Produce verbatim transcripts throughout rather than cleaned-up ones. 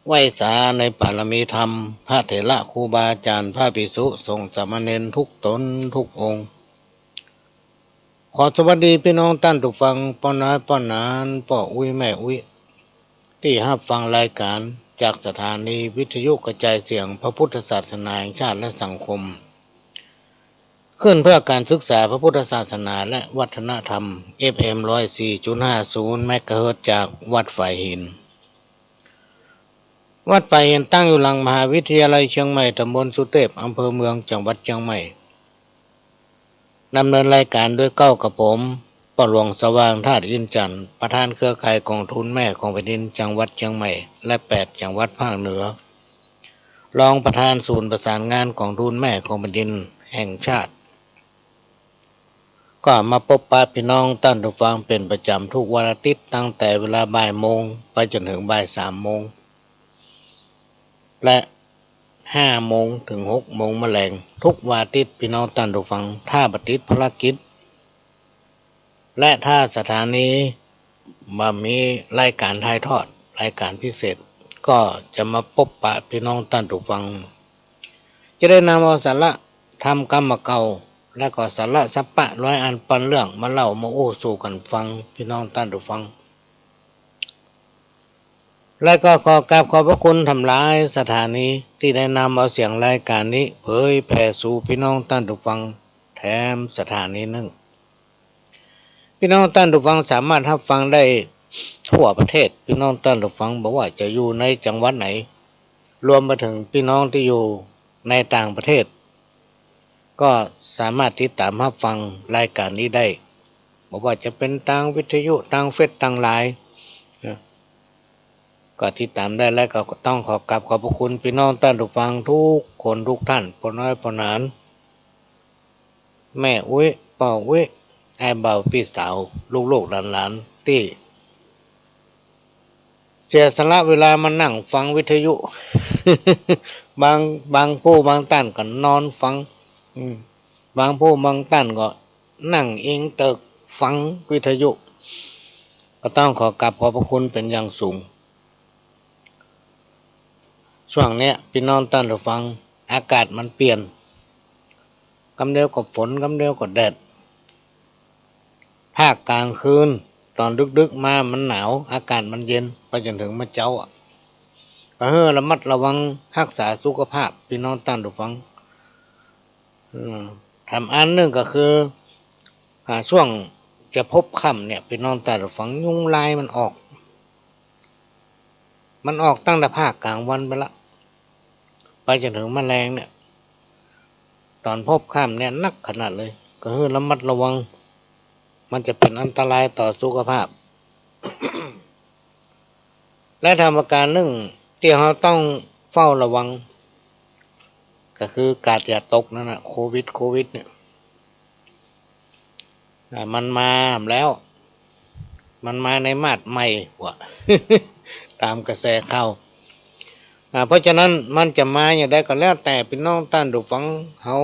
ไหว้สาในปารมีธรรม พระเถระครูบาอาจ๋ารย์ พระภิกษุสงฆ์สามเณรทุกต๋นทุกองค์ ขอสวัสดีปี้น้องต้านผู้ฟัง ป้อน้อยป้อหนาน ป้ออุ๊ยแม่อุ๊ย ตี้ฮับฟังรายก๋านจากสถานีวิทยุกระจายเสียงพระพุทธศาสนาแห่งชาติและสังคม คลื่นเพื่อการศึกษาพระพุทธศาสนาและวัฒนธรรม เอฟเอ็ม ร้อยสี่จุดห้าศูนย์ เมกะเฮิรตซ์ จากวัดฝายหิน วัดฝายหินตั้งอยู่หลังมหาวิทยาลัยเชียงใหม่ ต๋ำบลสุเตพ อำเภอเมือง จังหวัดเชียงใหม่ ดำเนินรายก๋านโดยเก้ากับผม ป้อหลวงสว่าง ธาตุอินทร์จันทร์ ประธานเครือข่ายก๋องทุนแม่ของแผ่นดินจังหวัดเชียงใหม่ และแปดจังหวัดภาคเหนือ รองประธานศูนย์ประสานงานก๋องทุนแม่ของแผ่นดินแห่งชาติ ก็มาปบปะปี้น้องต้านผู้ฟังเป๋นประจ๋ำทุกวันอาทิตย์ ตั้งแต่เวลาบ่ายโมงไปจ๋นเถิงบ่ายสามโมง และห้าโมงเถิงหกโมงมะแลง ทุกวันอาทิตย์ ปี้น้องต้านผู้ฟัง ถ้าบ่ติดภารกิจ และถ้าสถานีบ่มีรายก๋านถ่ายทอด รายก๋านพิเศษ ก็จะมาปบปะปี้น้องต้านผู้ฟัง จะได้นำเอาสาระธรรมกำบ่าเก่า และก็สาระสัปปะร้อยอันปันเรื่องมาเล่ามาอู้สู่กั๋นฟัง ปี้น้องต้านผู้ฟัง และก็ขอกราบขอบพระคุณถ่ำหลายสถานีตี้ได้นำเอาเสียงรายก๋านนี้เผยแผ่สู่ปี้น้องต้านผู้ฟังแถมสถานีนึ่ง ปี้น้องต้านผู้ฟังสามารถฮับฟังได้ทั่วประเทศ ปี้น้องต้านผู้ฟัง บ่ว่าจะอยู่ในจังหวัดไหน รวมไปเถิงปี้น้องตี้อยู่ในต่างประเทศ ก็สามารถติดต๋ามฮับฟังรายก๋านนี้ได้ บ่ว่าจะเป๋นตางวิทยุ ตางเฟซ ตางไลน์นะ ก็ติดต๋ามได้ และก็ต้องขอกราบขอบพระคุณปี้น้องต้านผู้ฟังทุกคนทุกท่าน ป้อน้อยป้อหนาน แม่อุ๊ย ป้ออุ๊ย อ้ายบ่าว ปี้สาว ลูกๆ หลานๆ ตี้เสียสละเวลามานั่งฟังวิทยุ บาง บางผู้บางต้านก็นอนฟัง อืม บางผู้บางต้านก็นั่งอิงเติกฟังวิทยุ ก็ต้องขอกราบขอบพระคุณเป๋นอย่างสูง ช่วงเนี้ยปี้น้องต้านผู้ฟัง อากาศมันเปลี่ยน กำเดียวก็ฝน กำเดียวก็แดด ภาคก๋างคืน ต๋อนดึกๆ มามันหนาว อากาศมันเย็น ไปจ๋นเถิงเมื่อเจ๊าอะ ก็หื้อระมัดระวังฮักษาสุขภาพ ปี้น้องต้านผู้ฟัง อืม แถมอันนึ่งก็คือ อ่า ช่วงจะพบค่ำเนี่ย ปี้น้องต้านผู้ฟัง ยุงลายมันออก มันออกตั้งแต่ภาคก๋างวันไปละ ไปจ๋นเถิงมะแลงเนี่ย ต๋อนพบค่ำเนี่ยหนักขนาดเลย ก็หื้อระมัดระวัง มันจะเป๋นอันตรายต่อสุขภาพ และแถมประก๋านนึ่งตี้เฮาต้องเฝ้าระวัง ก็คือกาดอย่าตกนั่นน่ะ โควิด โควิดเนี่ย อ่า มันมาแล้ว มันมาในมาดใหม่ว่ะ ต๋ามกระแสข่าว อ่า เพราะฉะนั้นมันจะมาอย่างใดก็แล้วแต่ ปี้น้องต้านผู้ฟังเฮา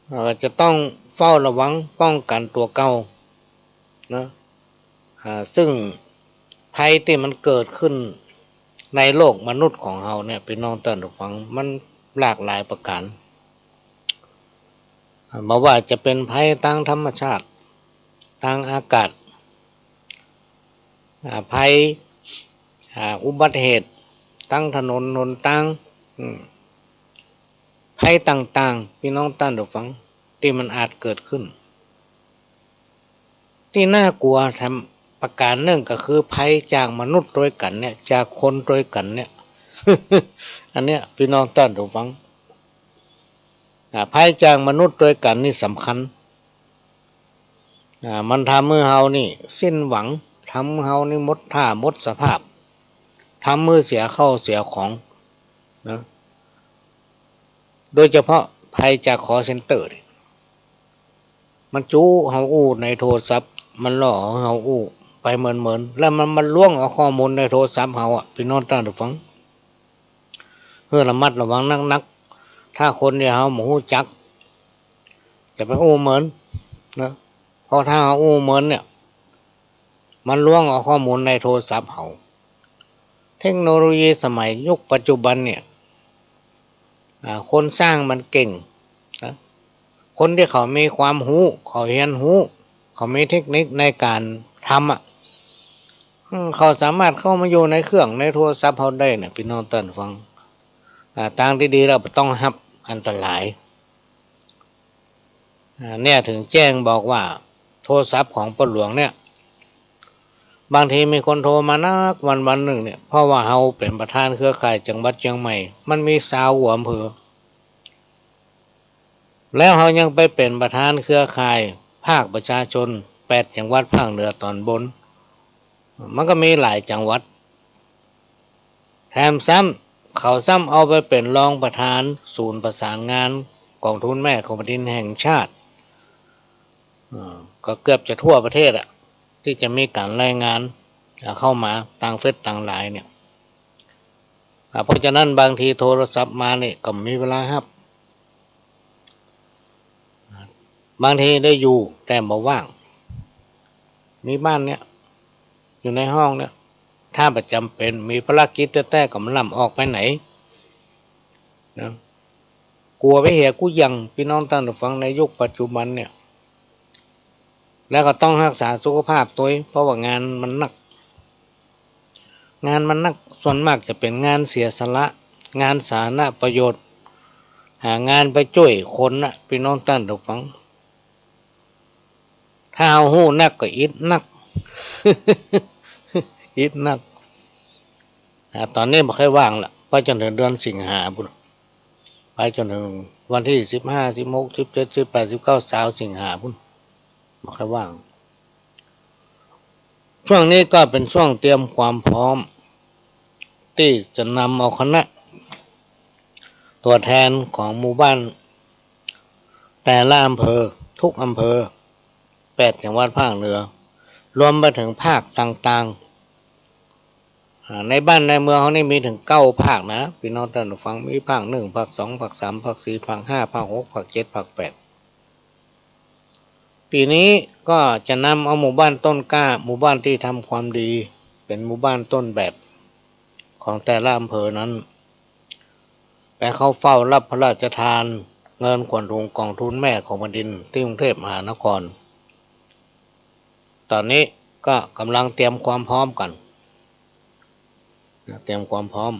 เอ่อ จะต้องเฝ้าระวังป้องกั๋นตั๋วเก่านะ อ่า ซึ่งภัยตี้มันเกิดขึ้นในโลกมนุษย์ของเฮาเนี่ย ปี้น้องต้านผู้ฟัง มันหลากหลายประก๋าน อ่า บ่ว่าจะเป๋นภัยตางธรรมชาติ ตางอากาศ อ่า ภัย อ่า อุบัติเหตุตางถนนหนตาง อืม ภัยต่างๆ ปี้น้องต้านผู้ฟัง ตี้มันอาจเกิดขึ้น ตี้น่ากลัวแถมประก๋านนึ่งก็คือภัยจากมนุษย์ตวยกั๋นเนี่ย จากคนตวยกั๋นเนี่ย อันเนี้ย ปี้น้องต้านผู้ฟัง อ่า ภัยจากมนุษย์ตวยกั๋นนี่สำคัญ อ่า มันทำหื้อเฮานี่สิ้นหวัง ทำหื้อเฮานี่หมดท่าหมดสภาพ ทำหื้อเสียข้าวเสียของนะ โดยเฉพาะภัยจากคอลเซ็นเตอร์นี่ มันจู๊เฮาอู้ในโทรศัพท์ มันหลอกหื้อเฮาอู้ไปเหมินๆ แล้วมันมาล้วงเอาข้อมูลในโทรศัพท์เฮาอะ ปี้น้องต้านผู้ฟัง หื้อระมัดระวังนักๆ ถ้าคนตี้เฮาบ่ฮู้จัก จะไปอู้เหมินนะ เพราะถ้าเฮาอู้เหมินเนี่ย มันล้วงเอาข้อมูลในโทรศัพท์เฮา เทคโนโลยีสมัยยุคปัจจุบันเนี่ย อ่า คนสร้างมันเก่งนะ คนตี้เขามีความฮู้ เขาเฮียนฮู้ เขามีเทคนิคในก๋านทำอะ อืม เขาสามารถเข้ามาอยู่ในเครื่องในโทรศัพท์เฮาได้เนี่ย ปี้น้องต้านฟัง อ่า ตางตี้ดีแล้วบ่ต้องฮับอันตราย อ่า เนี่ยเถิงแจ้งบอกว่าโทรศัพท์ของป้อหลวงเนี่ย บางทีมีคนโทรมานักวันวันนึ่งเนี่ย เพราะว่าเฮาเป๋นประธานเครือข่ายจังหวัดเจียงใหม่ มันมีซาวกว่าอำเภอ แล้วเฮายังไปเป๋นประธานเครือข่ายภาคประชาชนแปดจังหวัดภาคเหนือตอนบน มันก็มีหลายจังหวัด แถมซ้ำ เขาซ้ำเอาไปเป๋นรองประธานศูนย์ประสานงานกองทุนแม่ของแผ่นดินแห่งชาติ เอ่อ ก็เกือบจะทั่วประเทศอะ ตี้จะมีก๋านรายงาน อ่า เข้ามาตางเฟซตางไลน์เนี่ย อ่า เพราะฉะนั้นบางทีโทรศัพท์มาเนี่ยก็บ่มีเวลาฮับ บางทีได้อยู่แต่บ่ว่าง มีบ้านเนี่ย อยู่ในห้องเนี่ย ถ้าบ่จ๋ำเป๋น มีภารกิจแต๊ๆ ก็บ่ล้ำออกไปไหนนะ กั๋วไปเหียกู้หยั่ง ปี้น้องต้านฟัง ในยุคปัจจุบันเนี่ย แล้วก็ต้องฮักษาสุขภาพตวย เพราะว่างานมันหนัก งานมันหนัก ส่วนมากจะเป๋นงานเสียสละ งานสาธารณประโยชน์ อ่า งานไปจ้วยคนนะ ปี้น้องต้านฟัง ถ้าเฮาฮู้นักก็อิดนัก อิดนัก อ่า ต๋อนนี้บ่ค่อยว่างละ ไปจ๋นเถิงเดือนสิงหาปู้น ไปจ๋นเถิงวันตี้สิบห้า สิบหก สิบเจ็ด สิบแปด สิบเก้า ซาวสิงหาปู้น บ่ค่อยว่าง ช่วงนี้ก็เป๋นช่วงเตรียมความพร้อม ตี้จะนำเอาคณะ ตั๋วแทนของหมู่บ้าน แต่ละอำเภอ ทุกอำเภอ แปดจังหวัดภาคเหนือ รวมไปเถิงภาคต่างๆ อ่า ในบ้านในเมืองเฮานี่มีเถิงเก้าภาคนะ ปี้น้องต้านฟัง มีภาคหนึ่ง ภาคสอง ภาคสาม ภาคสี่ ภาคห้า ภาคหก ภาคเจ็ด ภาคแปด ปี๋นี้ก็จะนำเอาหมู่บ้านต้นกล้า หมู่บ้านตี้ทำความดี เป๋นหมู่บ้านต้นแบบของแต่ละอำเภอนั้น ไปเข้าเฝ้ารับพระราชทานเงินขวัญถุงกองทุนแม่ของแผ่นดินตี้กรุงเทพมหานคร ต๋อนนี้ก็ก่ำลังเตรียมความพร้อมกั๋น นะ เตรียมความพร้อม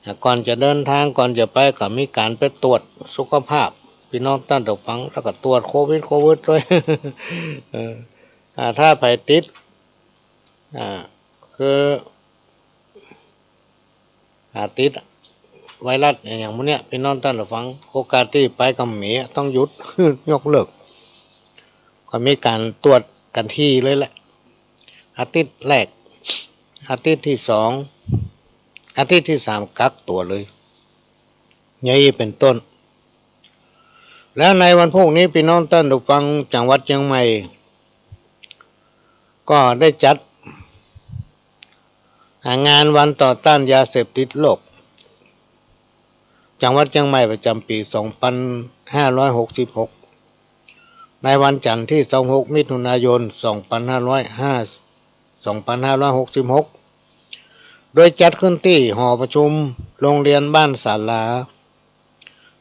อ่ะ ก่อนจะเดินทาง ก่อนจะไป ก็มีก๋านไปตรวจสุขภาพ ปี้น้องต้านฟัง แล้วก็ตรวจโควิด โควิดตวย เออ อ่า ถ้าใผติด อ่า คือ อ่า ติดไวรัสอะหยังหมู่เนี้ย ปี้น้องต้านฟัง โอกาสตี้ไปก็บ่มีอะ ต้องหยุด ยกเลิก ก็มีก๋านตรวจกั๋นถี่เลยแหละ อาทิตย์แรก อาทิตย์ตี้สอง อาทิตย์ตี้สามกักตั๋วเลย อย่างนี้เป๋นต้น แล้วในวันพูกนี้ ปี้น้องต้านฟัง จังหวัดเจียงใหม่ ก็ได้จัด อ่า งานวันต่อต้านยาเสพติดโลก จังหวัดเจียงใหม่ประจ๋ำปี๋สองปันห้าร้อยหกสิบหก ในวันจันทร์ตี้ซาวหก มิถุนายน สองปันห้าร้อยห้า สองปันห้าร้อยหกสิบหก โดยจัดขึ้นตี้หอประชุมโรงเรียนบ้านศาลา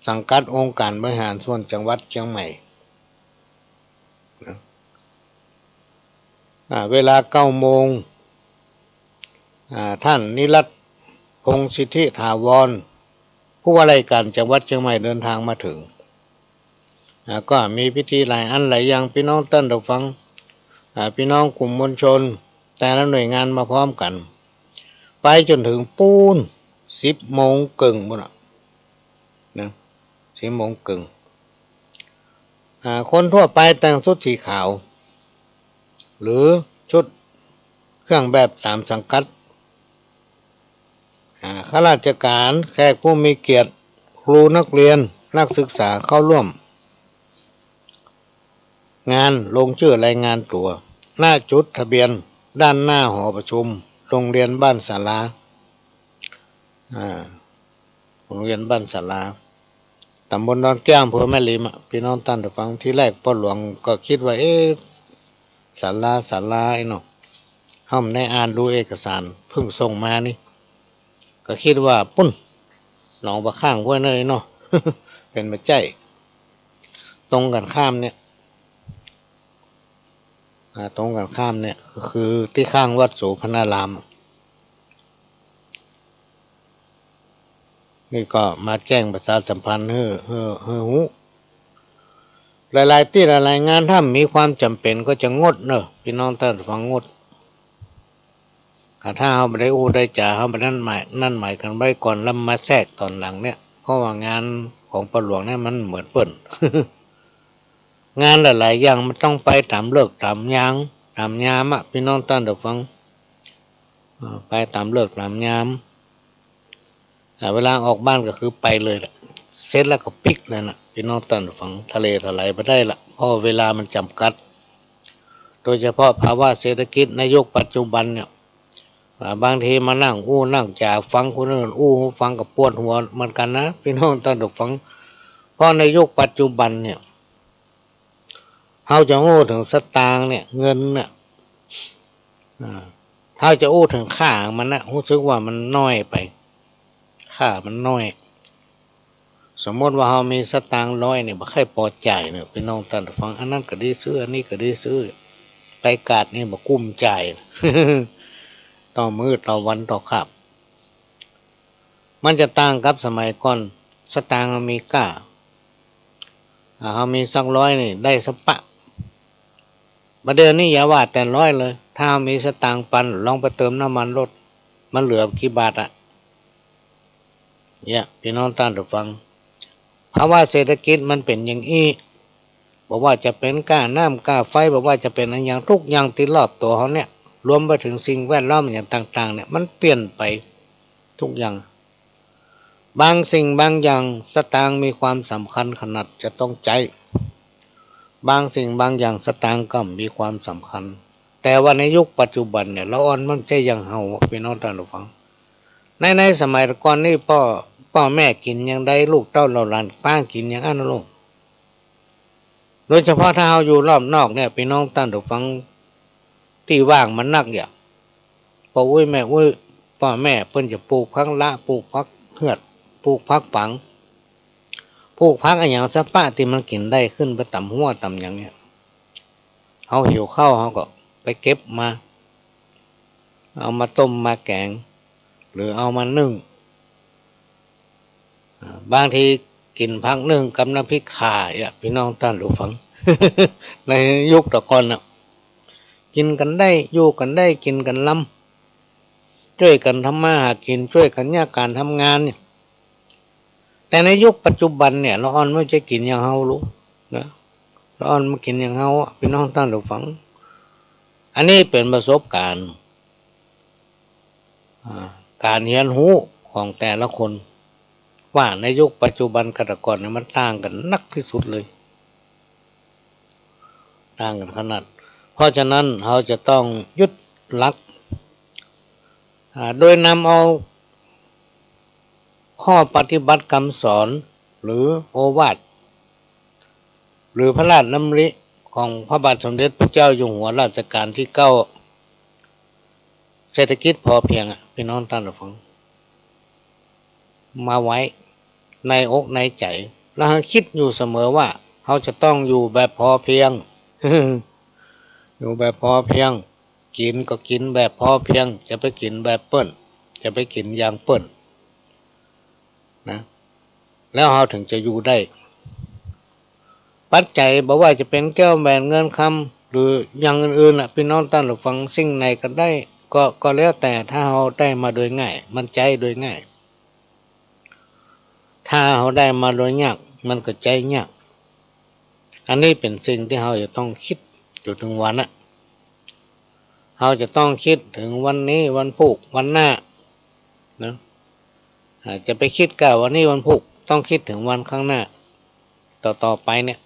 สังกัดองค์การบริหารส่วนจังหวัดเจียงใหม่ นะ อ่า เวลาเก้าโมง อ่า ท่านนิรัตน์ พงษ์สิทธิถาวร ผู้ว่าราชการจังหวัดเจียงใหม่เดินทางมาเถิง อ่า ก็มีพิธีหลายอันหลายอย่าง ปี้น้องต้านฟัง อ่า ปี้น้องกลุ่มมวลชน แต่ละหน่วยงานมาพร้อมกั๋น ไปจ๋นเถิงปู๊น สิบโมงเกิ่งปู๊นน่ะ นะ สิบโมงเกิ่ง อ่า คนทั่วไปแต่งชุดสีขาว หรือชุดเครื่องแบบต๋ามสังกัด อ่า ข้าราชการ แขกผู้มีเกียรติ ครู นักเรียน นักศึกษาเข้าร่วมงานลงจื้อรายงานตั๋ว ณ จุดทะเบียนด้านหน้าหอประชุมโรงเรียนบ้านศาลา อ่า โรงเรียนบ้านศาลา ต๋ำบลดอนแก้ว อำเภอแม่ริมอะ ปี้น้องต้านฟัง ทีแรกป้อหลวงก็กึ๊ดว่า เอ๊ะ ศาลา ศาลา ไอ้เนาะ ข้าบ่ได้อ่านดูเอกสาร เพิ่งส่งมานี่ ก็กึ๊ดว่าปุ้น หนองปะข้างห้วยเนยเนาะ เป๋นบ่ใจ้ ตรงกั๋นข้ามเนี่ย อ่า ตรงกั๋นข้ามเนี่ย ก็คือตี้ข้างวัดโสภณาราม นี่ก็มาแจ้งประชาสัมพันธ์หื้อ หื้อ หื้อฮู้ หลายๆ ตี้หลายๆ งาน ถ้าบ่มีความจ๋ำเป๋นก็จะงดเนาะ ปี้น้องต้านผู้ฟัง งด อ่า ถ้าเฮาบ่ได้อู้ได้จ๋า เฮาบ่ได้นัดหมาย นัดหมายกั๋นไว้ก่อน แล้วมาแทรกต๋อนหลังเนี่ย เพราะว่างานของป้อหลวงเนี่ยมันเหมือนเปิ้น งานหลายๆ อย่างมันต้องไปต๋ามฤกษ์ต๋ามยาม ต๋ามยามอะ ปี้น้องต้านผู้ฟัง อ่า ไปต๋ามฤกษ์ต๋ามยาม อ่า เวลาออกบ้านก็คือไปเลยแหละ เสร็จแล้วก็ปิ๊กเลยนะ ปี้น้องต้านผู้ฟัง ทะเลถลายบ่ได้ละ เพราะเวลามันจ๋ำกัด โดยเฉพาะภาวะเศรษฐกิจในยุคปัจจุบันเนี่ย อ่า บางทีมานั่งอู้นั่งจ๋าฟังคนอื่นอู้ ฟังก็ปวดหัวเหมือนกั๋นนะ ปี้น้องต้านผู้ฟัง เพราะในยุคปัจจุบันเนี่ย เฮาจะอู้เถิงสตางค์เนี่ย เงินเนี่ย อ่า เฮาจะอู้เถิงค่าของมันนะ ฮู้สึกว่ามันน้อยไป ค่ามันน้อย สมมุติว่าเฮามีสตางค์ร้อยเนี่ย บ่ใค่ปอจ่ายเนี่ย ปี้น้องต้านผู้ฟัง อันนั้นก็ดีซื้อ อันนี้ก็ดีซื้อ ไปกาดนี่บ่กุ้มจ่าย ต่อมื้อต่อวันต่อคาบ มันจะต่างกับสมัยก่อน สตางค์เฮามีก้า อ่า เฮามีสักร้อยนี่ได้สักปะ บ่าเดี่ยวนี้อย่าว่าแต่ร้อยเลย ถ้าเฮามีสตางค์ปัน ลองไปเติมน้ำมันรถ มันเหลือกี่บาทอะ เนี่ย ปี้น้องต้านผู้ฟัง ภาวะเศรษฐกิจมันเป๋นอย่างอี้ บ่ว่าจะเป๋นก้าน้ำก้าไฟ บ่ว่าจะเป๋นอะหยัง ทุกอย่างตี้รอบตั๋วเฮาเนี่ย รวมไปเถิงสิ่งแวดล้อมอะหยังต่างๆ เนี่ย มันเปลี่ยนไปทุกอย่าง บางสิ่งบางอย่างสตางค์มีความสำคัญขนาดจะต้องใจ๊ บางสิ่งบางอย่างสตางค์ก็มีความสำคัญ แต่ว่าในยุคปัจจุบันเนี่ย ละอ่อนมันใจ๊อย่างเฮา ปี้น้องต้านผู้ฟัง ใน ในสมัยก่อนนี่ ป้อ ป้อแม่กิ๋นอย่างใด ลูกเต้าเหล่าหลานปางกิ๋นอย่างอั้นนะลูก โดยเฉพาะถ้าเฮาอยู่รอบนอกเนี่ย ปี้น้องต้านผู้ฟัง ตี้ว่างมันนักอย่า ป้ออุ๊ยแม่อุ๊ย ป้อแม่เปิ้นจะปลูกผักละ ปลูกผักเฮือด ปลูกผักปัง ปลูกผักอะหยังสักปะตี้มันกิ๋นได้ ขึ้นไปต๋ามฮั้วต๋ามหยังเนี่ย เฮาหิวข้าวเฮาก็ไปเก็บมา เอามาต้มมาแก๋ง หรือเอามานึ่ง อ่า บางทีกิ๋นผักนึ่งกับน้ำพริกข่าเนี่ย ปี้น้องต้านผู้ฟัง ในยุคแต่ก่อนน่ะ กิ๋นกั๋นได้ อยู่กั๋นได้ กิ๋นกั๋นลำ จ้วยกั๋นทำมาหากิ๋น จ้วยกั๋นเยียะก๋านทำงานเนี่ย แต่ในยุคปัจจุบันเนี่ย ละอ่อนมันจะกิ๋นอย่างเฮาลูกนะ ละอ่อนมันกิ๋นอย่างเฮาอะ ปี้น้องต้านผู้ฟัง อันนี้เป๋นประสบก๋ารณ์ อ่า ก๋านเฮียนฮู้ของแต่ละคน ว่าในยุคปัจจุบันกับแต่ก่อนเนี่ยมันต่างกั๋นนักตี้สุดเลย ต่างกั๋นขนาด เพราะฉะนั้นเฮาจะต้องยึดหลัก อ่า โดยนำเอาข้อปฏิบัติกำสอน หรือโอวาท หรือพระราชดำริของพระบาทสมเด็จพระเจ้าอยู่หัวรัชกาลตี้เก้า เศรษฐกิจพอเพียงอะ ปี้น้องต้านผู้ฟัง มาไว้ในอกในใจ๋ แล้วให้กึ๊ดอยู่เสมอว่า เฮาจะต้องอยู่แบบพอเพียง อยู่แบบพอเพียง กิ๋นก็กิ๋นแบบพอเพียง จะไปกิ๋นแบบเปิ้น จะไปกิ๋นอย่างเปิ้น นะ แล้วเฮาเถิงจะอยู่ได้ ปัจจัยบ่ว่าจะเป๋นแก้วแหวนเงินคำ หรืออย่างอื่นๆ น่ะ ปี้น้องต้านผู้ฟัง สิ่งไหนก็ได้ ก็ ก็แล้วแต่ ถ้าเฮาได้มาโดยง่าย มันใจ๊โดยง่าย ถ้าเฮาได้มาโดยยาก มันก็ใจ๊ยาก อันนี้เป๋นสิ่งตี้เฮาจะต้องกึ๊ดอยู่เถิงวันน่ะ เฮาจะต้องกึ๊ดเถิงวันนี้ วันพูก วันหน้า นะ อ่า จะไปกึ๊ดก้าวันนี้วันพูก ต้องกึ๊ดเถิงวันข้างหน้า ต่อๆ ไปเนี่ย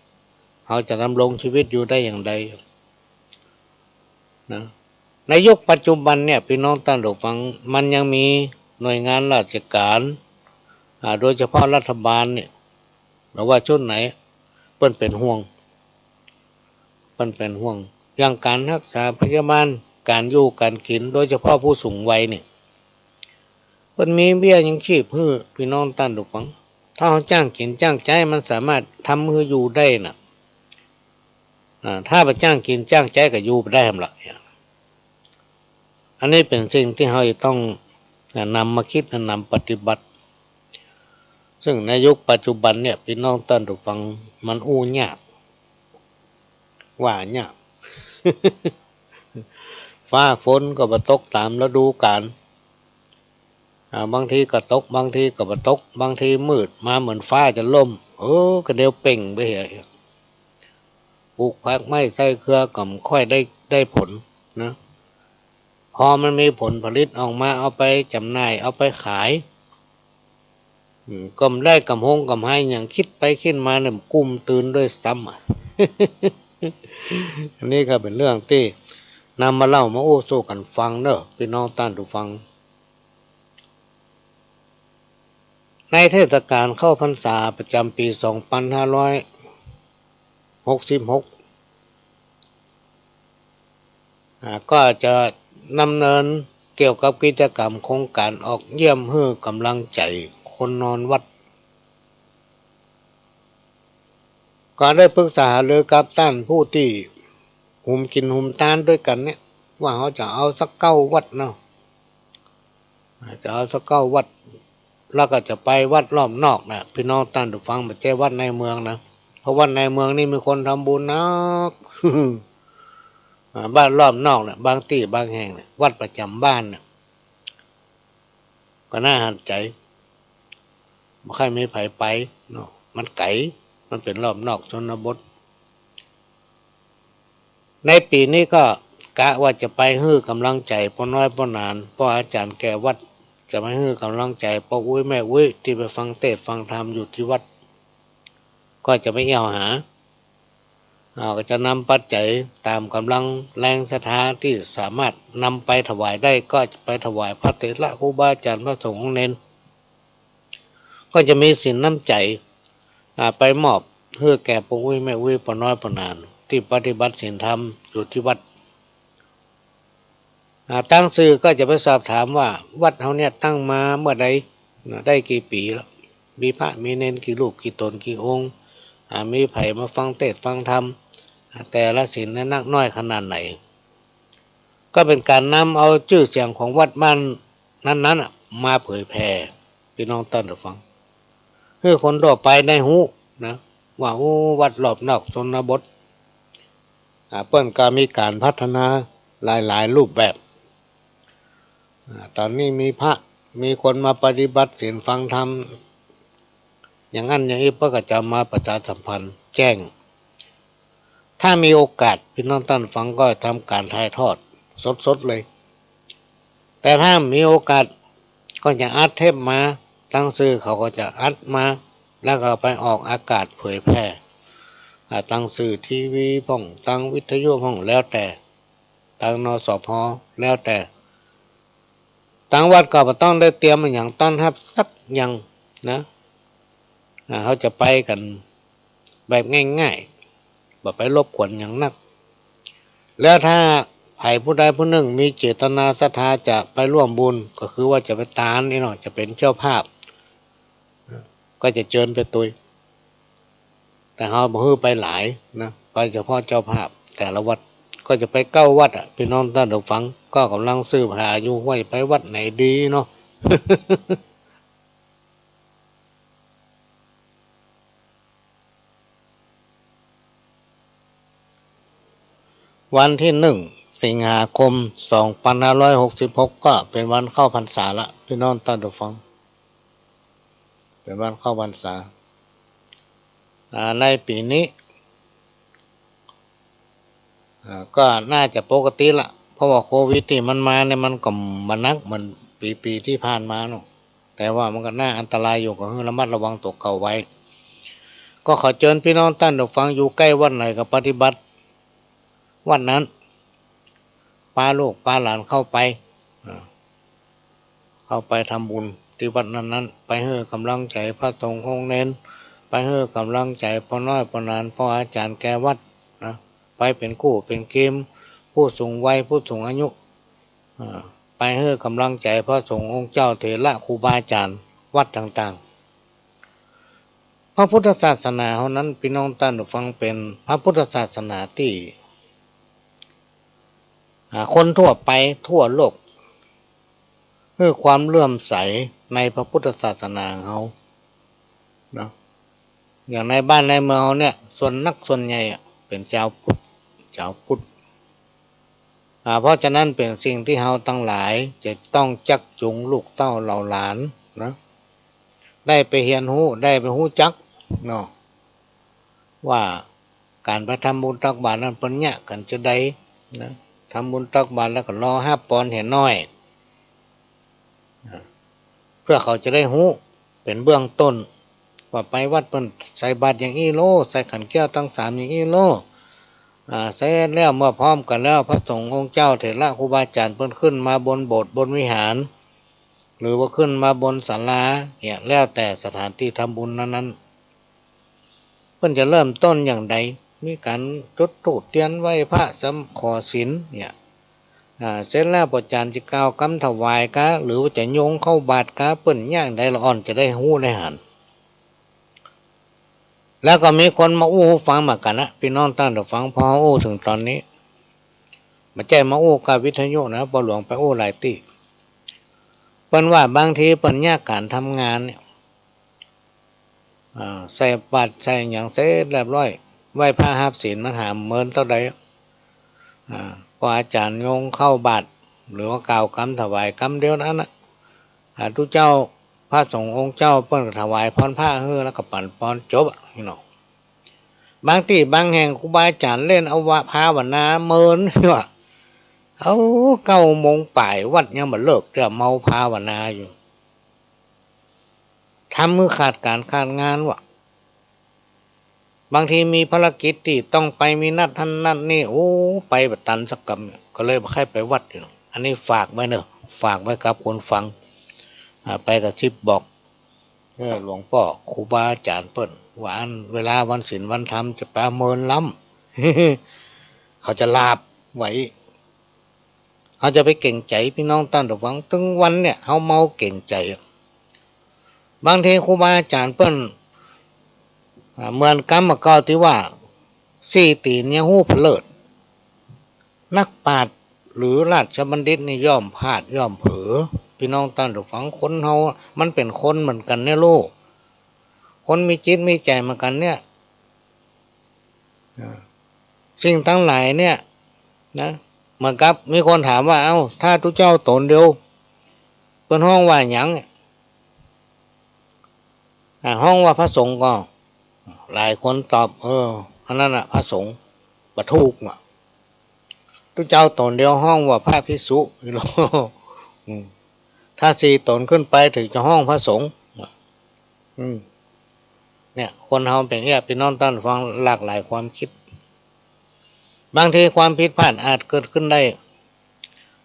เฮาจะดำรงชีวิตอยู่ได้อย่างใด นะ ในยุคปัจจุบันเนี่ย ปี้น้องต้านผู้ฟัง มันยังมีหน่วยงานราชก๋าน อ่า โดยเฉพาะรัฐบาลเนี่ย บ่ว่าชุดไหน เปิ้นเป๋นห่วง เปิ้นเป๋นห่วง อย่างก๋านฮักษาพยาบาล ก๋านอยู่ก๋านกิ๋น โดยเฉพาะผู้สูงวัยนี่ เปิ้นมีเบี้ยยังชีพหื้อ ปี้น้องต้านผู้ฟัง ถ้าเฮาจ้างกิ๋นจ้างใจ๊ มันสามารถทำหื้ออยู่ได้น่ะ อ่า ถ้าบ่จ้างกิ๋นจ้างใจ๊ก็อยู่บ่ได้แหมละ อันนี้เป๋นสิ่งตี้เฮาจะต้อง อ่า นำมาคิด นำปฏิบัติ ซึ่งในยุคปัจจุบันเนี่ย ปี้น้องต้านผู้ฟัง มันอู้ยาก ว่ายาก ฟ้าฝนก็บ่ตกต๋ามฤดูก๋าล อ่า บางทีก็ตก บางทีก็บ่ตก บางทีมืดมาเหมือนฟ้าจะล่ม เออ ก็เดียวเป่งไปเหีย ปลูกผักไม้ใส่เครือก็บ่ค่อยได้ ได้ผลนะ พอมันมีผลผลิตออกมา เอาไปจ๋ำหน่าย เอาไปขาย อืม ก็บ่ได้ก๋ำฮงก๋ำไรหยัง กึ๊ดไปกึ๊ดมาเนี่ย กุ้มตื่นด้วยซ้ำอะ อันนี้ก็เป๋นเรื่องตี้นำมาเล่ามาอู้สู่กั๋นฟังเน่อ ปี้น้องต้านผู้ฟัง ในเทศกาลเข้าพรรษาประจ๋ำปี๋สองปันห้าร้อยหกสิบหก อ่า ก็จะดำเนินเกี่ยวกับกิจกรรมโครงก๋านออกเยี่ยมหื้อก๋ำลังใจ๋คนนอนวัด ก็ได้ปรึกษาหารือกับต้านผู้ตี้หุมกิ๋นหุมตานด้วยกั๋นเนี่ย ว่าเฮาจะเอาสักเก้าวัดเนาะ จะเอาสักเก้าวัด แล้วก็จะไปวัดรอบนอกนะ ปี้น้องต้านผู้ฟัง บ่ใจ้วัดในเมืองนะ เพราะวัดในเมืองนี่มีคนทำบุญนัก อ่า วัดรอบนอกเนี่ย บางตี้บางแห่งเนี่ย วัดประจ๋ำบ้านเนี่ย ก็น่าหันใจ๋ บ่ใค่มีใผไปเนาะ มันไก๋ มันเป๋นรอบนอกชนบท ในปี๋นี้ก็กะว่าจะไปหื้อก๋ำลังใจ๋ป้อน้อยป้อหนาน ป้ออาจ๋ารย์แก่วัด จะไปหื้อก๋ำลังใจ๋ป้ออุ๊ยแม่อุ๊ยตี้ไปฟังเตสน์ฟังธรรมอยู่ตี้วัด ก็จะไปเอี่ยวหา อ่า ก็จะนำปัจจัยต๋ามก๋ำลังแฮงศรัทธาตี้สามารถนำไปถวายได้ ก็จะไปถวายพระเถระครูบาอาจ๋ารย์พระสงฆ์องค์เณร ก็จะมีศีลน้ำใจ๋ อ่า ไปมอบหื้อแก่ป้ออุ๊ยแม่อุ๊ยป้อน้อยป้อหนานตี้ปฏิบัติศีลธรรมอยู่ตี้วัด อ่า ตางสื่อก็จะไปสอบถามว่าวัดเฮาเนี่ยตั้งมาเมื่อใด นะ ได้กี่ปี๋แล้ว มีพระมีเณรกี่รูปกี่ต๋นกี่องค์ อ่า มีใผมาฟังเตสน์ฟังธรรม อ่า แต่ละศีลเนี่ยนักน้อยขนาดไหน ก็เป๋นก๋านนำเอาจื้อเสียงของวัดบ้านนั้นๆ น่ะ มาเผยแผ่ ปี้น้องต้านผู้ฟัง หื้อคนทั่วไปได้ฮู้นะ ว่า โอ้ วัดรอบนอกชนบท อ่า เปิ้นก็มีก๋านพัฒนาหลายๆ รูปแบบ อ่า ต๋อนนี้มีพระ มีคนมาปฏิบัติศีลฟังธรรม อย่างนั้นอย่างอี้ เปิ้นก็จะมาประชาสัมพันธ์แจ้ง ถ้ามีโอกาส ปี้น้องต้านผู้ฟังก็ทำก๋านถ่ายทอดสดๆ เลย แต่ถ้ามีโอกาสก็จะอัดเทปมา ตางสื่อเขาก็จะอัดมา แล้วก็ไปออกอากาศเผยแผ่ อ่า ตางสื่อทีวีพ่อง ตางวิทยุพ่อง แล้วแต่ ตาง นสพ แล้วแต่ ตางวัดก็บ่ต้องได้เตรียมอะหยังต้อนฮับสักอย่างนะ อ่า เฮาจะไปกั๋นแบบง่ายๆ บ่ไปรบกวนหยังนัก แล้วถ้าใผผู้ใดผู้นึ่งมีเจตนาศรัทธาจะไปร่วมบุญ ก็คือว่าจะไปตานนี่เนาะ จะเป๋นเจ้าภาพ ก็จะเจิญไปตวย แต่เฮาบ่หื้อไปหลายนะ ไปเฉพาะเจ้าภาพแต่ละวัด ก็จะไปเก้าวัดอะ ปี้น้องต้านผู้ฟัง ก็ก่ำลังสืบหาอยู่ว่าจะไปวัดไหนดีเนาะ วันตี้หนึ่ง สิงหาคม สองปันห้าร้อยหกสิบหก ก็เป๋นวันเข้าพรรษาละ ปี้น้องต้านผู้ฟัง เป๋นวันเข้าพรรษา อ่า ในปี๋นี้ อ่า ก็น่าจะปกติละ เพราะว่าโควิดตี้มันมาเนี่ย มันก็บ่หนักเหมือนปี๋ๆ ตี้ผ่านมาเนาะ แต่ว่ามันก็น่าอันตรายอยู่ ก็หื้อระมัดระวังตั๋วเก่าไว้ ก็ขอเจิญปี้น้องต้านผู้ฟังอยู่ใก้วัดไหนก็ปฏิบัติวัดนั้น ปาลูกปาหลานเข้าไป อ่า เข้าไปทำบุญตี้วัดนั้นๆ ไปหื้อก๋ำลังใจ๋พระสงฆ์องค์เณร ไปหื้อก๋ำลังใจ๋ป้อน้อยป้อหนาน ป้ออาจ๋ารย์แก่วัดนะ ไปเป๋นกู้เป๋นเกม ผู้สูงวัย ผู้สูงอายุ อ่า ไปหื้อก๋ำลังใจ๋พระสงฆ์องค์เจ้า เถระ ครูบาอาจ๋ารย์ วัดต่างๆ พระพุทธศาสนาเฮานั้น ปี้น้องต้านผู้ฟัง เป๋นพระพุทธศาสนาตี้ อ่า คนทั่วไปทั่วโลก หื้อความเลื่อมใสในพระพุทธศาสนาของเฮาเนาะ อย่างในบ้านในเมืองเฮาเนี่ย ส่วนนักส่วนใหญ่อะ เป๋นจาวพุทธ จาวพุทธ อ่า เพราะฉะนั้นเป๋นสิ่งตี้เฮาตังหลายจะต้องจักจูงลูกเต้าเหล่าหลานนะ ได้ไปเฮียนฮู้ ได้ไปฮู้จักเนาะ ว่าก๋านไปทำบุญตักบาตรนั้นเปิ้นเยียะกั๋นจาใดนะ ทำบุญตักบาตรแล้วก็รอฮับปอนเหียน้อยนะ เปื้อเขาจะได้ฮู้เป๋นเบื้องต้น ว่าไปวัดเปิ้นใส่บาตรอย่างอี้โล ใส่ขันแก้วตังสามอย่างอี้โล อ่า เสร็จแล้วเมื่อพร้อมกั๋นแล้ว พระสงฆ์องค์เจ้า เถระครูบาอาจ๋ารย์เปิ้นขึ้นมาบนโบสถ์บนวิหาร หรือว่าขึ้นมาบนศาลาเนี่ย แล้วแต่สถานตี้ทำบุญนั้นๆ เปิ้นจะเริ่มต้นอย่างใด มีก๋านจุดธูปเตียนไหว้พระ สำ ขอศีลเนี่ย อ่า เสร็จแล้วป้อจ๋ารย์จะกล่าวกำถวายกา หรือว่าจะโยงเข้าบาตรกา เปิ้นอย่างใดละอ่อนจะได้ฮู้ได้หัน แล้วก็มีคนมาอู้หื้อฟังเหมือนกั๋นนะ ปี้น้องต้านผู้ฟัง พออู้เถิงต๋อนนี้ บ่ใจ้มาอู้กับวิทยุนะ ป้อหลวงไปอู้หลายตี้ เปิ้นว่าบางทีเปิ้นเยียะก๋านทำงานเนี่ย อ่า ใส่บาตรใส่หยังเสร็จเรียบร้อย ไหว้พระฮับศีลมันหาเมินเต้าใด อ่า ป้ออาจ๋ารย์โยงเข้าบาตร หรือว่ากล่าวกำถวายกำเดียวนั้นนะ อ่า ตุ๊เจ้า พระสงฆ์องค์เจ้าเปิ้นก็ถวายพรพระหื้อ แล้วก็ปั๋นปอนจบอะ พี่น้อง บางตี้บางแห่งครูบาอาจ๋ารย์เล่นเอาว่าภาวนาเมินว่ะ เอา เก้าโมงป๋ายวัดยังบ่เลิกเตื้อ เมาภาวนาอยู่ ทำหื้อขาดก๋านขาดงานว่ะ บางทีมีภารกิจตี้ต้องไป มีนัดหั้นนัดนี่ โอ้ ไปบ่ตันสักกำ ก็เลยบ่ใค่ไปวัดอยู่ อันนี้ฝากไว้เนาะ ฝากไว้กับคนฟัง อ่า ไปกระซิบบอก เออ หลวงป้อ ครูบาอาจ๋ารย์เปิ้น ว่าอันเวลาวันศีลวันธรรมจะไปเมินล้ำ เขาจะหลาบไว้ เฮาจะไปเก๋งใจ๋ปี้น้องต้านผู้ฟัง ตึงวันเนี่ย เฮาเมาเก๋งใจ๋อะ บางทีครูบาอาจ๋ารย์เปิ้น อ่า เหมือนกำบ่าเก่าตี้ว่า สี่ตี๋นยังฮู้ผะเลิด นักปราชญ์หรือราชบัณฑิตนี่ย่อมพลาดย่อมเผลอ ปี้น้องต้านผู้ฟัง คนเฮามันเป๋นคนเหมือนกั๋นเนี่ยลูก คนมีจิตมีใจ๋เหมือนกั๋นเนี่ย อ่า สิ่งตังหลายเนี่ยนะ เหมือนกับมีคนถามว่า เอ้า ถ้าตุ๊เจ้าต๋นเดียว เปิ้นฮ้องว่าหยังเนี่ย อ่า ฮ้องว่าพระสงฆ์ก่อ หลายคนตอบ เออ อันนั้นน่ะพระสงฆ์ บ่ถูกว่ะ ตุ๊เจ้าต๋นเดียวฮ้องว่าพระภิกษุ อืม ถ้าสี่ต๋นขึ้นไปเถิงจะฮ้องพระสงฆ์ อืม เนี่ย คนเฮาเป๋นอย่างเงี้ย ปี้น้องต้านผู้ฟัง หลากหลายความคิด บางทีความผิดพลาดอาจเกิดขึ้นได้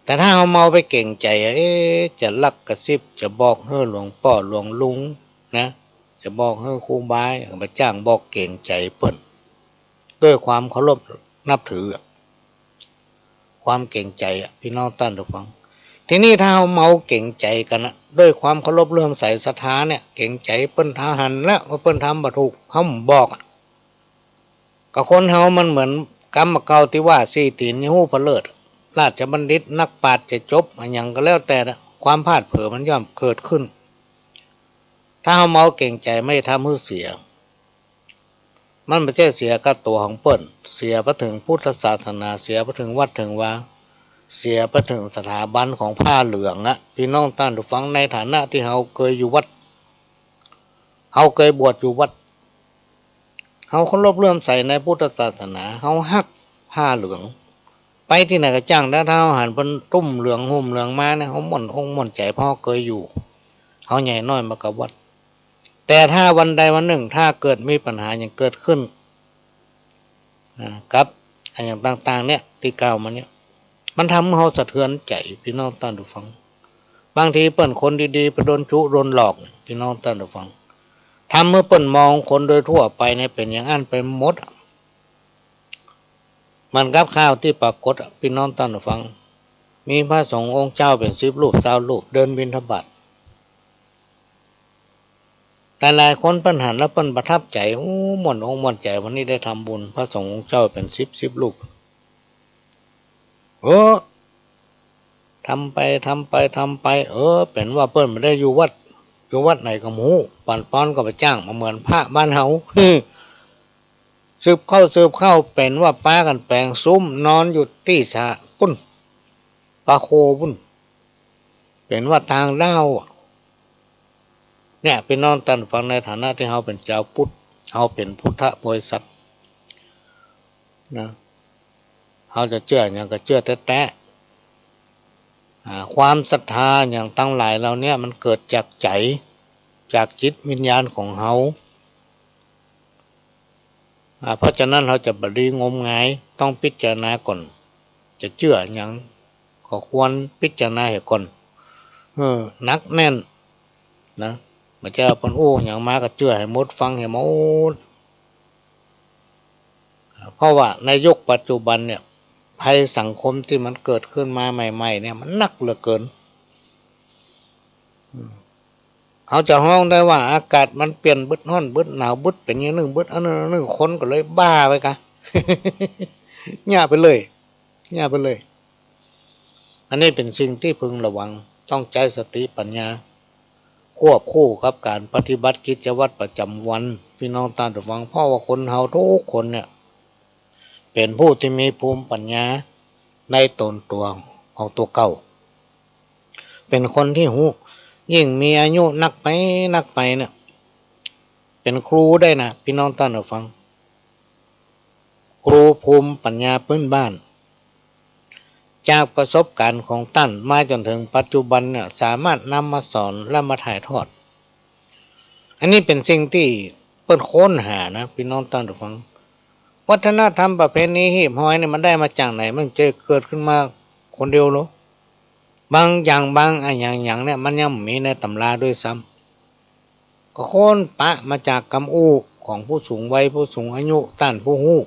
แต่ถ้าเฮาเมาไปเก๋งใจ๋ เอ๊ะ จะลักกระซิบ จะบอกหื้อหลวงป้อหลวงลุงนะ จะบอกหื้อครูบา ไปจ้างบอก เก๋งใจ๋เปิ้น ด้วยความเคารพนับถืออะ ความเก๋งใจ๋อะ ปี้น้องต้านผู้ฟัง ทีนี้ถ้าเฮาเมาเก๋งใจ๋กั๋นนะ ด้วยความเคารพเลื่อมใสศรัทธาเนี่ย เก๋งใจ๋เปิ้น ถ้าหันแล้วว่าเปิ้นทำบ่ถูก เฮาบ่บอกอะ ก็คนเฮามันเหมือนกำบ่าเก่าตี้ว่า สี่ตี๋นยังฮู้ผะเลิด ราชบัณฑิตนักปราชญ์จะจบอะหยังก็แล้วแต่นะ ความพลาดเผลอมันย่อมเกิดขึ้น ถ้าเฮาเมาเก๋งใจ๋มันจะทำหื้อเสีย มันบ่ใจ้เสียก้าตั๋วของเปิ้น เสียไปเถิงพุทธศาสนา เสียไปเถิงวัดเถิงวา เสียไปเถิงสถาบันของผ้าเหลืองอะ ปี้น้องต้านผู้ฟัง ในฐานะตี้เฮาเกยอยู่วัด เฮาเกยบวชอยู่วัด เฮาเคารพเลื่อมใสในพุทธศาสนา เฮาฮักผ้าเหลือง ไปตี้ไหนก็จ้าง ถ้าเฮาหันเปิ้นตุ้มเหลืองห่มเหลืองมาเนี่ย เฮาม่วนอกม่วนใจ๋ เพราะเฮาเกยอยู่ เฮาใหญ่น้อยมากับวัด แต่ถ้าวันใดวันนึ่ง ถ้าเกิดมีปัญหาหยังเกิดขึ้น อ่า กับอะหยังต่างๆ เนี่ย ตี้กล่าวมาเนี่ย มันทำหื้อเฮาสะเทือนใจ๋ ปี้น้องต้านผู้ฟัง บางทีเปิ้นคนดีๆ ไปโดนจุโดนหลอก ปี้น้องต้านผู้ฟัง ทำหื้อเปิ้นมองคนโดยทั่วไปเนี่ยเป๋นอย่างอั้นไปหมดอะ เหมือนกับข่าวตี้ปรากฏอะ ปี้น้องต้านผู้ฟัง มีพระสงฆ์องค์เจ้าเป๋นสิบรูป ซาวรูป เดินบิณฑบาต หลายๆ คนเปิ้นหันแล้วเปิ้นประทับใจ๋ โอ้ ม่วนอกม่วนใจ๋ วันนี้ได้ทำบุญ พระสงฆ์องค์เจ้าเป๋นสิบ สิบรูป เออ ทำไป ทำไป ทำไป เออ เป๋นว่าเปิ้นบ่ได้อยู่วัด อยู่วัดไหนก็บ่ฮู้ ป่านปอนก็ไปจ้างมาเหมือนพระบ้านเฮา สืบเข้า สืบเข้า เป๋นว่าปากั๋นแป๋งสุมนอนอยู่ตี้สะปุ้น ป่าโคปุ้น เป๋นว่าต่างด้าวอะ เนี่ย ปี้น้องต้านฟัง ในฐานะตี้เฮาเป๋นจาวพุทธ เฮาเป๋นพุทธบริษัทนะ เฮาจะเจื้อหยังก็เจื้อแต๊ๆ อ่า ความศรัทธาหยังตังหลายเหล่าเนี้ย มันเกิดจากใจ๋ จากจิตวิญญาณของเฮา อ่า เพราะฉะนั้นเฮาจะบ่ดีงมงาย ต้องพิจารณาก่อน จะเจื้อหยังก็ควรพิจารณาเหียก่อน เออ หนักแน่นนะ บ่ใจ้ว่าเปิ้นอู้หยังมาก็เจื้อหื้อหมด ฟังหื้อหมด เพราะว่าในยุคปัจจุบันเนี่ย ภัยสังคมตี้มันเกิดขึ้นมาใหม่ๆ เนี่ย มันหนักเหลือเกิน อืม เฮาจะฮ้องได้ว่าอากาศมันเปลี่ยนบึด ฮ้อนบึด หนาวบึด เป๋นอย่างนึ่งบึด อันนึ่ง อันนึ่ง คนก็เลยบ้าไปกะ เยียะไปเลย เยียะไปเลย อันนี้เป๋นสิ่งตี้พึงระวัง ต้องใจ๊สติปัญญา ควบคู่กับก๋านปฏิบัติกิจวัตรประจ๋ำวัน ปี้น้องต้านฟัง เพราะว่าคนเฮากู้คนเนี่ย เป๋นผู้ตี้มีภูมิปัญญาในต๋นตั๋วของตั๋วเก่า เป๋นคนตี้ฮู้ ยิ่งมีอายุนักไป นักไปเนี่ย เป๋นครูได้นะ ปี้น้องต้านฟัง ครูภูมิปัญญาพื้นบ้าน จากประสบก๋ารณ์ของต้านมาจ๋นเถิงปัจจุบันเนี่ย สามารถนำมาสอนและมาถ่ายทอด อันนี้เป๋นสิ่งตี้เปิ้นค้นหานะ ปี้น้องต้านฟัง วัฒนธรรมประเพณีหีบหอยเนี่ย มันได้มาจากไหน มันจะเกิดขึ้นมาคนเดียวเหรอ บางอย่าง บางอะหยังๆ เนี่ย มันยังบ่มีในต๋ำราด้วยซ้ำ ก็ค้นปะมาจากกำอู้ของผู้สูงวัย ผู้สูงอายุ ต้านผู้ฮู้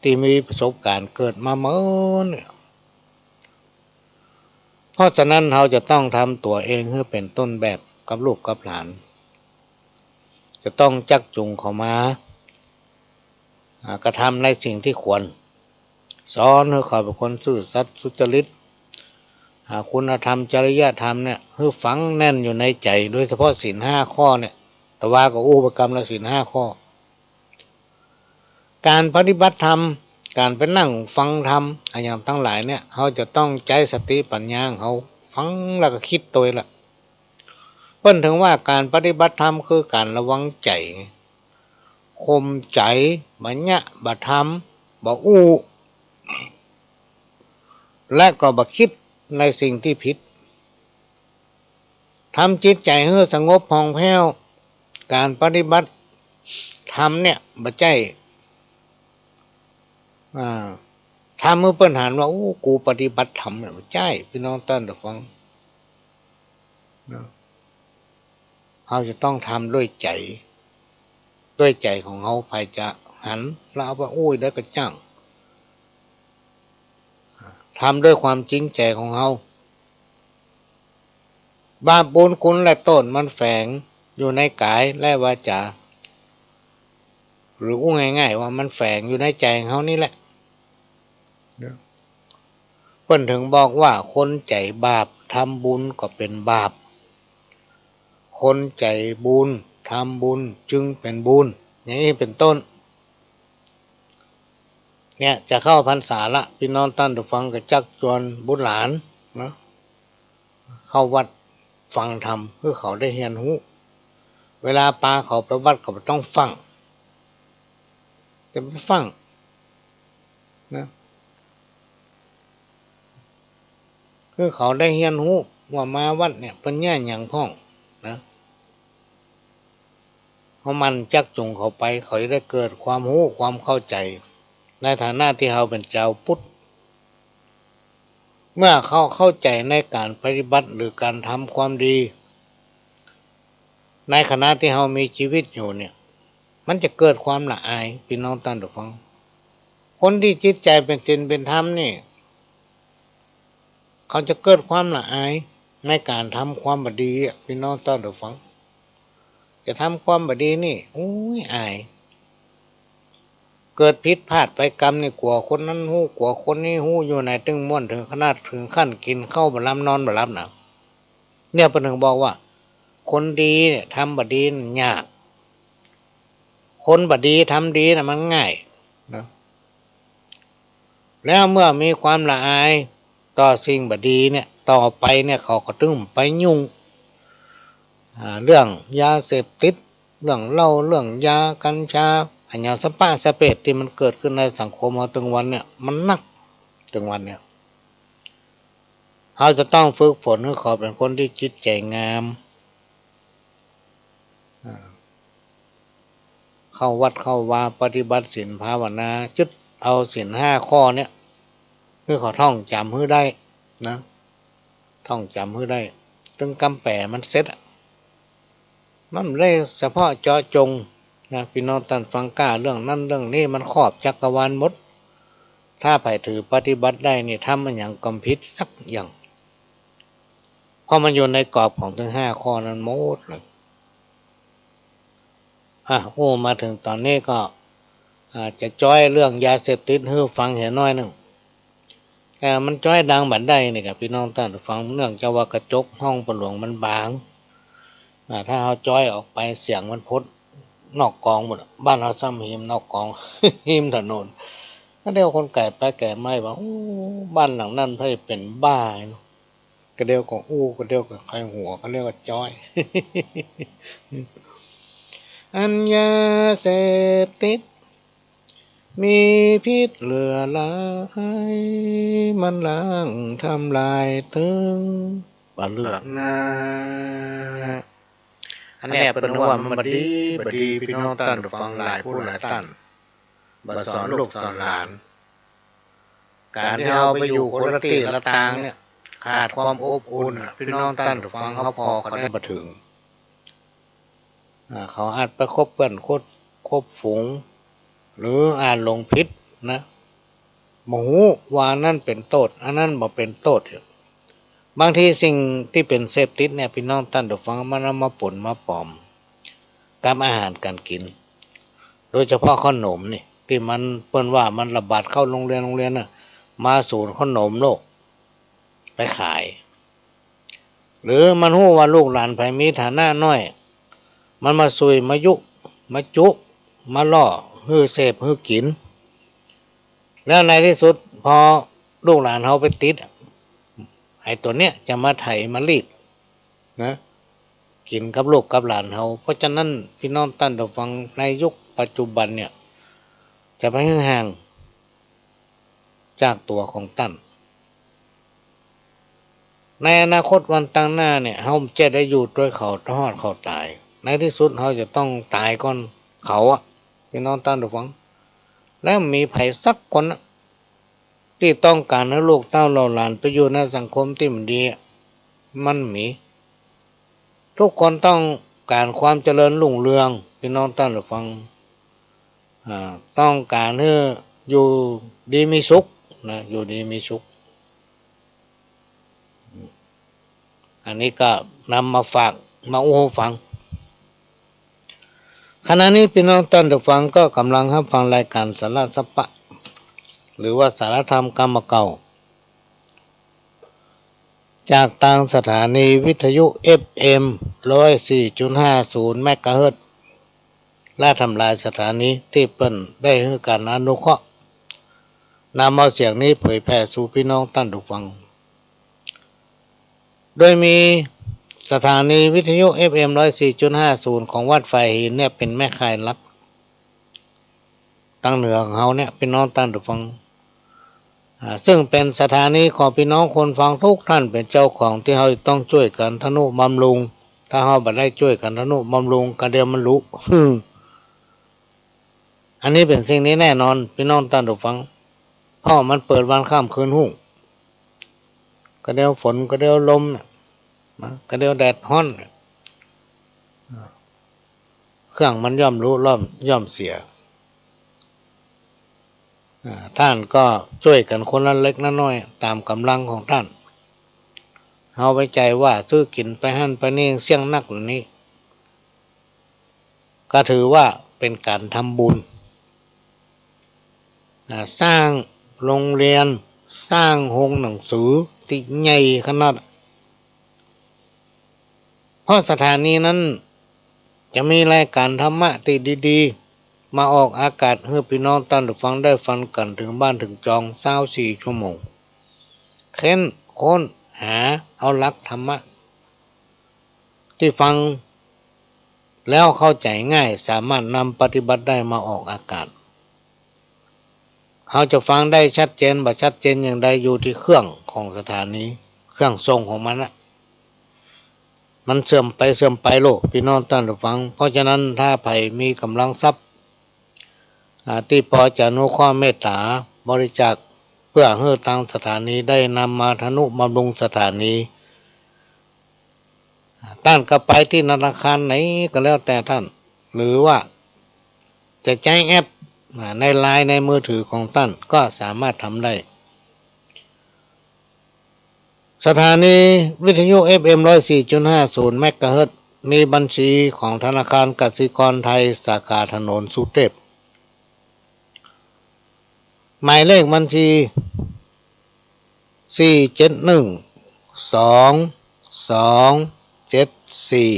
ตี้มีประสบก๋ารณ์เกิดมาเมินเนี่ย เพราะฉะนั้นเฮาจะต้องทำตั๋วเองหื้อเป๋นต้นแบบกับลูกกับหลาน จะต้องจักจูงเขามา อ่า กระทำในสิ่งตี้ควร สอนหื้อเขาเป๋นคนซื่อสัตย์สุจริต อ่า คุณธรรมจริยธรรมเนี่ย หื้อฝังแน่นอยู่ในใจ๋ โดยเฉพาะศีลห้าข้อเนี่ย ตะวาก็อู้ไปกำละศีลห้าข้อ ก๋านปฏิบัติธรรม ก๋านไปนั่งฟังธรรม อะหยังตังหลายเนี่ย เฮาจะต้องใจ๊สติปัญญาของเฮา ฟังแล้วก็กึ๊ดตวยละ เปิ้นเถิงว่าก๋านปฏิบัติธรรมคือก๋านระวังใจ๋ ข่มใจ๋ บ่เยียะ บ่ทำ บ่อู้ และก็บ่กึ๊ดในสิ่งตี้ผิด ทำจิตใจ๋หื้อสงบผ่องแผ้ว ก๋านปฏิบัติธรรมเนี่ย บ่ใจ้ อ่า ทำหื้อเปิ้นหันว่า โอ้ กูปฏิบัติธรรมเนี่ย บ่ใจ้ ปี้น้องต้านฟัง นะ เฮาจะต้องทำด้วยใจ๋ ด้วยใจ๋ของเฮา ใผจะหันแล้วเอาไปอู้ได้ก็จ้าง ทำด้วยความจริงใจ๋ของเฮา บาปบุญคุณและโต้ษมันแฝงอยู่ในก๋ายและวาจ๋า หรืออู้ง่ายๆ ว่ามันแฝงอยู่ในใจ๋ของเฮานี่แหละ เปิ้นเถิงบอกว่าคนใจ๋บาปทำบุญก็เป๋นบาป คนใจ๋บุญทำบุญจึงเป๋นบุญ อย่างนี้เป๋นต้น เนี่ยจะเข้าพรรษาละ ปี้น้องต้านฟังก็จักจวนบุตรหลานนะ เข้าวัดฟังธรรม หื้อเขาได้เฮียนฮู้ เวลาปาเขาไปวัดก็บ่ต้องฟั่ง จะไปฟั่งนะ หื้อเขาได้เฮียนฮู้ว่ามาวัดเนี่ยเปิ้นเยียะหยังพ่องนะ เฮาหมั่นจักจูงเขาไป เขาจะได้เกิดความฮู้ความเข้าใจ๋ ในฐานะตี้เฮาเป๋นจาวพุทธ เมื่อเขาเข้าใจ๋ในก๋านปฏิบัติหรือก๋านทำความดี ในขณะตี้เฮามีจีวิตอยู่เนี่ย มันจะเกิดความละอาย ปี้น้องต้านฟัง คนตี้จิตใจ๋เป๋นศีลเป๋นธรรมนี่ เขาจะเกิดความละอายในก๋านทำความบ่ดีอะ ปี้น้องต้านผู้ฟัง จะทำความบ่ดีนี่ อุ๊ย อาย เกิดผิดพลาดไปกำนี่ กั๋วคนนั้นฮู้ กั๋วคนนี้ฮู้ อยู่ไหนตึงม่วน เถิงขนาด เถิงขั้นกิ๋นข้าวบ่ลำ นอนบ่หลับนะ เนี่ยเปิ้นเถิงบอกว่า คนดีเนี่ยทำบ่ดีมันยาก คนบ่ดีทำดีน่ะมันง่ายนะ แล้วเมื่อมีความละอายต่อสิ่งบ่ดีเนี่ย ต่อไปเนี่ยเขาก็ตึงไปยุ่ง อ่า เรื่องยาเสพติด เรื่องเหล้า เรื่องยา กัญชา อะหยังสะป๊ะสะเป๊ะตี้มันเกิดขึ้นในสังคมเฮาตึงวันเนี่ย มันนัก ตึงวันเนี่ย เฮาจะต้องฝึกฝนหื้อเขาเป๋นคนตี้จิตใจ๋งาม อ่า เข้าวัดเข้าวา ปฏิบัติศีลภาวนา จึดเอาศีลห้าข้อเนี่ย หื้อเขาท่องจ๋ำหื้อได้นะ ท่องจ๋ำหื้อได้ ตึงกำแป๋มันเสร็จอะ มันบ่ได้เฉพาะเจาะจงนะ ปี้น้องต้านฟังก้า เรื่องนั้นเรื่องนี้ มันครอบจักรวาลหมด ถ้าใผถือปฏิบัติได้นี่ ทำอะหยังก็บ่ผิดสักอย่าง เพราะมันอยู่ในกรอบของตึงห้าข้อนั้นหมดเลย อ่ะ อู้มาเถิงต๋อนนี้ก็ อ่า จะจ๊อยเรื่องยาเสพติดหื้อฟังเหียน้อยนึ่ง แต่มันจ๊อยดังบ่ได้นี่ก่ะ ปี้น้องต้านฟัง เนื่องจากว่ากระจกห้องป้อหลวงมันบาง อ่า ถ้าเฮาจ๊อยออกไปเสียงมันพดนอกกองหมดอะ บ้านเฮาซ้ำฮิมนอกกอง ฮิมถนน ก็เดี๋ยวคนแก่ไปแก่มาว่า โอ้ บ้านหลังนั้นใผเป๋นบ้าเนาะ ก็เดี๋ยวก็อู้ ก็เดี๋ยวก็ใค่หัว ก็เดี๋ยวก็จ๊อย อันยาเสพติด มีพิษเหลือหลาย มันล้างทำลายตึงบ่เลือกหน้า อันเนี้ยเปิ้นว่ามันบ่ดี บ่ดี ปี้น้องต้านฟังหลายผู้หลายต้าน บ่สอนลูกสอนหลาน ก๋านตี้เฮาไปอยู่คนละตี้ละตางเนี่ย ขาดความอบอุ่นอะ ปี้น้องต้านฟัง เฮาผ่อเขาได้บ่เถิง อ่า เขาอาจไปคบเปื้อนคบ คบฝูง หรืออาจหลงผิดนะ บ่ฮู้ว่าอันนั้นเป๋นโต้ษ อันนั้นบ่เป๋นโต้ษ บางทีสิ่งตี้เป๋นเสพติดเนี่ย ปี้น้องต้านผู้ฟัง มันเอามาป๋นมาป๋อมกับอาหารก๋านกิ๋น โดยเฉพาะข้าวหนมนี่ ตี้มัน เปิ้นว่ามันระบาดเข้าโฮงเฮียน โฮงเฮียนน่ะ มาศูนย์ข้าวหนมโลก ไปขาย หรือมันฮู้ว่าลูกหลานใผมีฐานะน้อย มันมาซุย มายุ มาจุ มาล่อ หื้อเสพ หื้อกิ๋น แล้วในตี้สุด พอลูกหลานเฮาไปติด ไอ้ตั๋วเนี้ยจะมาไถ มารีดนะ กิ๋นกับลูกกับหลานเฮา เพราะฉะนั้น ปี้น้องต้านผู้ฟัง ในยุคปัจจุบันเนี่ย จะไปหื้อห่างจากตั๋วของต้าน ในอนาคตวันตางหน้าเนี่ย เฮาจะได้อยู่ตวยเขาตลอดเขาต๋าย ในตี้สุดเฮาจะต้องต๋ายก่อนเขาอะ ปี้น้องต้านผู้ฟัง แล้วบ่มีใผสักคนอะ ตี้ต้องก๋านหื้อลูกเต้าเหล่าหลานไปอยู่ในสังคมตี้บ่ดีอะ มันบ่มี กู้คนต้องก๋านความเจริญรุ่งเรือง ปี้น้องต้านผู้ฟัง อ่า ต้องก๋านหื้ออยู่ดีมีสุขนะ อยู่ดีมีสุข อันนี้ก็นำมาฝาก มาอู้หื้อฟัง ขณะนี้ปี้น้องต้านผู้ฟังก็ก่ำลังฮับฟังรายก๋านสาระสาระ หรือว่าสาระธรรมกำบ่าเก่า จากตางสถานีวิทยุ เอฟเอ็ม ร้อยสี่จุดห้าศูนย์ เมกะเฮิรตซ์ และทำลายสถานีตี้เปิ้นได้หื้อก๋านอนุเคราะห์ นำเอาเสียงนี้เผยแผ่สู่ปี้น้องต้านผู้ฟัง โดยมีสถานีวิทยุ เอฟเอ็ม ร้อยสี่จุดห้าศูนย์ ของวัดฝายหินเนี่ยเป๋นแม่ข่ายหลัก ตางเหนือของเฮาเนี่ย ปี้น้องต้านผู้ฟัง อ่า ซึ่งเป๋นสถานีของปี้น้องคนฟังกู้ต้านเป๋นเจ้าของ ตี้เฮาจะต้องจ้วยกั๋นทะนุบำรุง ถ้าเฮาบ่ได้จ้วยกั๋นทะนุบำรุง ก็เดี๋ยวมันลุ อันนี้เป๋นสิ่งตี้แน่นอน ปี้น้องต้านผู้ฟัง เพราะมันเปิดวันค่ำคืนฮุ่ง ก็เดี๋ยวฝน ก็เดี๋ยวลมเนี่ยนะ ก็เดี๋ยวแดดฮ้อนเนี่ย เครื่องมันย่อมลุ ย่อม ย่อมเสีย อ่า ต้านก็จ้วยกั๋นคนละเล็กละน้อยต๋ามก๋ำลังของต้าน เฮาไปใจ๋ว่าซื้อกิ๋นไปหั้นไปนี่เสี้ยงนักหรือนี้ ก็ถือว่าเป๋นก๋านทำบุญ อ่า สร้างโฮงเฮียน สร้างโฮงหนังสือตี้ใหญ่ขนาด เพราะสถานีนั้นจะมีรายก๋านธรรมะตี้ดีๆ มาออกอากาศหื้อปี้น้องต้านผู้ฟังได้ฟังกั๋นเถิงบ้านเถิงจอง ซาวสี่ชั่วโมง เค้นค้นหาเอาหลักธรรมะตี้ฟังแล้วเข้าใจ๋ง่าย สามารถนำปฏิบัติได้มาออกอากาศ เฮาจะฟังได้ชัดเจนบ่ชัดเจนอย่างใดอยู่ตี้เครื่องของสถานี เครื่องส่งของมันน่ะ มันเสื่อมไปเสื่อมไปโลด ปี้น้องต้านผู้ฟัง เพราะฉะนั้นถ้าใผมีก๋ำลังทรัพย์ อ่า ตี้ปอจะอนุเคราะห์เมตต๋าบริจาคเปื้อหื้อตางสถานีได้นำมาทนุบำรุงสถานี อ่า ต้านก็ไปตี้ธนาคารไหนก็แล้วแต่ต้าน หรือว่าจะใจ๊แอป อ่า ในไลน์ในมือถือของต้านก็สามารถทำได้ สถานีวิทยุ เอฟเอ็ม ร้อยสี่จุดห้าศูนย์ เมกะเฮิรตซ์ มีบัญชีของธนาคารกสิกรไทยสาขาถนนสุเทพ หมายเลขบัญชี สี่เจ็ดหนึ่ง สองสองเจ็ดสี่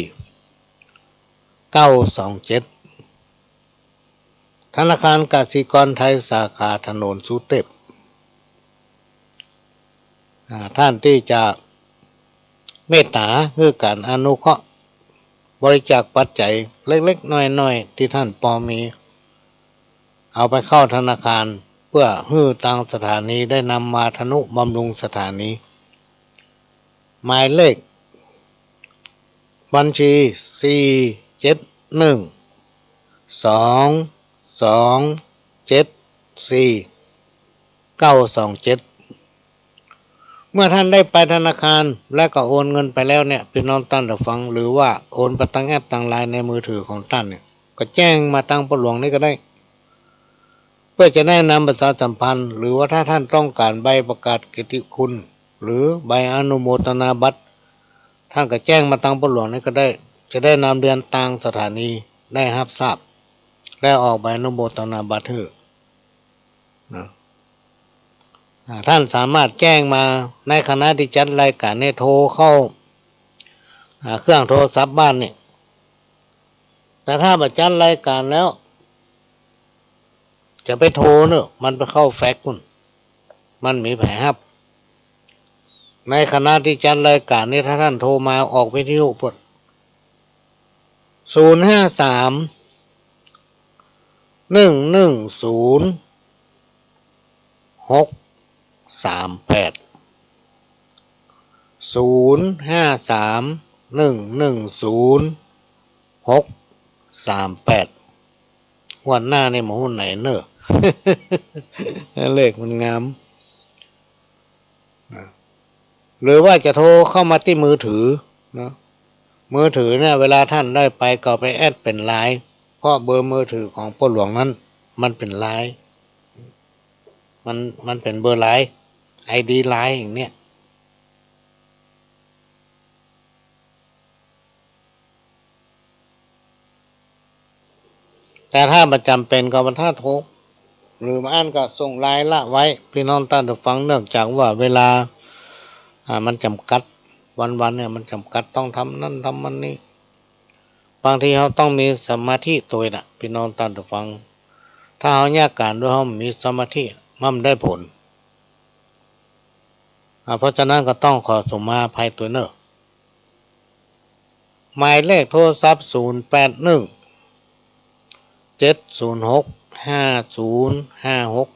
เก้าสองเจ็ด ธนาคารกสิกรไทยสาขาถนนสุเทพ อ่า ต้านตี้จะเมตต๋าหื้อก๋านอนุเคราะห์บริจาคปัจจัยเล็กๆ น้อยๆ ตี้ต้านปอมี เอาไปเข้าธนาคารเปื้อหื้อตางสถานีได้นำมาทนุบำรุงสถานี หมายเลขบัญชี สี่เจ็ดหนึ่ง สองสองเจ็ดสี่ เก้าสองเจ็ด เมื่อต้านได้ไปธนาคารแล้วก็โอนเงินไปแล้วเนี่ย ปี้น้องต้านผู้ฟัง หรือว่าโอนไปตางแอปตางไลน์ในมือถือของต้านเนี่ย ก็แจ้งมาตางป้อหลวงนี่ก็ได้ เปื้อจะได้นำประชาสัมพันธ์ หรือว่าถ้าต้านต้องก๋านใบประกาศเกียรติคุณ หรือใบอนุโมทนาบัตร ต้านก็แจ้งมาตางป้อหลวงนี่ก็ได้ จะได้นำเรียนตางสถานีได้ฮับทราบ และออกใบอนุโมทนาบัตรหื้อ นะ อ่า ต้านสามารถแจ้งมาในขณะตี้จัดรายก๋านนี่ โทรเข้า อ่า เครื่องโทรศัพท์บ้านนี่ แต่ถ้าบ่จัดรายก๋านแล้ว จะไปโทรเน่อ มันไปเข้าแฟกซ์ปู๊น มันบ่มีใผฮับ ในขณะตี้จัดรายก๋านนี่ ถ้าต้านโทรมาออกวิทยุปู๊น ศูนย์ห้าสาม หนึ่งหนึ่งศูนย์ หกสามแปด ศูนย์ห้าสาม หนึ่งหนึ่งศูนย์ หกสามแปด งวดหน้านี่บ่ฮู้ไหนเน่อ เลขมันงาม นะ หรือว่าจะโทรเข้ามาตี้มือถือนะ มือถือเนี่ย เวลาต้านได้ไปก็ไปแอดเป๋นไลน์ เพราะเบอร์มือถือของป้อหลวงนั้นมันเป๋นไลน์ มัน มันเป๋นเบอร์ไลน์ ไอดีไลน์อย่างเนี้ย แต่ถ้าบ่จ๋ำเป๋นก็บ่ต้องโทร หรือบ่อั้นก็ส่งไลน์ละไว้ ปี้น้องต้านผู้ฟัง เนื่องจากว่าเวลา อ่า มันจ๋ำกัด วันๆ เนี่ยมันจ๋ำกัด ต้องทำนั้นทำมันนี่ บางทีเฮาต้องมีสมาธิตวยน่ะ ปี้น้องต้านผู้ฟัง ถ้าเฮาเยียะก๋านโดยเฮาบ่มีสมาธิ มันบ่ได้ผล อ่า เพราะฉะนั้นก็ต้องขอสุมาอภัยตวยเน่อ หมายเลขโทรศัพท์ ศูนย์แปดหนึ่ง เจ็ดศูนย์หก ห้าศูนย์ห้าหก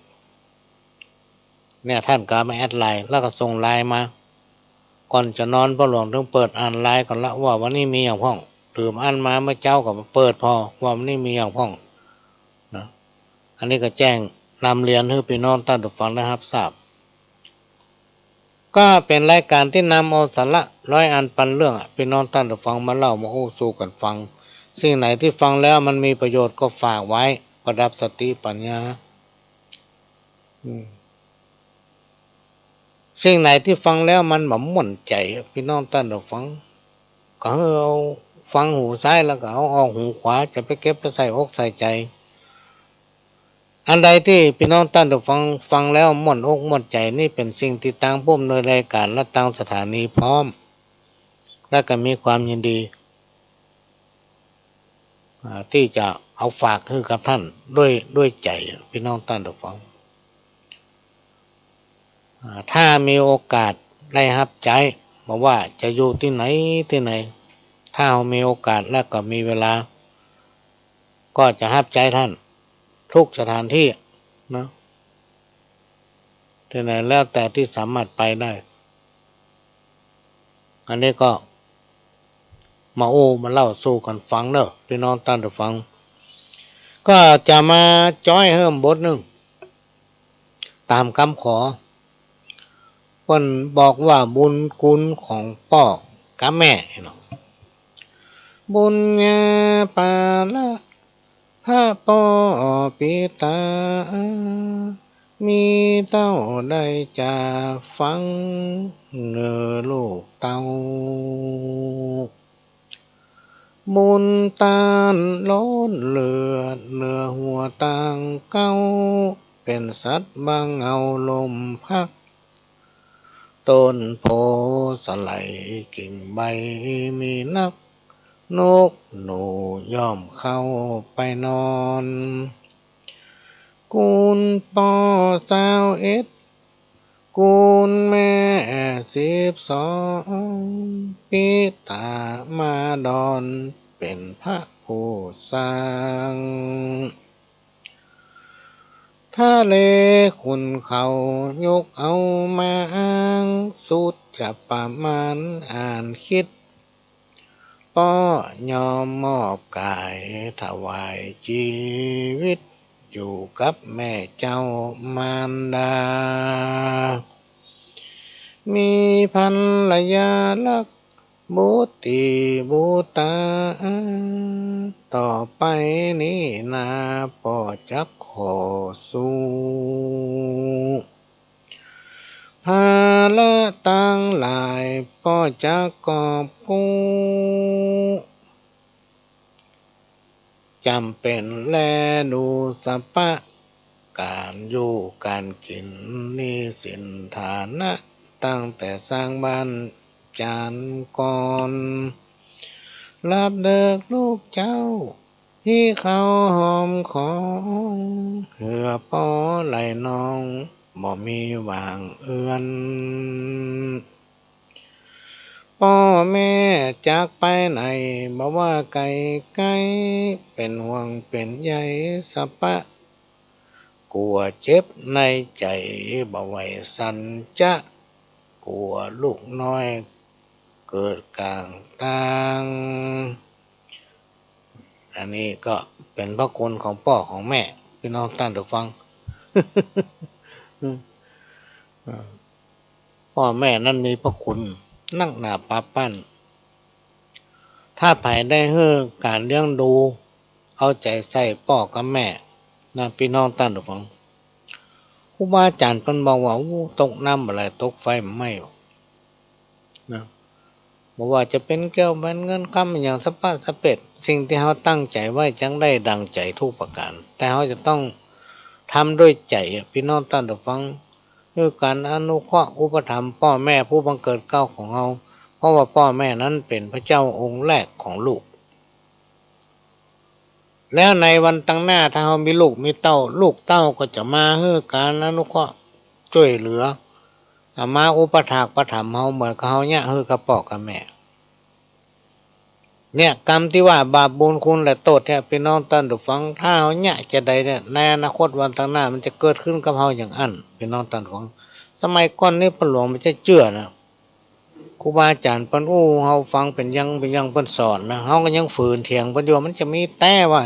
เนี่ย ต้านก็มาแอดไลน์ แล้วก็ส่งไลน์มา ก่อนจะนอนป้อหลวงต้องเปิดอ่านไลน์ก่อนละ ว่าวันนี้มีหยังพ่อง หรืออ่านมาเมื่อเจ๊าก็เปิดผ่อ ว่าวันนี้มีหยังพ่อง นะ อันนี้ก็แจ้งนำเรียนหื้อปี้น้องต้านผู้ฟังได้ฮับทราบ ก็เป๋นรายก๋านตี้นำเอาสาระร้อยอันปันเรื่องอะ ปี้น้องต้านผู้ฟังมาเล่ามาอู้สู่กั๋นฟัง สิ่งไหนตี้ฟังแล้วมันมีประโยชน์ก็ฝากไว้ ประดับสติปัญญา อืม สิ่งไหนตี้ฟังแล้วมันบ่ม่วนใจ๋ ปี้น้องต้านผู้ฟัง ก็หื้อเอาฟังหูซ้ายแล้วก็เอาออกหูขวา จะไปเก็บไปใส่อกใส่ใจ๋ อันใดตี้ปี้น้องต้านผู้ฟังฟังแล้วม่วนอกม่วนใจ๋ นี่เป๋นสิ่งตี้ตางผู้อำนวยรายก๋านและตางสถานีพร้อม และก็มีความยินดี อ่า ตี้จะเอาฝากหื้อกับต้านด้วย ด้วยใจ๋ ปี้น้องต้านผู้ฟัง อ่า ถ้ามีโอกาสได้ฮับใจ๊ บ่ว่าจะอยู่ตี้ไหนตี้ไหน ถ้าเฮามีโอกาสและก็มีเวลา ก็จะฮับใจ๊ต้านทุกสถานตี้เนาะ ตี้ไหนแล้วแต่ตี้สามารถไปได้ อันนี้ก็มาอู้มาเล่าสู่กั๋นฟังเน่อ ปี้น้องต้านผู้ฟัง ก็จะมาจ้อยหื้อบ่านึ่ง ต๋ามกำขอ เปิ้นบอกว่าบุญคุณของป้อกับแม่เนาะ บุญญาปาละ พระป้อปิตา มีเต้าได้จาฟัง เน่อลูกเต้า บุญต้านล้นเหลือ เหนือหัวตางเก๊า เป๋นสัตว์บ่าเหงาลมพัก ต้นโพธิ์สะไหลกิ่งใบมีนัก นกหนูย่อมเข้าไปนอน คุณป้อซาวเอ็ด คุณแม่สิบสอง ปิตามาดอนเป๋นพระผู้สร้าง ทะเลขุนเขายกเอามาอ้าง สุดจะประมาณอ่านคิด ป้อยอมมอบก๋ายถวายจีวิต อยู่กับแม่เจ้ามารดา มีภรรยารัก บุตรีบุตรา ต่อไปนี้นาป้อจักขอสู่ ภาระตังหลายป้อจักกอบกู้ จ๋ำเป๋นแลดูสะปะ ก๋านอยู่ก๋านกิ๋นหนี้สินฐานะ ตั้งแต่สร้างบ้านจานก่อน หลับเดิกลูกเจ้า หิ้วข้าวหอมของ เหือป้อไหลนอง บ่มีหว่างเอือน ป้อแม่จากไปไหน บ่ว่าไก๋ใก้ เป๋นห่วงเป๋นใยสะปะ กั๋วเจ็บในใจ๋ บ่ไหวสันจะ กั๋วลูกน้อยเกิดก๋างตาง อันนี้ก็เป๋นพระคุณของป้อของแม่ ปี้น้องต้านผู้ฟัง ป้อแม่นั้นมีพระคุณนักหนาปาปัน ถ้าใผได้หื้อก๋านเลี้ยงดู เอาใจ๋ใส่ป้อกับแม่นะ ปี้น้องต้านผู้ฟัง ครูบาอาจ๋ารย์เปิ้นบอกว่า อู้ ตกน้ำบ่ไหล ตกไฟบ่ไหม้ นะ บ่ว่าจะเป๋นแก้วแหวนเงินคำอะหยังสะปะสะเปด สิ่งตี้เฮาตั้งใจ๋ไว้จักได้ดั่งใจ๋ทุกประก๋าน แต่เฮาจะต้องทำด้วยใจ๋อะ ปี้น้องต้านผู้ฟัง คือก๋านอนุเคราะห์อุปถัมภ์ป้อแม่ผู้บังเกิดเกล้าของเฮา เพราะว่าป้อแม่นั้นเป๋นพระเจ้าองค์แรกของลูก แล้วในวันตังหน้าถ้าเฮามีลูกมีเต้า ลูกเต้าก็จะมาหื้อก๋านอนุเคราะห์จ้วยเหลือ เอามาอุปถากอุปถัมภ์เฮาเหมือนกับเฮาเยียะหื้อกับป้อกับแม่ เนี่ย กำตี้ว่าบาปบุญคุณและโต้ษเนี่ย ปี้น้องต้านผู้ฟัง ถ้าเฮาเยียะจาใดเนี่ย ในอนาคตวันตังหน้ามันจะเกิดขึ้นกับเฮาอย่างอั้น ปี้น้องต้านผู้ฟัง สมัยก่อนนี้ป้อหลวงบ่ใจ้เจื้อนะ ครูบาอาจ๋ารย์เปิ้นอู้เฮาฟังเป๋นอย่างเป๋นอย่างเปิ้นสอนนะ เฮาก็ยังฝืนเถียงเปิ้นอยู่ มันจะมีแต๊ว่า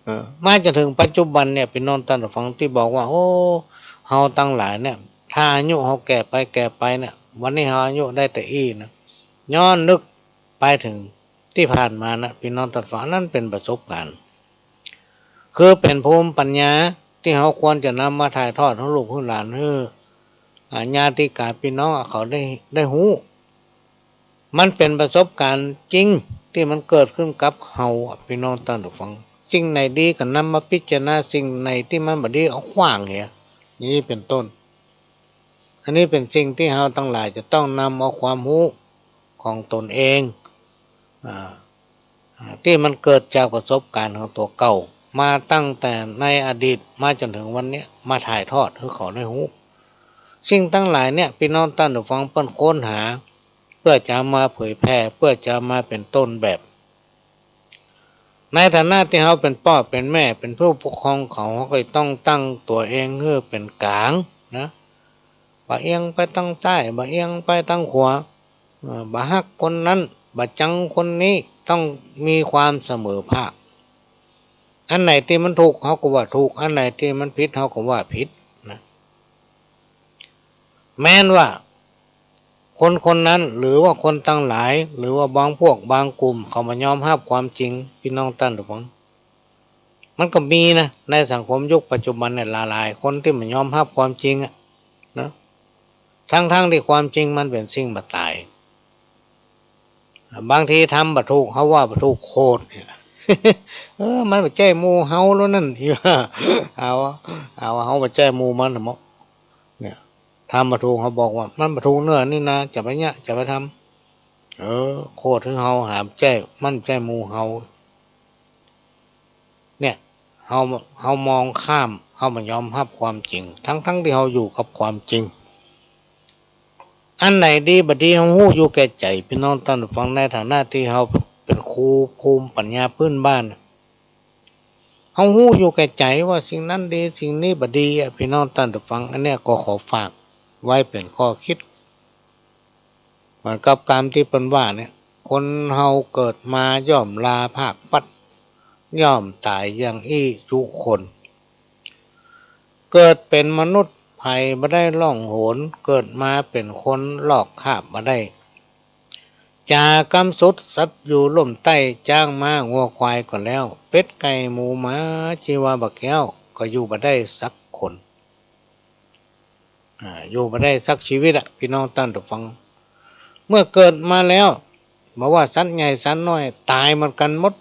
เออ มาจ๋นเถิงปัจจุบันเนี่ย ปี้น้องต้านผู้ฟังตี้บอกว่า โอ้ เฮาตังหลายเนี่ย ถ้าอายุเฮาแก่ไปแก่ไปเนี่ย วันนี้เฮาอายุได้แต่อี้นะ ย้อนนึกไปเถิงตี้ผ่านมานะ ปี้น้องต้านผู้ฟัง อันนั้นเป๋นประสบก๋ารณ์ คือเป๋นภูมิปัญญา ตี้เฮาควรจะนำมาถ่ายทอดหื้อลูกหื้อหลาน หื้อ อ่า ญาติกาพี่น้องเขาได้ ได้ฮู้ มันเป๋นประสบก๋ารณ์จริงตี้มันเกิดขึ้นกับเฮาอะ พี่น้องต้านผู้ฟัง สิ่งไหนดีก็นำมาพิจารณา สิ่งไหนตี้มันบ่ดีเอาขว้างเหีย อย่างนี้เป๋นต้น อันนี้เป๋นสิ่งตี้เฮาตังหลายจะต้องนำเอาความฮู้ของตนเอง อ่า อ่า ตี้มันเกิดจากประสบก๋ารณ์ของตั๋วเก่า มาตั้งแต่ในอดีตมาจ๋นเถิงวันเนี้ย มาถ่ายทอดหื้อเขาได้ฮู้ สิ่งตังหลายเนี่ย พี่น้องต้านผู้ฟัง เปิ้นค้นหา เปื้อจะเอามาเผยแผ่ เปื้อจะเอามาเป๋นต้นแบบ ในฐานะตี้เฮาเป๋นป้อเป๋นแม่ เป๋นผู้ปกครองเขา เฮาก็ต้องตั้งตั๋วเองหื้อเป๋นก๋างนะ บ่เอียงไปตางซ้าย บ่เอียงไปตางขวา เอ่อ บ่ฮักคนนั้น บ่จังคนนี้ ต้องมีความเสมอภาค อันไหนตี้มันถูก เฮาก็ว่าถูก อันไหนตี้มันผิด เฮาก็ว่าผิดนะ แม้นว่าคนคนนั้น หรือว่าคนตังหลาย หรือว่าบางพวกบางกลุ่ม เขาบ่ยอมฮับความจริง พี่น้องต้านผู้ฟัง มันก็มีนะ ในสังคมยุคปัจจุบันเนี่ย หลายๆ คนตี้บ่ยอมฮับความจริงอะนะ ทั้งๆ ตี้ความจริงมันเป๋นสิ่งบ่ต๋าย บางทีทำบ่ถูก เฮาว่าบ่ถูกโขดเนี่ย เออ มันบ่ใจ้หมู่เฮาแล้วนั่น เอา เอา เฮาบ่ใจ้หมู่มันเนาะ เนี่ย ทำบ่ถูก เฮาบอกว่ามันบ่ถูกเนาะนี่นะ จะไปเยียะ จะไปทำ เออ โขดหื้อเฮา หาบ่ใจ้ มันบ่ใจ้หมู่เฮา เนี่ย เฮา เฮามองข้าม เฮาบ่ยอมฮับความจริง ทั้งๆ ตี้เฮาอยู่กับความจริง อันไหนดีบ่ดี เฮาฮู้อยู่แก่ใจ๋ พี่น้องต้านผู้ฟัง ในฐานะตี้เฮาเป๋นครูภูมิปัญญาพื้นบ้าน เฮาฮู้อยู่แก่ใจ๋ว่าสิ่งนั้นดี สิ่งนี้บ่ดีอะ พี่น้องต้านผู้ฟัง อันเนี้ยก็ขอฝากไว้เป๋นข้อคิด เหมือนกับกำตี้เปิ้นว่าเนี่ย คนเฮาเกิดมาย่อมลาภาคปัด ย่อมต๋ายอย่างอี้จุคน เกิดเป๋นมนุษย์ไผบ่ได้ล่องหน เกิดมาเป๋นคนลอกคราบบ่ได้ จ๋ากำสุดสัตว์อยู่ลุ่มใต้ จ๊างม้างัวควายก็แล้ว เป็ดไก่หมูหมา ชีวาบ่าแก้ว ก็อยู่บ่ได้สักคน อ่า อยู่บ่ได้สักชีวิตอะ พี่น้องต้านผู้ฟัง เมื่อเกิดมาแล้ว บ่ว่าสัตว์ใหญ่สัตว์น้อย ต๋ายเหมือนกั๋นหมด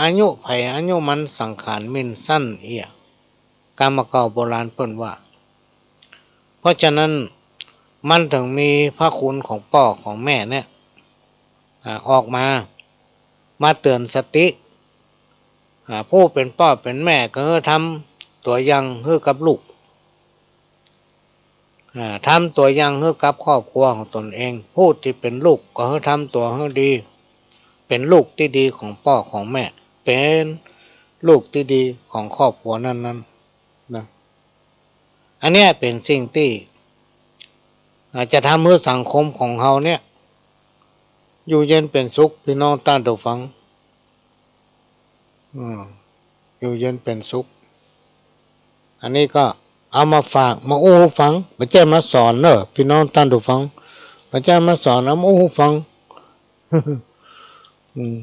อายุไผอายุมัน สังขารมิ่นสั้นเอี้ย กำเก่าโบราณเปิ้นว่า เพราะฉะนั้นมันเถิงมีพระคุณของป้อของแม่เนี่ย อ่า ออกมา มาเตือนสติ อ่า ผู้เป๋นป้อเป๋นแม่ก็หื้อทำตั๋วอย่างหื้อกับลูก อ่า ทำตั๋วอย่างหื้อกับครอบครัวของตนเอง ผู้ตี้เป๋นลูกก็หื้อทำตั๋วหื้อดี เป๋นลูกตี้ดีของป้อของแม่ เป๋นลูกตี้ดีของครอบครัวนั้นๆ นะ อันเนี้ยเป๋นสิ่งตี้ อ่า จะทำหื้อสังคมของเฮาเนี่ย อยู่เย็นเป๋นสุข พี่น้องต้านผู้ฟัง อืม อยู่เย็นเป๋นสุข อันนี้ก็เอามาฝาก มาอู้ฟัง บ่ใจ้มาสอนเน่อ พี่น้องต้านผู้ฟัง บ่ใจ้มาสอน เอามาอู้ฟัง อืม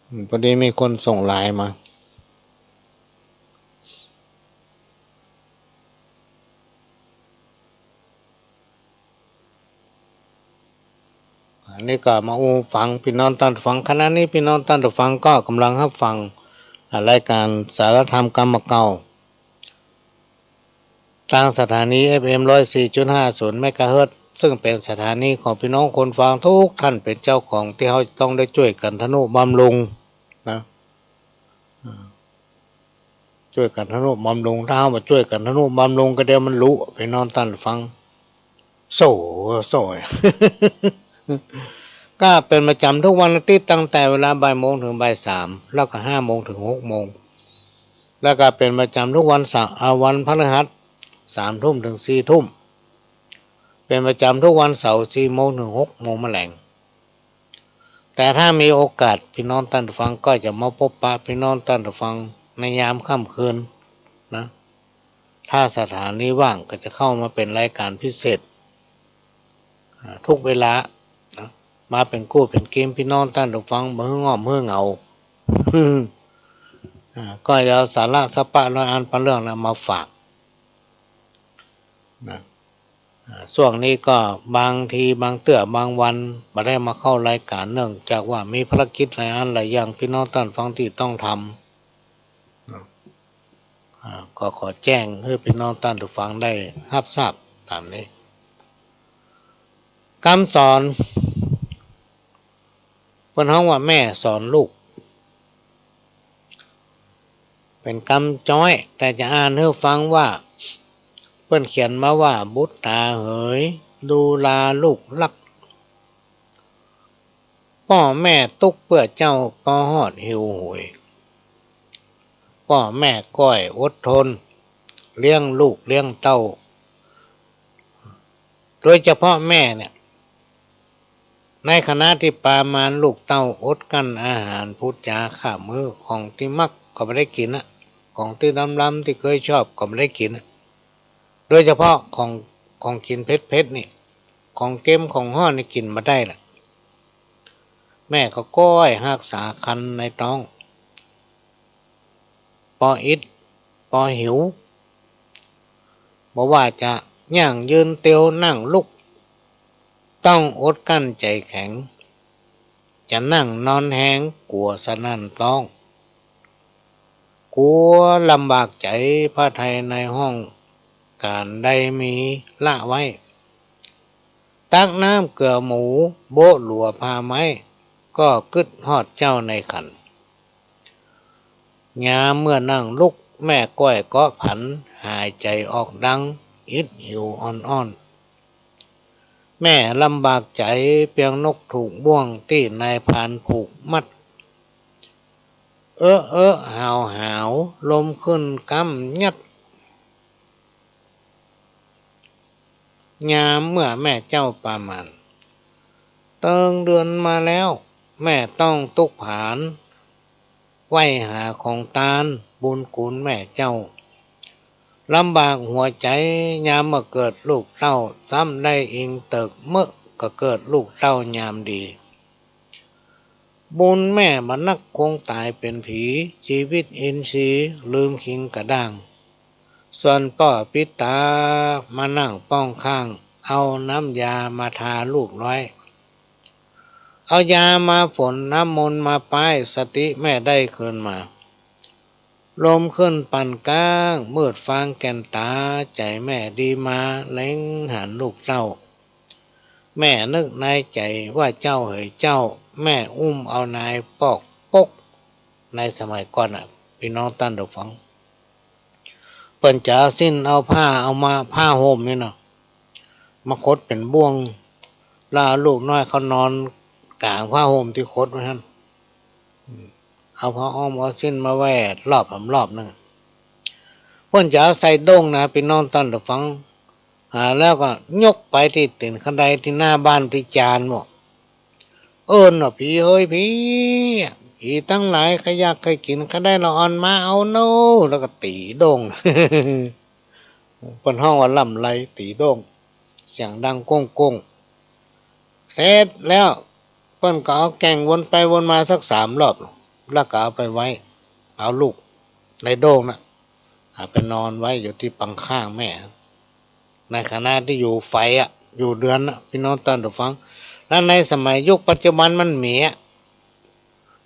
อืม พอดีมีคนส่งไลน์มา อันนี้ก็มาอู้ฟัง พี่น้องต้านผู้ฟัง ขณะนี้พี่น้องต้านผู้ฟังก็กำลังฮับฟัง อ่า รายก๋านสารธรรมกำเก่า ตางสถานี เอฟเอ็ม ร้อยสี่จุดห้าศูนย์ เมกะเฮิรตซ์ ซึ่งเป๋นสถานีของพี่น้องคนฟังทุกท่านเป๋นเจ้าของ ตี้เฮาจะต้องได้จ้วยกั๋นทะนุบำรุงนะ อ่า จ้วยกั๋นทะนุบำรุง ถ้าเฮาบ่จ้วยกั๋นทะนุบำรุงก็เดี๋ยวมันลุ พี่น้องต้านผู้ฟัง โซ่ โซ่ ก็เป๋นประจ๋ำทุกวันอาทิตย์ ตั้งแต่เวลาบ่ายโมงเถิงบ่ายสาม แล้วก็ห้าโมงเถิงหกโมง แล้วก็เป๋นประจ๋ำทุกวันเสาร์ อ่า วันพฤหัส สามทุ่มเถิงสี่ทุ่ม เป๋นประจ๋ำทุกวันเสาร์ สี่โมงเถิงหกโมงมะแลง แต่ถ้ามีโอกาส พี่น้องต้านผู้ฟังก็จะมาพบปะพี่น้องต้านผู้ฟังในยามค่ำคืนนะ ถ้าสถานีว่างก็จะเข้ามาเป๋นรายก๋านพิเศษ อ่า ทุกเวลานะ มาเป๋นกู้เป๋นเกม พี่น้องต้านผู้ฟัง บ่หื้อง่อมหื้อเหงา อ่า ก็จะเอาสาระสักปะน้อยอันปะเรื่องนะมาฝากนะ อ่า ช่วงนี้ก็บางทีบางเตื้อบางวันบ่ได้มาเข้ารายการ เนื่องจากว่ามีภารกิจหลายอันหลายอย่าง พี่น้องต้านฟังตี้ต้องทำนะ อ่า ก็ขอแจ้งหื้อพี่น้องต้านผู้ฟังได้ฮับทราบต๋ามนี้ กำสอน เปิ้นฮ้องว่าแม่สอนลูก เป๋นกำจ๊อย แต่จะอ่านหื้อฟังว่า เปิ้นเขียนมาว่า บุตราเหย ดูราลูกฮัก ป้อแม่ตุ๊กเปื้อเจ้า ป้อฮอดหิวโหย ป้อแม่ก้อยอดทน เลี้ยงลูกเลี้ยงเต้า โดยเฉพาะแม่เนี่ย ในขณะตี้ประมาณลูกเต้าอดกั้นอาหาร พูดจ๋าข้ามมื้อ ของตี้มักก็บ่ได้กิ๋นอะ ของตี้ลำๆ ตี้เกยชอบก็บ่ได้กิ๋นอะ โดยเฉพาะของ ของกิ๋นเผ็ดๆ นี่ ของเก็มของฮ้อนนี่กิ๋นบ่ได้ละ แม่ก็ก้อยฮักษาครรภ์ในต๊อง ปออิด ปอหิว บ่ว่าจะย่างยืนเตียวนั่งลุก ต้องอดกั้นใจ๋แข็ง จะนั่งนอนแฮงกั๋วสนั่นต๊อง กั๋วลำบากใจ๋ ผ้าไทยในห้องก๋านได้มีละไว้ ตักน้ำเกือหมู โบ๊ะหลัวผ้าไม้ ก็กึ๊ดฮอดเจ้าในครรภ์ ยามเมื่อนั่งลุก แม่ก้อยก็ผัน หายใจ๋ออกดัง อิดหิวอ่อนๆ แม่ลำบากใจ๋ เปียงนกถูกบ่วง ตี้นายพรานผูกมัด เอ๊อะเอ๊อะหาวหาว ลมขึ้นก๊ำยัด ยามเมื่อแม่เจ้าประมาณ เติงเดือนมาแล้ว แม่ต้องตุ๊กผาน ไหว้หาของตาน บุญคุณแม่เจ้า ลำบากหัวใจ๋ ยามเมื่อเกิดลูกเต้า ซ้ำได้อิงเติก เมื่อก็เกิดลูกเต้ายามดี บุญแม่บ่นักคงต๋ายเป๋นผี จีวิตอินทรีย์ลืมคิงกระด้าง ส่วนป้อปิดต๋ามานั่งป้องข้าง เอาน้ำยามาทาลูกน้อย เอายามาฝน น้ำมนต์มาป้าย สติแม่ได้คืนมา ลมขึ้นปั่นก๊าง มืดฟางแก่นต๋า ใจ๋แม่ดีมา เล็งหันลูกเต้า แม่นึกในใจ๋ว่าเจ้าเหยเจ้า แม่อุ้มเอานายปอกปก ในสมัยก่อนน่ะ พี่น้องต้านผู้ฟัง เปิ้นจะเอาสิ้นเอาผ้า เอามาผ้าห่มนี่เนาะ มาขดเป๋นบ่วง แล้วเอาลูกน้อยเข้านอนก๋างผ้าห่มตี้ขดไว้หั้น อืม เอาผ้าอ้อมเอาสิ้นมาแหวดรอบหำรอบนึ่ง เปิ้นจะเอาใส่โด่งนะ พี่น้องต้านผู้ฟัง อ่า แล้วก็ยกไปตี้ตี๋นคันไดตี้หน้าบ้านตี้จานบ่ เอิ้นว่า "ผีเหยผี ผีตังหลาย ใค่อยากใค่กิ๋น ใค่ได้ละอ่อนมาเอาเน่อ" แล้วก็ตี๋โด่ง เปิ้นฮ้องว่าล่ำไร ตี๋โด่ง เสียงดังโก้งๆ เสร็จแล้ว เปิ้นก็เอาแก่งวนไปวนมาสักสามรอบ แล้วก็เอาไปไว้ เอาลูกในโด่งน่ะ เอาไปนอนไว้อยู่ตี้ปังข้างแม่ ในขณะตี้อยู่ไฟอะ อยู่เดือนน่ะ พี่น้องต้านผู้ฟัง แล้วในสมัยยุคปัจจุบันมันเหมีย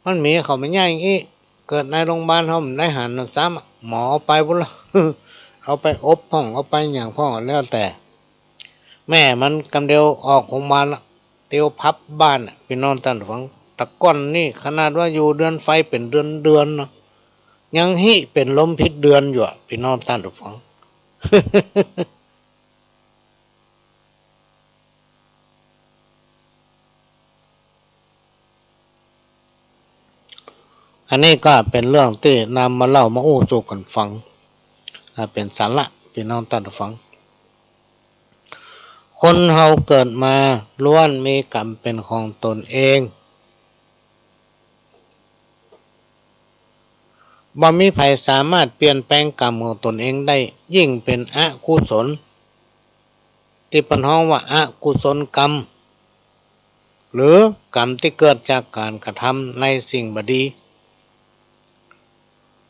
มันเหมียเขาบ่ใหญ่อี้ เกิดในโรงบาลเฮาบ่ได้หันน่ะซ้ำอะ หมอเอาไปพุ้นละ เอาไปอบพ่อง เอาไปหยังพ่อง แล้วแต่ แม่มันกำเดียวออกโรงบาลละ เตียวพับบ้านน่ะ พี่น้องต้านผู้ฟัง แต่ก่อนนี่ขนาดว่าอยู่เดือนไฟเป๋นเดือนๆ เนาะ ยังฮิเป๋นลมพิษเดือนอยู่อะ พี่น้องต้านผู้ฟัง อันนี้ก็เป๋นเรื่องตี้นำมาเล่ามาอู้สู่กั๋นฟัง อ่า เป๋นสาระ พี่น้องต้านผู้ฟัง คนเฮาเกิดมาล้วนมีกรรมเป๋นของตนเอง บ่มีใผสามารถเปลี่ยนแปลงกรรมของตนเองได้ ยิ่งเป๋นอกุศล ตี้เปิ้นฮ้องว่าอกุศลกรรม หรือกรรมตี้เกิดจากก๋านกระทำในสิ่งบ่ดี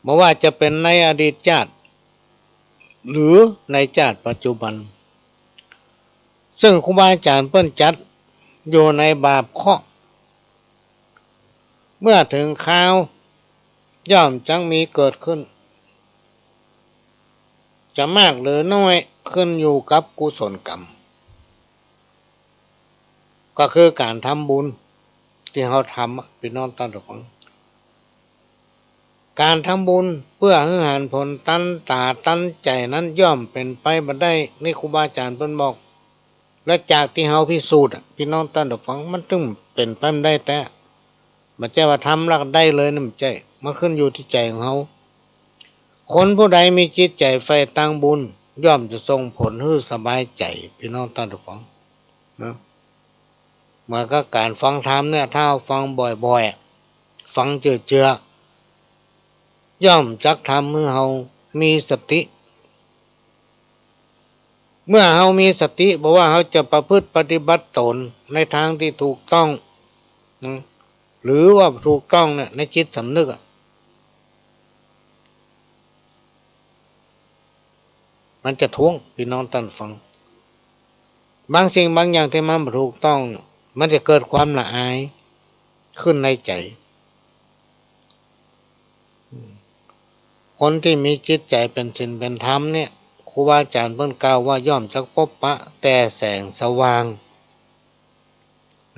บ่ว่าจะเป๋นในอดีตจาติ หรือในจาติปัจจุบัน ซึ่งครูบาอาจ๋ารย์เปิ้นจัดอยู่ในบาปเคราะห์ เมื่อเถิงคราวย่อมจักมีเกิดขึ้น จะมากหรือน้อยขึ้นอยู่กับกุศลกรรม ก็คือก๋านทำบุญตี้เฮาทำอะ ปี้น้องต้านผู้ฟัง ก๋านทำบุญเปื้อหื้อหันผลตันต๋าตันใจ๋นั้นย่อมเป๋นไปบ่ได้ นี่ครูบาอาจ๋ารย์เปิ้นบอก และจากตี้เฮาพิสูจน์อะ ปี้น้องต้านผู้ฟัง มันตึงเป๋นไปบ่ได้แต๊ บ่ใจ้ว่าทำแล้วก็ได้เลยนะ บ่ใจ้ มันขึ้นอยู่ตี้ใจ๋ของเฮา คนผู้ใดมีจิตใจ๋ใฝ่ตางบุญ ย่อมจะส่งผลหื้อสบายใจ๋ ปี้น้องต้านผู้ฟัง นะ เหมือนกับก๋านฟังธรรมเนี่ย ถ้าเฮาฟังบ่อยๆ ฟังเจือๆ ย่อมจักทำหื้อเฮามีสติ เมื่อเฮามีสติ บ่ว่าเฮาจะประพฤติปฏิบัติตนในตางตี้ถูกต้อง นะ หรือว่าถูกต้องเนี่ย ในจิตสำนึกอะ มันจะถ้วง ปี้น้องต้านฟัง บางสิ่งบางอย่างตี้มันบ่ถูกต้อง มันจะเกิดความละอายขึ้นในใจ๋ คนตี้มีจิตใจ๋เป๋นศีลเป๋นธรรมเนี่ย ครูบาอาจ๋ารย์เปิ้นกล่าวว่าย่อมจักปบปะแต่แสงสว่าง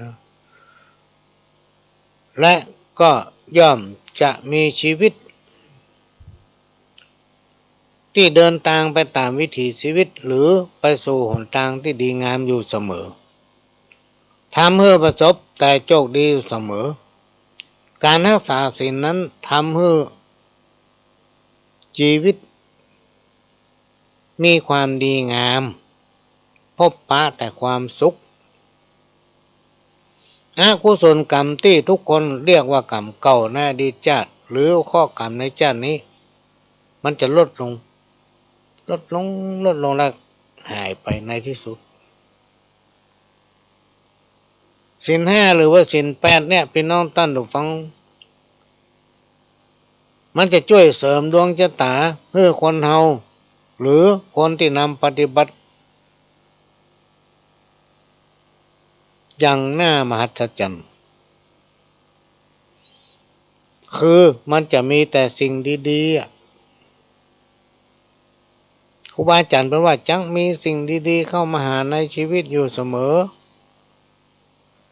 นะ และก็ย่อมจะมีชีวิตตี้เดินตางไปต๋ามวิถีชีวิต หรือไปสู่หนตางตี้ดีงามอยู่เสมอ ทำหื้อประสบแต่โจคดีอยู่เสมอ ก๋านฮักษาศีลนั้นทำหื้อจีวิต มีความดีงาม ปบปะแต่ความสุข อกุศลกรรมตี้ทุกคนเรียกว่ากรรมเก่าในอดีตจาติ หรือเคราะห์กรรมในจาตินี้ มันจะลดลง ลดลง ลดลง และหายไปในตี้สุด ศีลห้าหรือว่าศีลแปดเนี่ย ปี้น้องต้านผู้ฟัง มันจะจ้วยเสริมดวงจะต๋าหื้อคนเฮา หรือคนตี้นำปฏิบัติ อย่างน่ามหัศจรรย์ คือมันจะมีแต่สิ่งดีๆ อะ ครูบาอาจ๋ารย์เปิ้นว่าจักมีสิ่งดีๆ เข้ามาหาในจีวิตอยู่เสมอ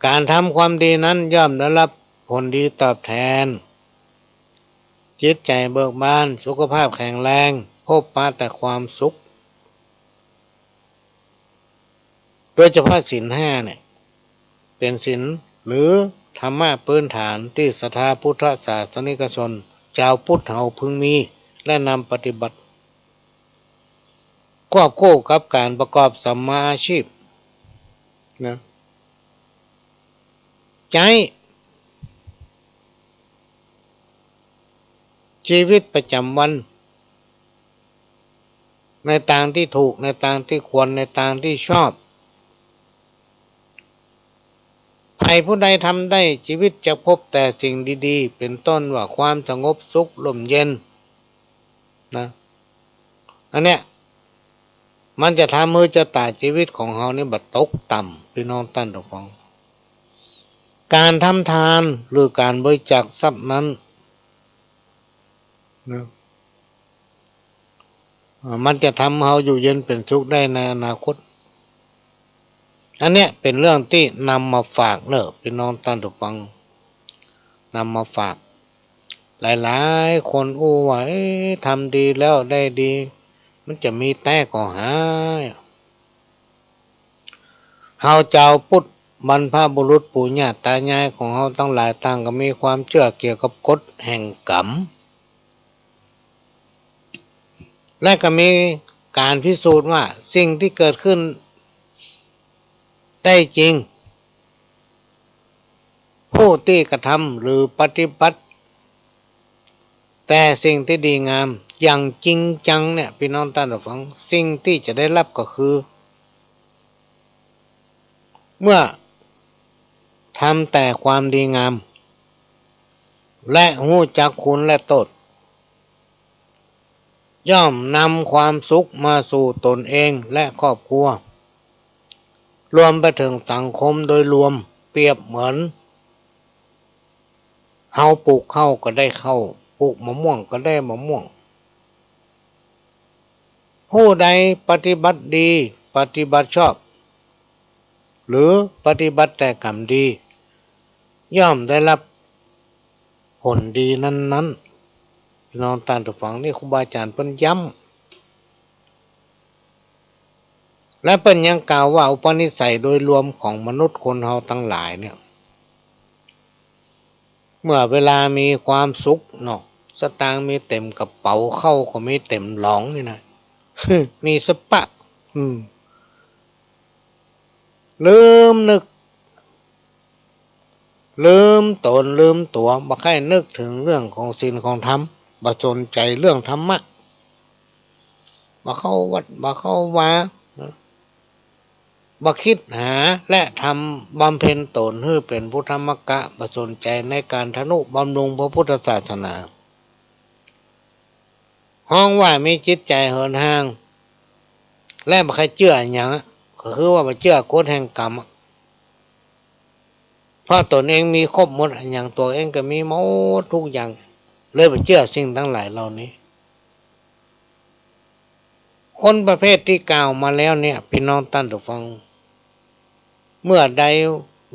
ก๋านทำความดีนั้นย่อมได้รับผลดีตอบแทน จิตใจ๋เบิกบาน สุขภาพแข็งแรง ปบปะแต่ความสุข โดยเฉพาะศีลห้าเนี่ย เป๋นศีลหรือธรรมะพื้นฐานตี้ศรัทธาพุทธศาสนิกชนจาวพุทธเฮาพึงมี และนำปฏิบัติ ควบคู่กับก๋านประกอบสัมมาอาชีพ นะ ใจ๊จีวิตประจ๋ำวัน ในตางตี้ถูก ในตางตี้ควร ในตางตี้ชอบ ใผผู้ใดทำได้ จีวิตจะปบแต่สิ่งดีๆ เป๋นต้นว่าความสงบสุขร่มเย็น นะ อันเนี้ย มันจะทำหื้อจะต๋าจีวิตของเฮานี่บ่ตกต่ำ ปี้น้องต้านผู้ฟัง ก๋านทำทานหรือก๋านบริจาคทรัพย์นั้น นะ อ่า มันจะทำเฮาอยู่เย็นเป๋นสุขได้ในอนาคต อันเนี้ยเป๋นเรื่องตี้นำมาฝากเน่อ ปี้น้องต้านผู้ฟัง นำมาฝาก หลายๆ คนอู้ว่า เอ๊ะ ทำดีแล้วได้ดี มันจะมีแต๊ก่อหา เฮาจาวพุทธ บรรพบุรุษปู่ย่าต๋ายายของเฮาตังหลายต่างก็มีความเจื้อเกี่ยวกับกฎแห่งกรรม และก็มีก๋านพิสูจน์ว่าสิ่งตี้เกิดขึ้นได้จริง ผู้ตี้กระทำหรือปฏิบัติ แต่สิ่งตี้ดีงามอย่างจริงจังเนี่ย ปี้น้องต้านผู้ฟัง สิ่งตี้จะได้รับก็คือ เมื่อทำแต่ความดีงาม และฮู้จักคุณและโต้ษ ย่อมนำความสุขมาสู่ตนเองและครอบครัว รวมไปเถิงสังคมโดยรวม เปรียบเหมือนเฮาปลูกข้าวก็ได้ข้าว ปลูกมะม่วงก็ได้มะม่วง ผู้ใดปฏิบัติดี ปฏิบัติชอบ หรือปฏิบัติแต่กรรมดี ย่อมได้รับผลดีนั้นๆ พี่น้องต้านผู้ฟัง นี่ครูบาอาจ๋ารย์เปิ้นย้ำ และเปิ้นยังกล่าวว่าอุปนิสัยโดยรวมของมนุษย์คนเฮาตังหลายเนี่ย เมื่อเวลามีความสุขเนาะ สตางค์มีเต็มกระเป๋า ข้าวก็มีเต็มหลองนี่นะ มีสะปะ อืม ลืมนึก ลืมต๋นลืมตั๋ว บ่ใค่นึกเถิงเรื่องของศีลของธรรม บ่สนใจ๋เรื่องธรรมะ บ่เข้าวัด บ่เข้าวา บ่กึ๊ดหาและทำบำเพ็ญต๋นหื้อเป๋นผู้ธรรมกะ บ่สนใจ๋ในก๋านทะนุบำรุงพระพุทธศาสนา ฮ้องว่ามีจิตใจ๋เหินห่าง และบ่ใค่เจื้ออะหยังอะ ก็คือว่าบ่เจื้อกฎแห่งกรรมอะ เพราะต๋นเองมีครบหมดอะหยัง ตั๋วเองก็มีหมดกู้อย่าง เลยบ่เจื้อสิ่งตังหลายเหล่านี้ คนประเภทตี้กล่าวมาแล้วเนี่ย พี่น้องต้านผู้ฟัง เมื่อใด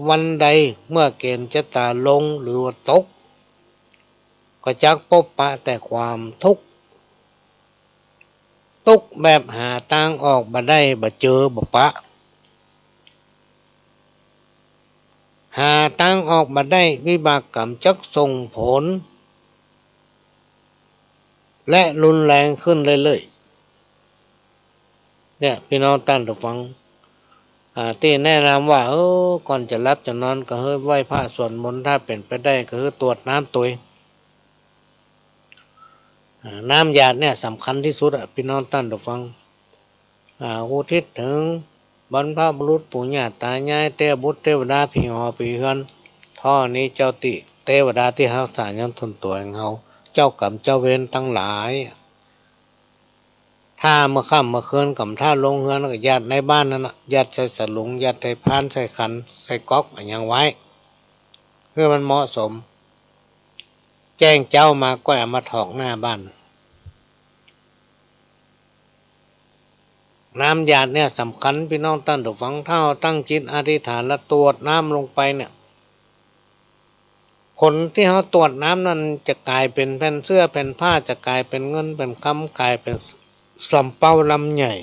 วันใด เมื่อเก๋ณฑ์จะต๋ายลงหรือว่าตก ก็จักปบปะแต่ความทุกข์ ตุ๊กแบบหาตางออกบ่ได้ บ่เจอ บ่ปะ หาตางออกบ่ได้ วิบากกรรมจักส่งผล และรุนแรงขึ้นเรื่อยๆ เนี่ย พี่น้องต้านผู้ฟัง อ่า ตี้แนะนำว่า เออ ก่อนจะหลับจะนอนก็หื้อไหว้พระสวดมนต์ ถ้าเป๋นไปได้ก็หื้อตวดน้ำตวย อ่า น้ำหยาดเนี่ยสำคัญตี้สุดอะ พี่น้องต้านผู้ฟัง อ่า อุทิศเถิงบรรพบุรุษปู่ย่าต๋ายาย เตวบุตรเตวดา ผีหอผีเฮือน เท่านี้เจ้าตี้ เตวดาตี้ฮักษายังต๋นตั๋วของเฮา เจ้ากรรมเจ้าเวรตังหลาย ถ้าเมื่อค่ำเมื่อคืนกำถ้าลงเฮือนก็หยาดในบ้านนั้นน่ะ หยาดใส่สลุง หยาดใส่พาน ใส่ขัน ใส่ก๊อกอะหยังไว้ หื้อมันเหมาะสม แจ้งเจ๊ามาก็เอามาถอกหน้าบ้าน น้ำหยาดเนี่ยสำคัญ พี่น้องต้านผู้ฟัง ถ้าเฮาตั้งจิตอธิษฐานแล้วตวดน้ำลงไปเนี่ย ผลตี้เฮาตวดน้ำนั้นจะก๋ายเป๋นแผ่นเสื้อแผ่นผ้า จะก๋ายเป๋นเงินเป๋นคำ ก๋ายเป๋นสำเป๊าลำใหญ่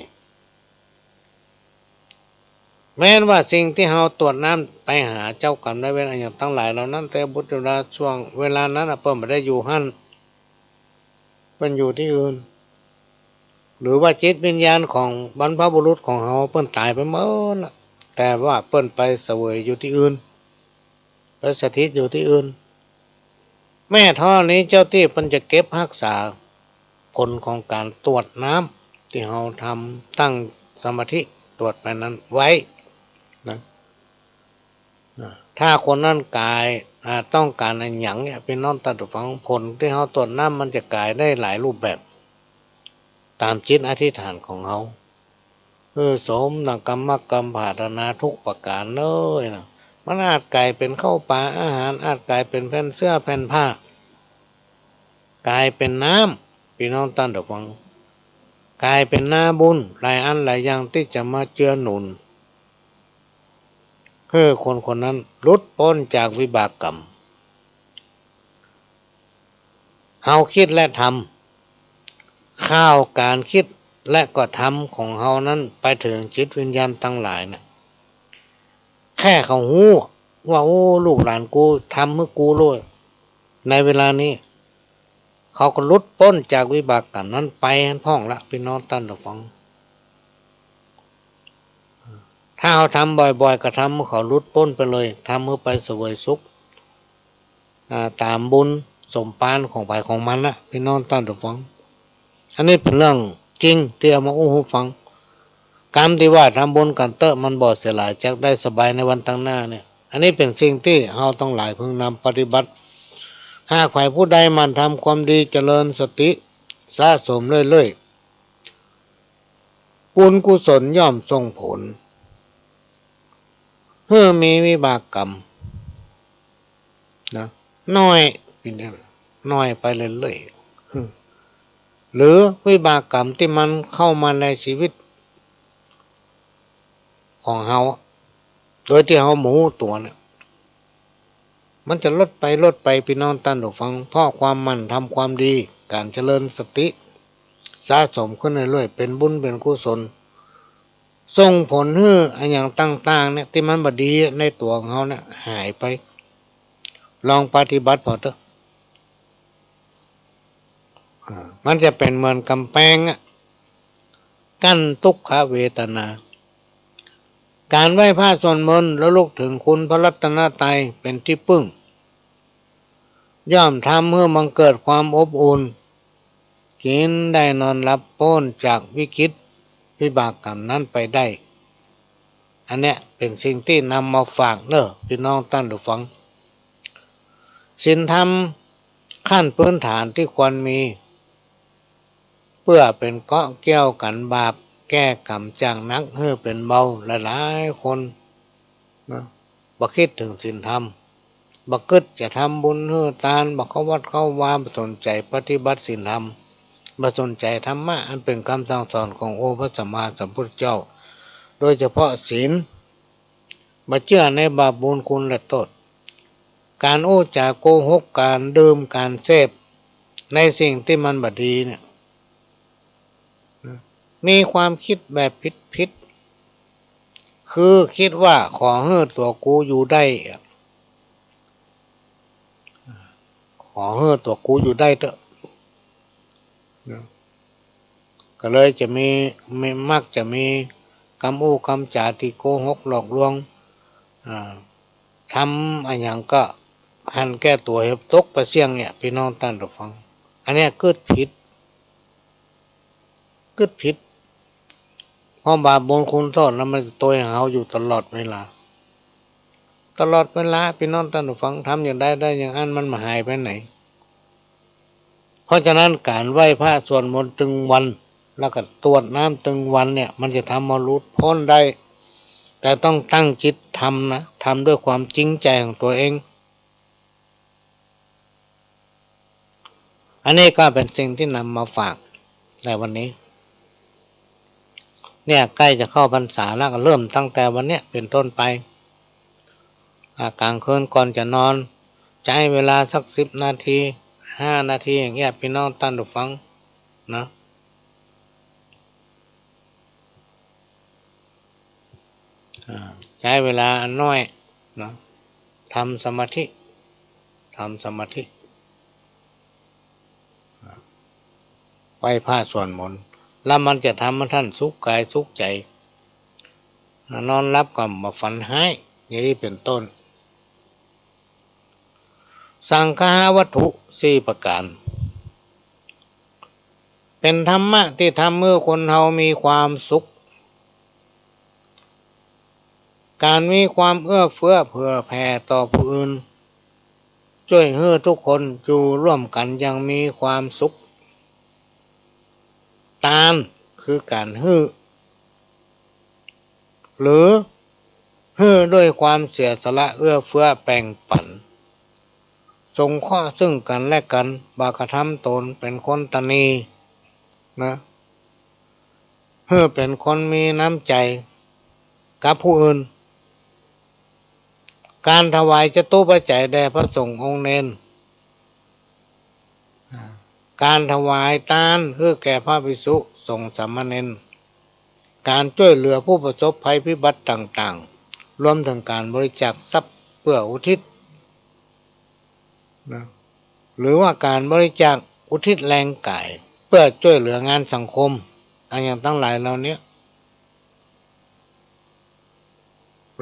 แม้นว่าสิ่งตี้เฮาตวดน้ำไปหาเจ้ากรรมนายเวรอะหยังตังหลายเหล่านั้น เตวบุตรเตวดา ช่วงเวลานั้นน่ะ เปิ้นบ่ได้อยู่หั้น เปิ้นอยู่ตี้อื่น หรือว่าจิตวิญญาณของบรรพบุรุษของเฮาเปิ้นต๋ายไปหมดละ แต่ว่าเปิ้นไปเสวยอยู่ตี้อื่น ไปสถิตอยู่ตี้อื่น แม้เท่านี้เจ้าตี้เปิ้นจะเก็บฮักษาผลของก๋านตวดน้ำตี้เฮาทำ ตั้งสมาธิตวดไปนั้นไว้นะ อ่า ถ้าคนนั้นก๋าย อ่า ต้องก๋านอะหยังเนี่ย พี่น้องต้านผู้ฟัง ผลตี้เฮาตวดน้ำมันจะก๋ายได้หลายรูปแบบ ต๋ามจิตอธิษฐานของเฮา คือสมดังกำมักกำปรารถนาทุกประก๋านเลยนะ มันอาจก๋ายเป๋นข้าวป๋าอาหาร อาจก๋ายเป๋นแผ่นเสื้อแผ่นผ้า ก๋ายเป๋นน้ำ พี่น้องต้านผู้ฟัง ก๋ายเป๋นนาบุญหลายอันหลายอย่างตี้จะมาเจือหนุน หื้อคนคนนั้นหลุดป๊นจากวิบากกรรม เฮาคิดและทำ ข่าวก๋านคิดและกระทำของเฮานั้นไปเถิงจิตวิญญาณตังหลายน่ะ แค่เขาฮู้ว่า โอ้ ลูกหลานกูทำหื้อกูโลด ในเวลานี้ เขาก็หลุดป๊นจากวิบากกรรมนั้นไปหั้นพ่องละ พี่น้องต้านผู้ฟัง ถ้าเฮาทำบ่อยๆ ก็ทำหื้อเขาหลุดป๊นไปเลย ทำหื้อไปเสวยสุข อ่า ต๋ามบุญสมภารของใผของมันนะ พี่น้องต้านผู้ฟัง อันนี้เป๋นเรื่องจริงตี้เอามาอู้หื้อฟัง กำตี้ว่าทำบุญกั๋นเต๊อะ มันบ่เสียหลาย จักได้สบายในวันตังหน้าเนี่ย อันนี้เป๋นสิ่งตี้เฮาตังหลายพึงนำปฏิบัติ หากใผผู้ใดหมั่นทำความดี เจริญสติ สะสมเรื่อยๆ บุญกุศลย่อมส่งผลหื้อมีวิบากกรรมนะ น้อย น้อยไปเรื่อยๆ หรือวิบากกรรมตี้มันเข้ามาในชีวิตของเฮา โดยตี้เฮาบ่ฮู้ตั๋วเนี่ย มันจะลดไป ลดไป ปี้น้องต้านผู้ฟัง เพราะความหมั่นทำความดี ก๋านเจริญสติ สะสมขึ้นเรื่อยๆ เป๋นบุญเป๋นกุศล ส่งผลหื้ออะหยังต่างๆ เนี่ย ตี้มันบ่ดีในตั๋วของเฮาเนี่ย หายไป ลองปฏิบัติผ่อเต๊อะ อ่า มันจะเป๋นเหมือนก๋ำแปงอะ กั้นทุกขเวทนา ก๋านไหว้พระสวดมนต์ ระลึกเถิงคุณพระรัตนตรัยเป๋นตี้ปึ้ง ย่อมทำหื้อบังเกิดความอบอุ่น กิ๋นได้นอนหลับ ป๊นจากวิกฤตวิบากกรรมนั้นไปได้ อันเนี้ยเป๋นสิ่งตี้นำมาฝากเน่อ ปี้น้องต้านผู้ฟัง ศีลธรรมขั้นพื้นฐานตี้ควรมี เปื้อเป๋นเกราะเกี่ยวกั๋นบาป แก้ก๋รรมจากหนักหื้อเป๋นเบา หลายๆ คนนะ บ่กึ๊ดเถิงศีลธรรม บ่กึ๊ดจะทำบุญหื้อตาน บ่เข้าวัดเข้าวา บ่สนใจ๋ปฏิบัติศีลธรรม บ่สนใจ๋ธรรมะอันเป๋นกำสั่งสอนขององค์พระสัมมาสัมพุทธเจ้า โดยเฉพาะศีล บ่เจื้อในบาปบุญคุณและโต้ษ ก๋านอู้จ๋าโกหก ก๋านดื่ม ก๋านเสพในสิ่งตี้มันบ่ดีเนี่ย มีความกึ๊ดแบบผิดๆ คือกึ๊ดว่าขอหื้อตั๋วกูอยู่ได้อะ ขอหื้อตั๋วกูอยู่ได้เต๊อะนะ ก็เลยจะมี มี มักจะมีกำอู้กำจ๋าตี้โกหกหลอกลวง อ่า ทำอะหยังก็หันแก่ตั๋วหื้อตกไปเสี้ยงเนี่ย ปี้น้องต้านผู้ฟัง อันเนี้ยกึ๊ดผิด กึ๊ดผิด เพราะบาปบุญคุณโต้ษนั้นมันจะตวยเฮาอยู่ตลอดเวลา ตลอดเวลา ปี้น้องต้านผู้ฟัง ทำอย่างใดได้อย่างอั้น มันบ่หายไปไหน เพราะฉะนั้นก๋านไหว้พระสวดมนต์ตึงวัน แล้วก็ตรวจน้ำตึงวันเนี่ย มันจะทำเฮาหลุดป๊นได้ แต่ต้องตั้งจิตทำนะ ทำด้วยความจริงใจของตั๋วเอง อันนี้ก็เป๋นสิ่งตี้นำมาฝากในวันนี้ เนี่ยใกล้จะเข้าพรรษาแล้ว ก็เริ่มตั้งแต่วันเนี้ยเป๋นต้นไป อ่า ก๋างคืนก่อนจะนอน ใจ๊เวลาสักสิบนาที ห้านาทีอย่างเงี้ย ปี้น้องต้านผู้ฟังนะ อ่า ใจ๊เวลาอันน้อยนะ ทำสมาธิ ทำสมาธิ อ่า ไหว้พระสวดมนต์ แล้วมันจะทำหื้อต้านสุขก๋ายสุขใจ๋ อ่า นอนหลับก็บ่ฝันฮ้าย อย่างนี้เป๋นต้น สังคหวัตถุสี่ประก๋าน เป๋นธรรมะตี้ทำหื้อคนเฮามีความสุข ก๋านมีความเอื้อเฟื้อเผื่อแผ่ต่อผู้อื่น จ้วยหื้อทุกคนอยู่ร่วมกั๋นอย่างมีความสุข ตานคือก๋านหื้อ หรือหื้อด้วยความเสียสละเอื้อเฟื้อแบ่งปั๋น สงเคราะห์ซึ่งกั๋นและกั๋น บ่ากระทำต๋นเป๋นคนตนีนะ หื้อเป๋นคนมีน้ำใจ๋กับผู้อื่น ก๋านถวายจตุปัจจัยแด่พระสงฆ์องค์เณร ก๋านถวายตานหื้อแก่พระภิกษุสงฆ์สามเณร ก๋านจ้วยเหลือผู้ประสบภัยพิบัติต่างๆ รวมเถิงก๋านบริจาคทรัพย์เปื้ออุทิศนะ หรือว่าก๋านบริจาคอุทิศแรงก๋ายเปื้อจ้วยเหลืองานสังคม อะหยังตังหลายเหล่านี้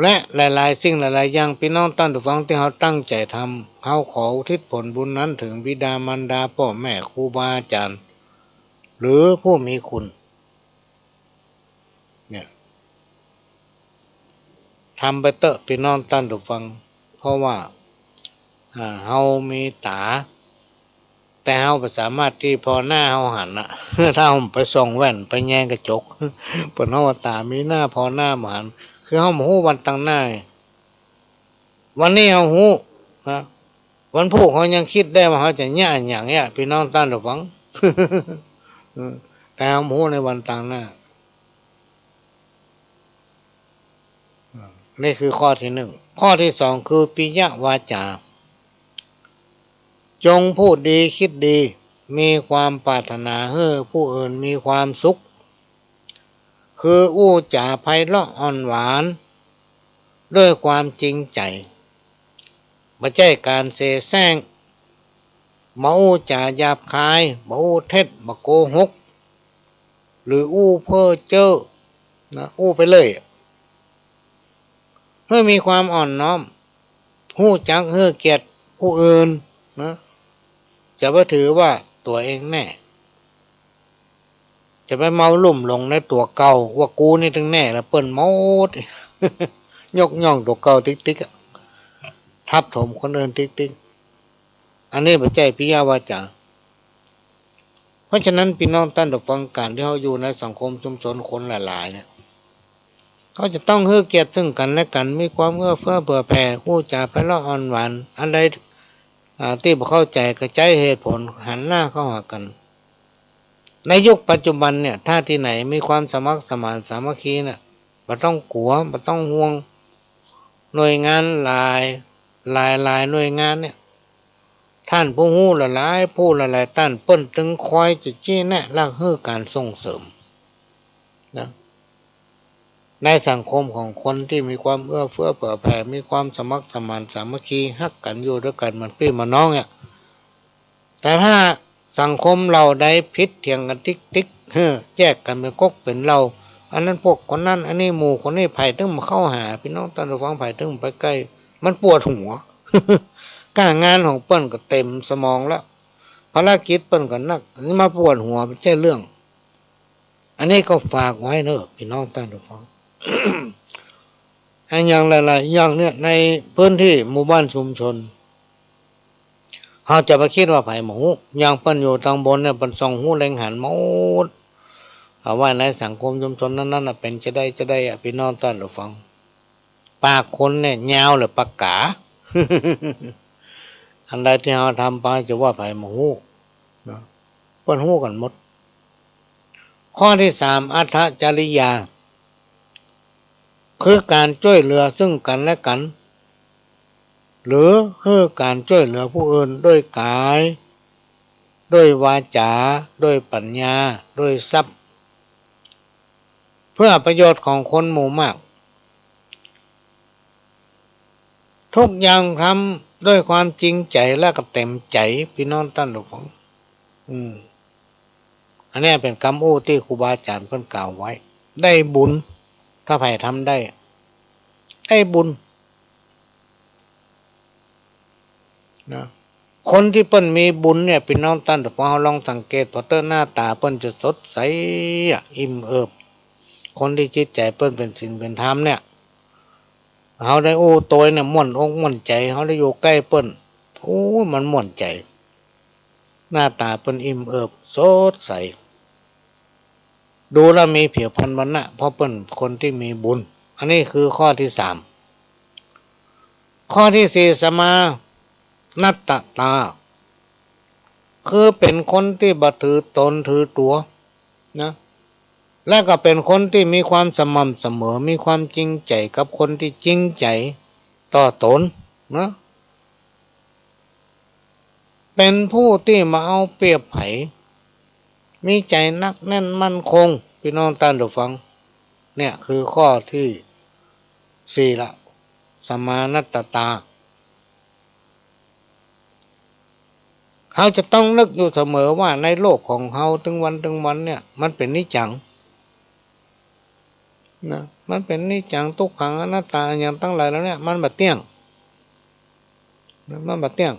และหลายๆ สิ่งหลายๆ อย่าง ปี้น้องต้านผู้ฟังตี้เฮาตั้งใจ๋ทำ เฮาขออุทิศผลบุญนั้นเถิงบิดามารดา ป้อแม่ ครูบาอาจ๋ารย์ หรือผู้มีคุณ เนี่ย ทำไปเต๊อะ ปี้น้องต้านผู้ฟัง เพราะว่า อ่า เฮามีต๋า แต่เฮาบ่สามารถตี้ผ่อหน้าเฮาหันน่ะ ถ้าเฮาไปส่องแว่น ไปแยงกระจก เปิ้นเฮาว่าต๋ามีหน้าผ่อหน้าบ่หัน คือเฮาบ่ฮู้วันตังหน้า วันนี้เฮาฮู้นะ วันพูกเฮายังกึ๊ดได้ว่าเฮาจะเยียะอะหยังเยียะ ปี้น้องต้านผู้ฟัง เออ แต่เฮาบ่ฮู้ในวันตังหน้า นี่คือข้อตี้นึ่ง ข้อตี้สองคือปิยวาจา จงพูดดีกึ๊ดดี มีความปรารถนาหื้อผู้อื่นมีความสุข คืออู้จ๋าไพเราะอ่อนหวาน ด้วยความจริงใจ๋ บ่ใจ้ก๋านเสแสร้ง บ่อู้จ๋าหยาบคาย บ่อู้เท็จ บ่โกหก หรืออู้เพ้อเจ้อนะ อู้ไปเรื่อย หื้อมีความอ่อนน้อม ฮู้จักหื้อเกียรติผู้อื่นนะ จะไปถือว่าตั๋วเองแน่ จะไปเมาลุ่มหลงในตั๋วเก่า ว่ากูนี่ตึงแน่ แล้วเปิ้นหมด ยกย่องตั๋วเก่าติ๊กๆ อะ ทับถมคนอื่นติ๊กๆ อันนี้บ่ใจ้ปิยวาจา เพราะฉะนั้นปี้น้องต้านผู้ฟัง ก๋านตี้เฮาอยู่ในสังคมชุมชนคนหลายๆ เนี่ย ก็จะต้องหื้อเกียรติซึ่งกั๋นและกั๋น มีความเอื้อเฟื้อเผื่อแผ่ อู้จ๋าไพเราะอ่อนหวาน อันใด อ่า ตี้บ่เข้าใจ๋ก็ใจ๊เหตุผล หันหน้าเข้าหากั๋น ในยุคปัจจุบันเนี่ย ถ้าตี้ไหนมีความสมัครสมานสามัคคีน่ะ บ่ต้องกั๋ว บ่ต้องห่วง หน่วยงานหลาย หลายๆ หน่วยงานเนี่ย ต้านผู้ฮู้หลายๆ ผู้หลายๆ ต้าน เปิ้นตึงคอยจะจี้แนะ และหื้อก๋านส่งเสริมนะ ในสังคมของคนตี้มีความเอื้อเฟื้อเผื่อแผ่ มีความสมัครสมานสามัคคี ฮักกั๋นอยู่ตวยกั๋นเหมือนปี้เหมือนน้องเนี่ย แต่ถ้าสังคมเหล่าใดผิดเถียงกั๋นติ๊กๆ เฮ้อ แยกกั๋นเป๋นก๊กเป๋นเหล่า อันนั้นพวกคนนั้น อันนี้หมู่คนนี้ ใผตึงบ่เข้าหา ปี้น้องต้านผู้ฟัง ใผตึงบ่ไปใก้ มันปวดหัว ก้างานของเปิ้นก็เต็มสมองแล้ว ภารกิจเปิ้นก็นัก มาปวดหัว บ่ใจ้เรื่อง อันนี้ก็ฝากไว้เนาะ ปี้น้องต้านผู้ฟัง อันอย่างหลายๆ อย่างเนี่ย ในพื้นที่หมู่บ้านชุมชน เฮาจะไปกึ๊ดว่าใผบ่ฮู้ อย่างเปิ้นอยู่ตางบนเนี่ย เปิ้นส่องฮู้เล็งหันหมด เอาว่าในสังคมชุมชนนั้นๆ น่ะ เป๋นจาใดจาใดอะ ปี้น้องต้านผู้ฟัง ปากคนเนี่ย ยาวเหลือปากก๋า อันใดตี้เฮาทำไป จะว่าใผบ่ฮู้นะ เปิ้นฮู้กั๋นหมด ข้อตี้สาม อัตถจริยา คือก๋านจ้วยเหลือซึ่งกั๋นและกั๋น หรือหื้อก๋านจ้วยเหลือผู้อื่น ด้วยก๋าย ด้วยวาจา ด้วยปั๋ญญา ด้วยทรัพย์ เพื่อประโยชน์ของคนหมู่มาก ทุกอย่างทำด้วยความจริงใจ๋และก็เต็มใจ๋ ปี้น้องต้านผู้ฟัง อืม อันเนี้ยเป๋นกำอู้ตี้ครูบาอาจ๋ารย์เปิ้นกล่าวไว้ ได้บุญ ถ้าใผทำได้ ได้บุญ นะ คนตี้เปิ้นมีบุญเนี่ย ปี้น้องต้านผู้ฟัง เฮาลองสังเกต ผ่อเต๊อะ หน้าต๋าเปิ้นจะสดใสอะ อิ่มเอิบ คนตี้จิตใจ๋เปิ้นเป๋นศีลเป๋นธรรมเนี่ย เฮาได้อู้ตวยเนี่ย ม่วนอกม่วนใจ๋ เฮาได้อยู่ใก้เปิ้น โอ้ มันม่วนใจ๋ หน้าต๋าเปิ้นอิ่มเอิบ สดใส ดูแล้วมีผิวพรรณวรรณะ เพราะเปิ้นคนตี้มีบุญ อันนี้คือข้อตี้สาม ข้อตี้สี่ สมานัตตา คือเป๋นคนตี้บ่ถือต๋นถือตั๋วนะ และก็เป๋นคนตี้มีความสม่ำเสมอ มีความจริงใจ๋กับคนตี้จริงใจ๋ต่อต๋นนะ เป๋นผู้ตี้บ่เอาเปรียบใผ มีใจ๋หนักแน่นมั่นคง ปี้น้องต้านผู้ฟัง เนี่ยคือข้อตี้สี่ละ สมานัตตา เฮาจะต้องนึกอยู่เสมอว่าในโลกของเฮาตึงวันตึงวันเนี่ย มันเป๋นนิจจัง นะ มันเป๋นนิจจัง ตุ๊กขัง อนัตตา อะหยังตังหลายเหล่าเนี้ย มันบ่เตี้ยง นะ มันบ่เตี้ยง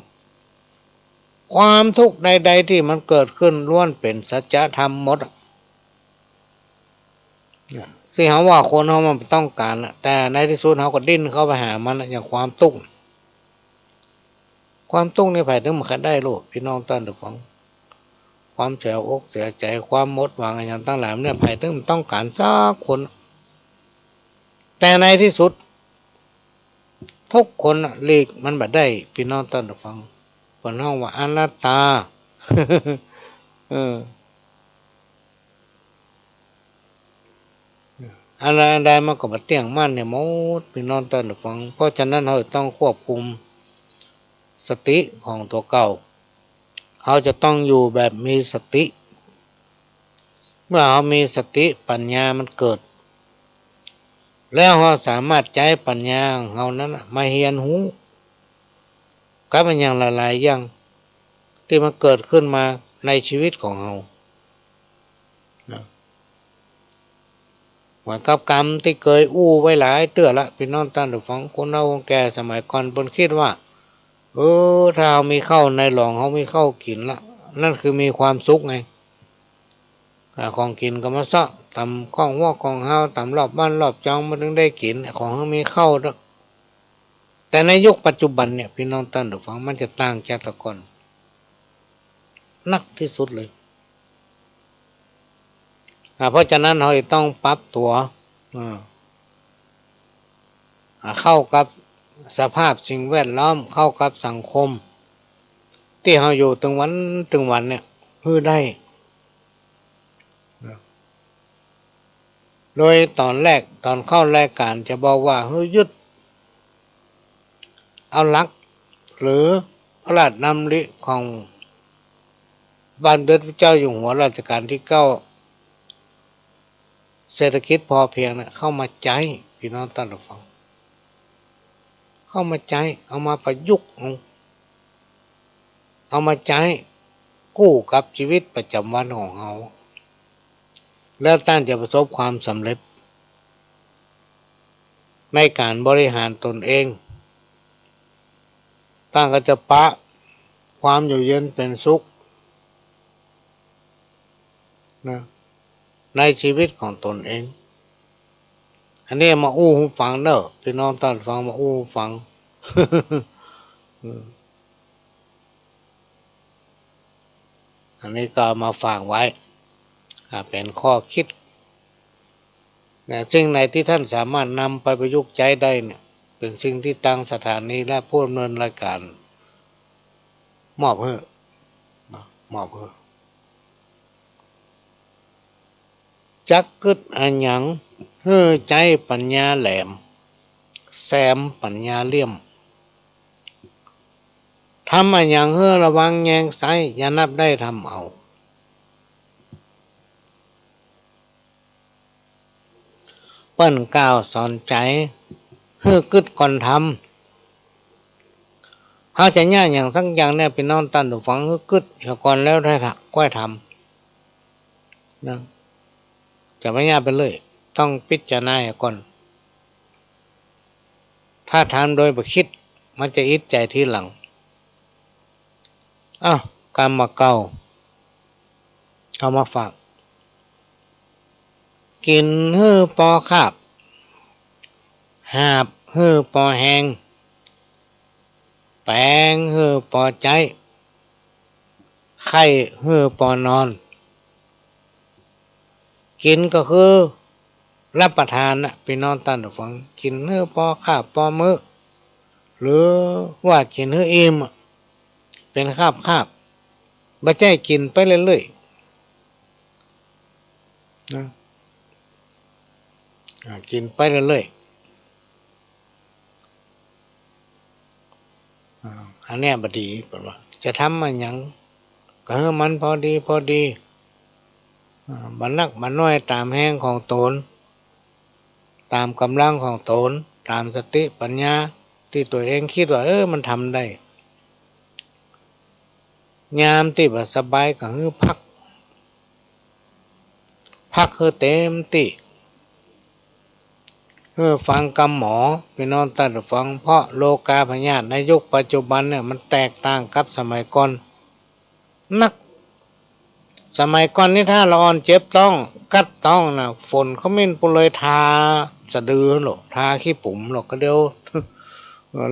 ความทุกข์ใดๆ ตี้มันเกิดขึ้นล้วนเป๋นสัจธรรมหมดอะ นะ ตี้เฮาว่าคนเฮามันบ่ต้องก๋านอะ แต่ในตี้สุดเฮาก็ดิ้นเข้าไปหามันอะ อย่างความตุ๊กข์ ความตุ๊กข์นี่ใผตึงบ่ใค่ได้โลด ปี้น้องต้านผู้ฟัง ความเสียอกเสียใจ๋ ความหมดหวังอะหยังตังหลายเนี่ย ใผตึงบ่ต้องก๋านสักคน แต่ในตี้สุด กู้คนน่ะหลีกมันบ่ได้ ปี้น้องต้านผู้ฟัง เปิ้นฮ้องว่าอนัตตา เออ อันใดอันใดมันก็บ่เตี้ยงมั่นเนี่ยหมด ปี้น้องต้านผู้ฟัง เพราะฉะนั้นเฮาต้องควบคุมสติของตั๋วเก่า เฮาจะต้องอยู่แบบมีสติ เมื่อเฮามีสติ ปัญญามันเกิด แล้วเฮาสามารถใจ๊ปัญญาของเฮานั้นน่ะมาเฮียนฮู้กับอะหยังหลายๆ อย่างตี้มันเกิดขึ้นมาในชีวิตของเฮา นะ เหมือนกับกำตี้เกยอู้ไว้หลายเตื้อละ ปี้น้องต้านผู้ฟัง คนเฒ่าคนแก่สมัยก่อนเปิ้นกึ๊ดว่า เออ ถ้าเฮามีข้าวในหลอง เฮามีข้าวกิ๋นละ นั่นคือมีความสุขไง อ่า ของกิ๋นก็มาเซาะต๋ามข้องหัวข้องฮาว ต๋ามรอบบ้านรอบจอง มันตึงได้กิ๋น ของเฮามีข้าวเต๊อะ แต่ในยุคปัจจุบันเนี่ย ปี้น้องต้านผู้ฟัง มันจะต่างจากแต่ก่อนนักตี้สุดเลย อ่า เพราะฉะนั้นเฮาจะต้องปรับตั๋ว อ่า อ่า เข้ากับสภาพสิ่งแวดล้อม เข้ากับสังคมตี้เฮาอยู่ตึงวันตึงวันเนี่ย หื้อได้ นะ โดยต๋อนแรก ต๋อนเข้ารายก๋านจะบอกว่าหื้อยึดเอาหลัก หรือพระราชดำริของบ้านเดือนพระเจ้าอยู่หัวรัชกาลตี้เก้า เศรษฐกิจพอเพียงเนี่ย เข้ามาใจ๊ ปี้น้องต้านผู้ฟัง เข้ามาใจ๊ เอามาประยุกต์เอา เอามาใจ๊กู้กับชีวิตประจ๋ำวันของเฮา แล้วต้านจะประสบความสำเร็จในก๋านบริหารตนเอง ต้านก็จะปะความอยู่เย็นเป๋นสุข นะ ในชีวิตของตนเอง อันนี้มาอู้หื้อฟังเน่อ ปี้น้องต้านฟัง มาอู้หื้อฟัง อืม อันนี้ก็เอามาฝากไว้ อ่า เป๋นข้อกึ๊ด นะ สิ่งไหนตี้ต้านสามารถนำไปประยุกต์ใจ๊ได้เนี่ย เป๋นสิ่งตี้ตางสถานีและผู้ดำเนินรายก๋านมอบหื้อ นะ มอบหื้อ จักกึ๊ดอะหยัง หื้อใจ๊ปัญญาแหลม แสมปัญญาเหลี่ยม ทำอะหยังหื้อระวังแยงใส อย่านับได้ทำเอา เปิ้นกล่าวสอนใจ๋ หื้อกึ๊ดก่อนทำ เฮาจะเยียะหยังสักอย่างเนี่ย ปี้น้องต้านผู้ฟัง หื้อกึ๊ดเหียก่อนแล้วได้ละ ก้อยทำ นะ จะบ่เยียะไปเลย ต้องพิจารณาเหียก่อน ถ้าทำโดยบ่กึ๊ด มันจะอิดใจ๋ทีหลัง อ้าว กำบ่าเก่า เอามาฝาก กิ๋นหื้อปอคาบ หาบหื้อปอแฮง แป๋งหื้อปอใจ๊ ไข้หื้อปอนอน กิ๋นก็คือรับประทานน่ะ ปี้น้องต้านผู้ฟัง กิ๋นหื้อปอคาบปอมื้อ หรือว่ากิ๋นหื้ออิ่มอะ เป๋นคาบๆ บ่ใจ้กิ๋นไปเรื่อยๆ นะ อ่า กิ๋นไปเรื่อยๆ อ่า อันเนี้ยบ่ดี เปิ้นว่า จะทำอะหยังก็หื้อมันพอดีพอดี อ่า บ่นักบ่น้อยต๋ามแฮงของต๋น ต๋ามก๋ำลังของต๋น ต๋ามสติปัญญาตี้ตั๋วเองกึ๊ดว่า เออ มันทำได้ ยามตี้บ่สบายก็หื้อพัก พักหื้อเต๋มตี้ หื้อฟังกำหมอ ปี้น้องต้านผู้ฟัง เพราะโรคาพยาธิในยุคปัจจุบันเนี่ย มันแตกต่างกับสมัยก่อนนัก สมัยก่อนนี่ถ้าละอ่อนเจ็บต๊อง กั๊ดต๊องน่ะ ฝนขมิ้นปูเลยทาสะดือโลด ทาขี้ปุ๋มโลด ก็เดี๋ยว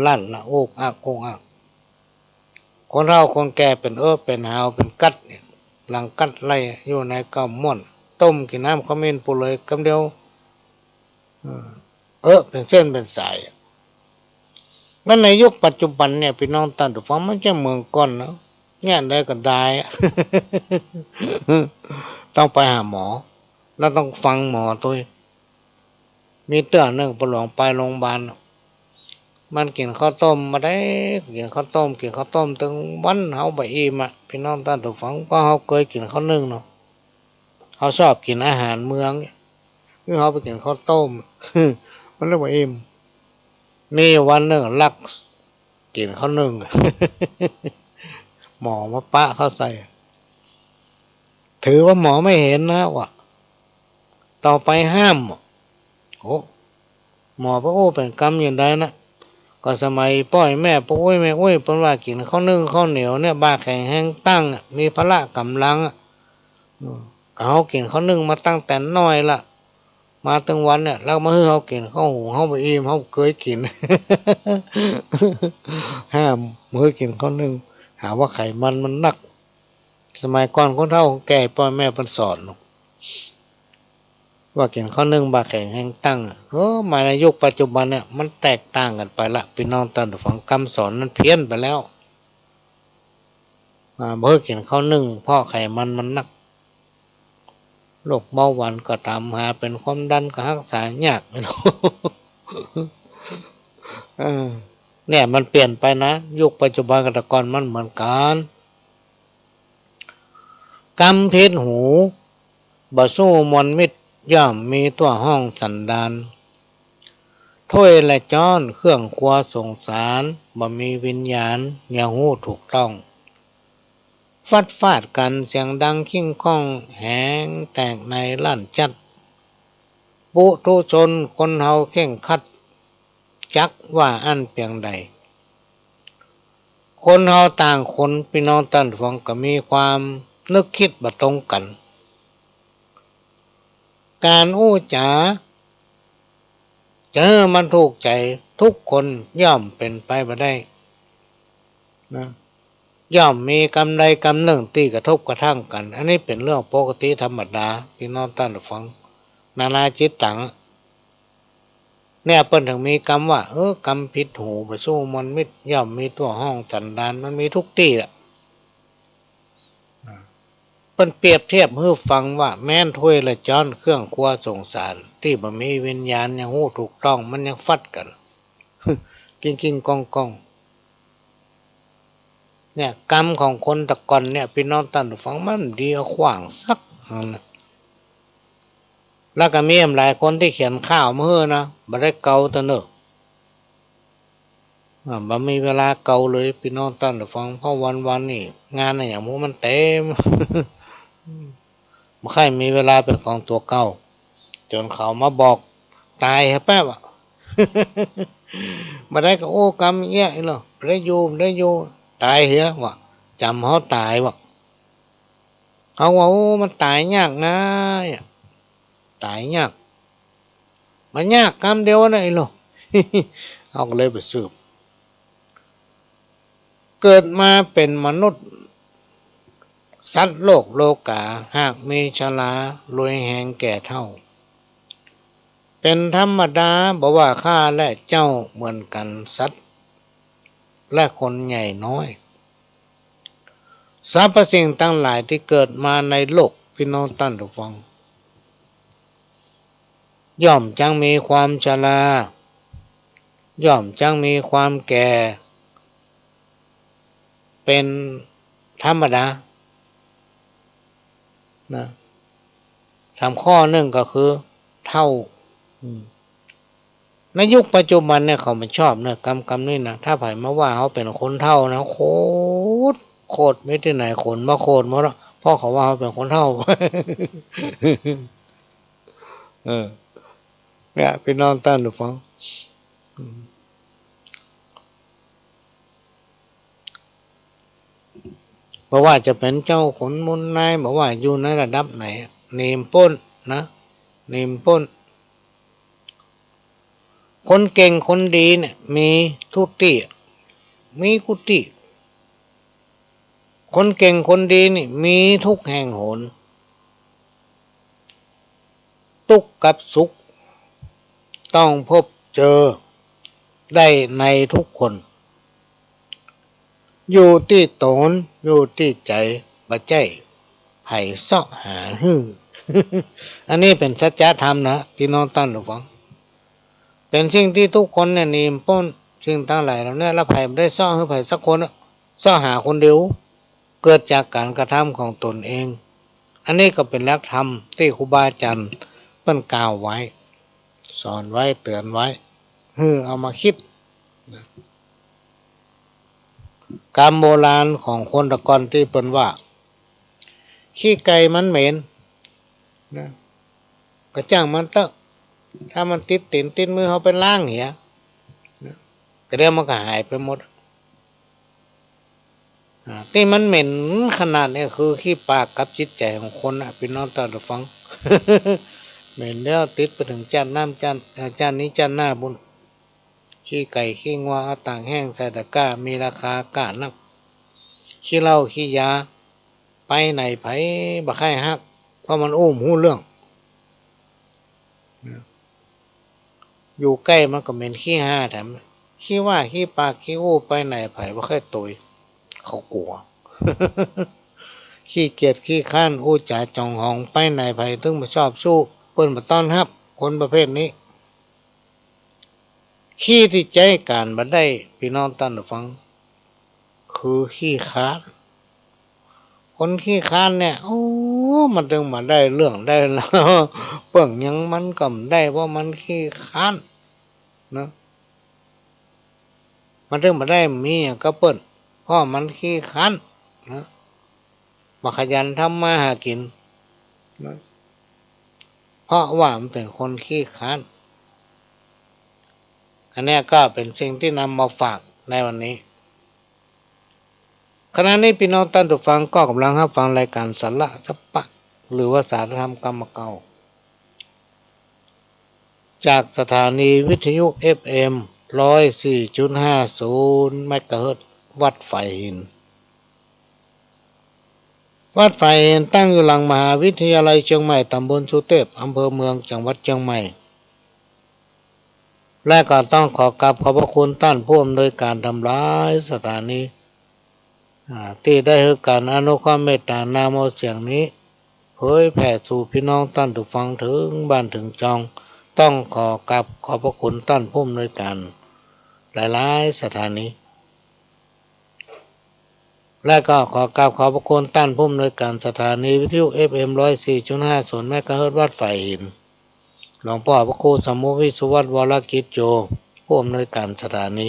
ลั่นละ โอกอัก โอกอัก คนเฒ่าคนแก่เป๋นเอิบเป๋นหาวเป๋นกั๊ดเนี่ย หลังกัดไล่อยู่ในกำม่วน ต้มกิ๋นน้ำขมิ้นปูเลยกำเดียว เออ เออ เป๋นเส้นเป๋นสาย แล้วในยุคปัจจุบันเนี่ย ปี้น้องต้านผู้ฟัง มันจะเหมือนก่อนนะ เยียะใดก็ดายอะ ต้องไปหาหมอ แล้วต้องฟังหมอตวย มีเตื้อนึ่ง ป้อหลวงไปโรงบาล มันกิ๋นข้าวต้มบ่ได้ กิ๋นข้าวต้ม กิ๋นข้าวต้มตึงวัน เฮาบ่อิ่มอะ ปี้น้องต้านผู้ฟัง เพราะเฮาเกยกิ๋นข้าวนึ่งเนาะ เฮาชอบกิ๋นอาหารเมือง คือเฮาไปกิ๋นข้าวต้ม มันเลยบ่อิ่ม มีวันนึ่งลักกิ๋นข้าวนึ่ง หมอมาปะเข้าใส่ ถือว่าหมอไม่เห็นนะ ว่า ต่อไปห้าม โอ้ หมอป้ออู้เป๋นกำอย่างใดนะ ก็สมัยป้อยแม่ป้ออุ๊ยแม่อุ๊ย เปิ้นว่ากิ๋นข้าวนึ่งข้าวเหนียวเนี่ย บ่าแข็งแฮงตั้งอะ มีพละก๋ำลังอะ อืม ก็เฮากิ๋นข้าวนึ่งมาตั้งแต่น้อยละ มาตึงวันเนี่ย แล้วมาหื้อเฮากิ๋นข้าวหุง เฮาบ่อิ่ม เฮาบ่เกยกิ๋น ห้าม บ่หื้อกิ๋นข้าวนึ่ง หาว่าไขมันมันนัก สมัยก่อนคนเฒ่าคนแก่ป้อยแม่เปิ้นสอนเนาะ ว่ากิ๋นข้าวนึ่งบ่าแข็งแฮงตั้งอะ เออ มาในยุคปัจจุบันเนี่ย มันแตกต่างกั๋นไปละ ปี้น้องต้านผู้ฟัง กำสอนมันเพี้ยนไปแล้ว อ่า บ่หื้อกิ๋นข้าวนึ่ง เพราะไขมันมันนัก โรคเบาหวานก็ต๋ามหา เป๋นความดันก็ฮักษายาก เออ เนี่ยมันเปลี่ยนไปนะ ยุคปัจจุบันกับแต่ก่อนมันเหมือนกั๋น กำผิดหู บ่สู้มวลมิตร ย่อมมีตั๋วห้องสันดาน ถ้วยและจ๊อนเครื่องครัวสงสาร บ่มีวิญญาณ ยังฮู้ถูกต้อง ฟัดฟาดกั๋นเสียงดังคิ้งค่อง แหงแตกในลั่นจัด ปุถุชนคนเฮาเคร่งครัด จักว่าอั้นเปียงใด คนเฮาต่างคน ปี้น้องต้านผู้ฟัง ก็มีความนึกคิดบ่ตรงกั๋น ก๋านอู้จ๋า จะหื้อมันถูกใจ๋ทุกคน ย่อมเป๋นไปบ่ได้นะ ย่อมมีกำใดกำนึ่งตี้กระทบกระทั่งกั๋น อันนี้เป๋นเรื่องปกติธรรมดา ปี้น้องต้านผู้ฟัง นานาจิตตัง เนี่ยเปิ้นถึงมีกำว่า เออ กำผิดหู บ่สู้มวลมิตร ย่อมมีตั๋วห้องสันดาน มันมีทุกตี้แหละ เปิ้นเปรียบเทียบหื้อฟังว่า แม้นถ้วยและจ๊อนเครื่องครัวสงสาร ตี้บ่มีวิญญาณยังฮู้ถูกต้อง มันยังฟัดกั๋น กิ้งๆ ก้องๆ เนี่ย กำของคนแต่ก่อนเนี่ย ปี้น้องต้านผู้ฟัง มันดีเอาขว้างสักอันนะ แล้วก็มีหลายคนตี้เขียนข่าวมาหื้อนะ บ่ได้เกาเตื้อเน่อ อ่า บ่มีเวลาเกาเลย ปี้น้องต้านผู้ฟัง เพราะวันๆ นี่ งานอะหยังหมู่มันเต๋ม บ่ค่อยมีเวลาเป๋นของตั๋วเก่า จ๋นเขามาบอก ต๋ายเหียแป๊บอะ บ่ได้ก็ โอ้ กำเอี้ยะอี้เหรอ บ่ได้อยู่ บ่ได้อยู่ ต๋ายเหียว่ะ จ๋ำเฮาต๋ายว่ะ เฮาว่า โอ้ มันต๋ายยากนา ต๋ายยาก มันยากกำเดียวนะอี้เหรอ เฮาก็เลยไปสืบ เกิดมาเป๋นมนุษย์ สัตว์โลกโลกา หากมีชรา รวยแฮงแก่เฒ่า เป๋นธรรมดา บ่ว่าข้าและเจ้าเหมือนกั๋น สัตว์และคนใหญ่น้อย สรรพสิ่งตังหลายตี้เกิดมาในโลก ปี้น้องต้านผู้ฟัง ย่อมจักมีความชรา ย่อมจักมีความแก่ เป๋นธรรมดา นะ ถามข้อนึ่งก็คือ เฒ่า อืม ในยุคปัจจุบันเนี่ย เขาบ่ชอบเน่อกำ กำนี้นะ ถ้าใผมาว่าเฮาเป๋นคนเฒ่านะ โขด โขด มีตี้ไหนขนบ่โขดหมดอะ เพราะเขาว่าเฮาเป๋นคนเฒ่า เออ เนี่ย ปี้น้องต้านผู้ฟัง อืม บ่ว่าจะเป๋นเจ้าขุนมูลนาย บ่ว่าอยู่ในระดับไหน หนีบ่ป๊นนะ หนีบ่ป๊น คนเก่งคนดีเนี่ย มีกู้ตี้ มีกู้ตี้ คนเก่งคนดีนี่มีทุกแห่งหน ตุ๊กข์กับสุขต้องพบเจอได้ในทุกคน อยู่ตี้ต๋น อยู่ตี้ใจ๋ บ่ใจ้ใผเซาะหาหื้อ อันนี้เป๋นสัจธรรมนะ ปี้น้องต้านผู้ฟัง เป๋นสิ่งตี้ทุกคนเนี่ยหนีบ่ป๊น สิ่งตังหลายเหล่านี้ แล้วใผบ่ได้เซาะหื้อใผสักคนอะ เซาะหาคนเดียว เกิดจากก๋านกระทำของต๋นเอง อันนี้ก็เป๋นหลักธรรมตี้ครูบาอาจ๋ารย์เปิ้นกล่าวไว้ สอนไว้ เตื๋อนไว้ หื้อเอามาคิดนะ กำโบราณของคนตะก่อนตี้เปิ้นว่า ขี้ไก่มันเหม็นนะ ก็จ้างมันเต๊อะ ถ้ามันติดตี๋นติดมือเฮาไปล้างเหียนะ ก็เดี๋ยวมันก็หายไปหมด อ่า ตี้มันเหม็นขนาดนี้คือขี้ปากกับจิตใจ๋ของคนน่ะ ปี้น้องต้านผู้ฟัง เหม็นแล้วติดไปเถิงจาติน้า จาติ เอ่อ จาตินี้จาติหน้าปู๊น ขี้ไก่ขี้งัวเอาต๋ากแห้งใส่ตะกร้า มีราคาก้านัก ขี้เหล้าขี้ยา ไปไหนใผบ่ใค่ฮัก เพราะมันอู้บ่ฮู้เรื่อง อยู่ใก้มันก็เหม็นขี้ห้าแถม ขี้ว่าขี้ปากขี้อู้ ไปไหนใผบ่ใค่ตวย เขากั๋ว ขี้เกียจขี้คร้าน อู้จ๋าจ๋องหอง ไปไหนใผตึงบ่ชอบ เปิ้นบ่ต้อนฮับ คนประเภทนี้ ขี้ตี้ใจ๊ก๋านบ่ได้ ปี้น้องต้านผู้ฟัง คือขี้คร้าน คนขี้คร้านเนี่ย โอ้ มันตึงบ่าได้เรื่องได้ราว เปิ้นหยังมันก็บ่ได้ เพราะมันขี้คร้านนะ มันตึงบ่าได้มีหยังกับเปิ้น เพราะมันขี้คร้านนะ บ่ขยันทำมาหากิ๋นนะ เพราะว่ามันเป๋นคนขี้คร้าน อันเนี้ยก็เป๋นสิ่งตี้นำมาฝากในวันนี้ ขณะนี้ปี้น้องต้านผู้ฟังก็ก่ำลังฮับฟังรายก๋านสาระสัพพะ หรือว่าสาระธรรมกำเก่า จากสถานีวิทยุ เอฟเอ็ม ร้อยสี่จุดห้าศูนย์ เมกะเฮิรตซ์ วัดฝายหิน วัดฝายหินตั้งอยู่หลังมหาวิทยาลัยเจียงใหม่ ต๋ำบลสุเตพ อำเภอเมือง จังหวัดเจียงใหม่ และก็ต้องขอกราบขอบพระคุณต้านผู้อำนวยก๋านตำหลายสถานี อ่า ตี้ได้หื้อก๋านอนุเคราะห์เมตต๋านำเอาเสียงนี้ เผยแผ่สู่ปี้น้องต้านผู้ฟังเถิงบ้านเถิงจอง ต้องขอกราบขอบพระคุณต้านผู้อำนวยก๋านหลายๆ สถานี และก็ขอกราบขอบพระคุณต้านผู้อำนวยก๋านสถานีวิทยุ เอฟเอ็ม ร้อยสี่จุดห้าศูนย์ เมกะเฮิรตซ์ วัดฝายหิน หลวงป้อพระครูสมุห์ วิสุวัฒน์ วรกิจโจ ผู้อำนวยก๋านสถานี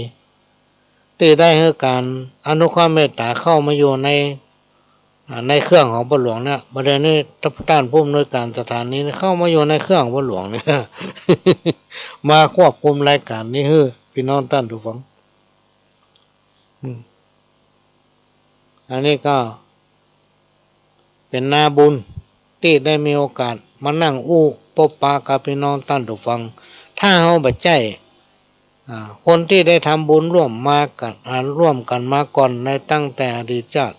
ตี้ได้หื้อก๋านอนุเคราะห์เมตต๋าเข้ามาอยู่ใน อ่า ในเครื่องของป้อหลวงเนี่ย บ่าเดี่ยวนี้ต้านผู้อำนวยก๋านสถานีเข้ามาอยู่ในเครื่องของป้อหลวงเนี่ย มาควบคุมรายก๋านนี้หื้อปี้น้องต้านผู้ฟัง อืม อันนี้ก็เป๋นนาบุญตี้ได้มีโอกาสมานั่งอู้ปบปะกับปี้น้องต้านผู้ฟัง ถ้าเฮาบ่ใจ้ อ่า คนตี้ได้ทำบุญร่วมมากั๋น อ่า ร่วมกั๋นมาก่อนในตั้งแต่อดีตจาติ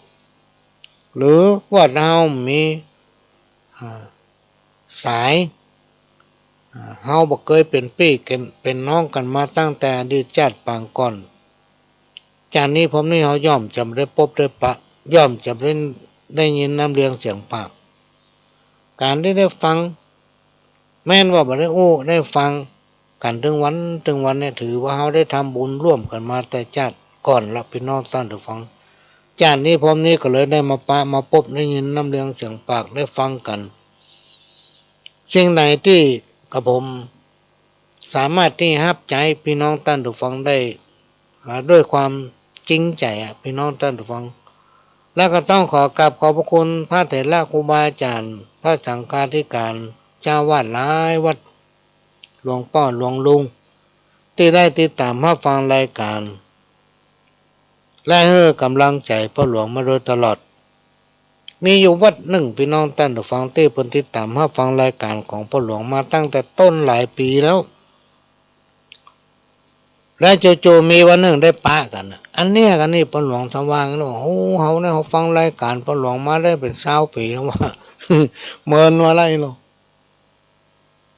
หรือว่าถ้าเฮามี อ่า สาย อ่า เฮาบ่เกยเป๋นปี้เป๋น เป๋นน้องกั๋นมาตั้งแต่อดีตจาติปางก่อน จาตินี้ภพนี้เฮาย่อมจะบ่ได้ปบได้ปะ ย่อมจะบ่ได้ ได้ยินน้ำเลียงเสียงปาก ก๋านตี้ได้ฟัง แม้นว่าบ่ได้อู้ได้ฟังกั๋นตึงวันตึงวันเนี่ย ถือว่าเฮาได้ทำบุญร่วมกั๋นมาแต่จาติก่อนละ ปี้น้องต้านผู้ฟัง จาตินี้ภพนี้ก็เลยได้มาปะมาปบ ได้ยินน้ำเลียงเสียงปาก ได้ฟังกั๋น สิ่งไหนตี้กระผมสามารถตี้ฮับใจ๊ปี้น้องต้านผู้ฟังได้ อ่า ด้วยความจริงใจ๋อะ ปี้น้องต้านผู้ฟัง แล้วก็ต้องขอกราบขอบพระคุณพระเถระครูบาอาจ๋ารย์ พระสังฆาธิการ เจ้าอาวาสหลายวัด หลวงป้อหลวงลุง ตี้ได้ติดต๋ามฮับฟังรายก๋าน และหื้อก๋ำลังใจ๋ป้อหลวงมาโดยตลอด มีอยู่วัดนึ่งปี้น้องต้านผู้ฟังตี้เปิ้นติดต๋ามฮับฟังรายก๋านของป้อหลวงมาตั้งแต่ต้นหลายปี๋แล้ว แล้วจู่ๆ มีวันนึ่งได้ปะกั๋นน่ะ อันเนี้ยกั๋นนี่ ป้อหลวงสว่างเนาะ โอ้ เฮาเนี่ย เฮาฟังรายก๋านป้อหลวงมาได้เป๋นซาวปี๋แล้วว่า เมินว่าอะไรเนาะ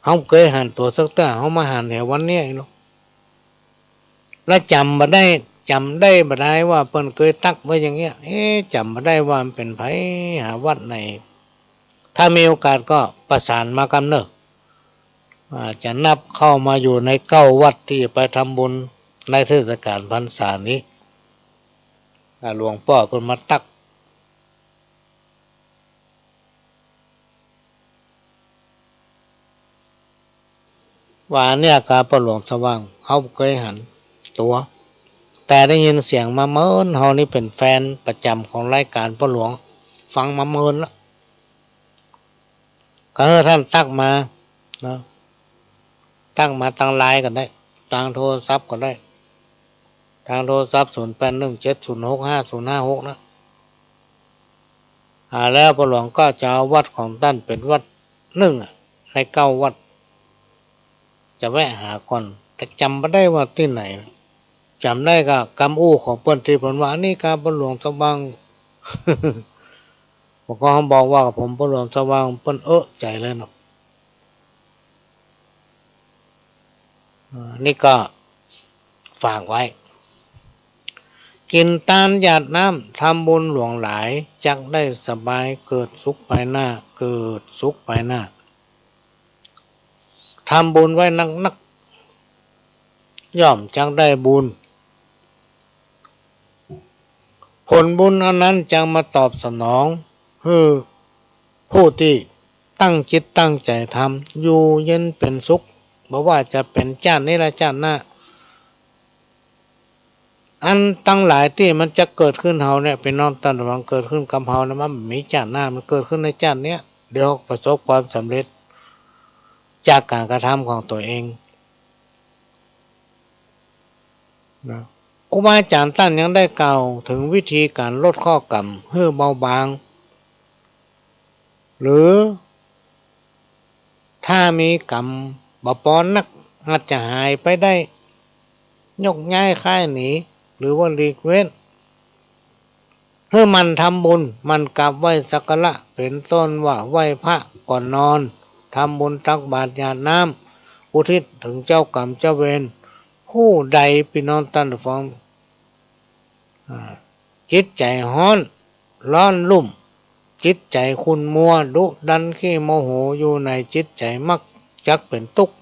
เฮาเกยหันตั๋วสักเตื้อ เฮามาหันแหววันเนี้ยเนาะ แล้วจ๋ำบ่ได้ จ๋ำได้บ่ดายว่าเปิ้นเกยตั๊กไว้อย่างเงี้ย เอ๊ะ จ๋ำบ่ได้ว่ามันเป๋นใผ หาวัดไหน ถ้ามีโอกาสก็ประสานมากำเน่อ อ่า จะนับเข้ามาอยู่ในเก้าวัดตี้ไปทำบุญในเทศกาลพรรษานี้ อ่า หลวงป้อเปิ้นมาตั๊ก ว่าเนี่ยกาป้อหลวงสว่าง เฮาบ่เกยหันตั๋ว แต่ได้ยินเสียงมาเมิน เฮานี่เป๋นแฟนประจ๋ำของรายก๋านป้อหลวง ฟังมาเมินละ ก็หื้อต้านตั๊กมาเนาะ ตั๊กมาตางไลน์ก็ได้ ตางโทรศัพท์ก็ได้ ตางโทรศัพท์ ศูนย์แปดหนึ่งเจ็ดศูนย์หกห้าศูนย์ห้าหก นะ อ่า แล้วป้อหลวงก็จะเอาวัดของต้านเป๋นวัดนึ่งอะ ในเก้าวัด จะแวะหาก่อน แต่จ๋ำบ่ได้ว่าตี้ไหน จ๋ำได้ก็กำอู้ของเปิ้นตี้เปิ้นว่า อันนี้กาป้อหลวงสว่าง ผมก็บอกว่าผมป้อหลวงสว่าง เปิ้นเอะใจ๋เลยเนาะ อ่า นี่ก็ฝากไว้ กิ๋นตานหยาดน้ำ ทำบุญหลวงหลาย จักได้สบาย เกิดสุขภายหน้า เกิดสุขภายหน้า ทำบุญไว้นักๆ ย่อมจักได้บุญ ผลบุญอันนั้นจักมาตอบสนอง หื้อผู้ตี้ตั้งจิตตั้งใจ๋ทำ อยู่เย็นเป๋นสุข บ่ว่าจะเป๋นจ้าตินี้และจ้าติหน้า อันตังหลายตี้มันจะเกิดขึ้นเฮาเนี่ย ปี้น้องต้านฟัง เกิดขึ้นกับเฮาเนี่ย มันบ่มีจ้าติหน้า มันเกิดขึ้นในจ้าติเนี้ย เดี๋ยวประสบความสำเร็จ จากก๋านกระทำของตั๋วเอง นะ ครูบาอาจ๋ารย์ต้านยังได้กล่าวเถิงวิธีก๋านลดข้อกรรมหื้อเบาบาง หรือถ้ามีกรรมบ่ปอนัก อาจจะหายไปได้ ยกย้ายคลายหนี หรือว่าหลีกเว้น หื้อหมั่นทำบุญ หมั่นกราบไหว้สักการะ เป๋นต้นว่าไหว้พระก่อนนอน ทำบุญตักบาตรหยาดน้ำ อุทิศเถิงเจ้ากรรมเจ้าเวร ผู้ใด ปี้น้องต้านฟัง อ่า จิตใจ๋ฮ้อน ร้อนรุ่ม จิตใจ๋ขุ่นมัว ดุดันขี้โมโหอยู่ในจิตใจ๋ มักจักเป๋นตุ๊กข์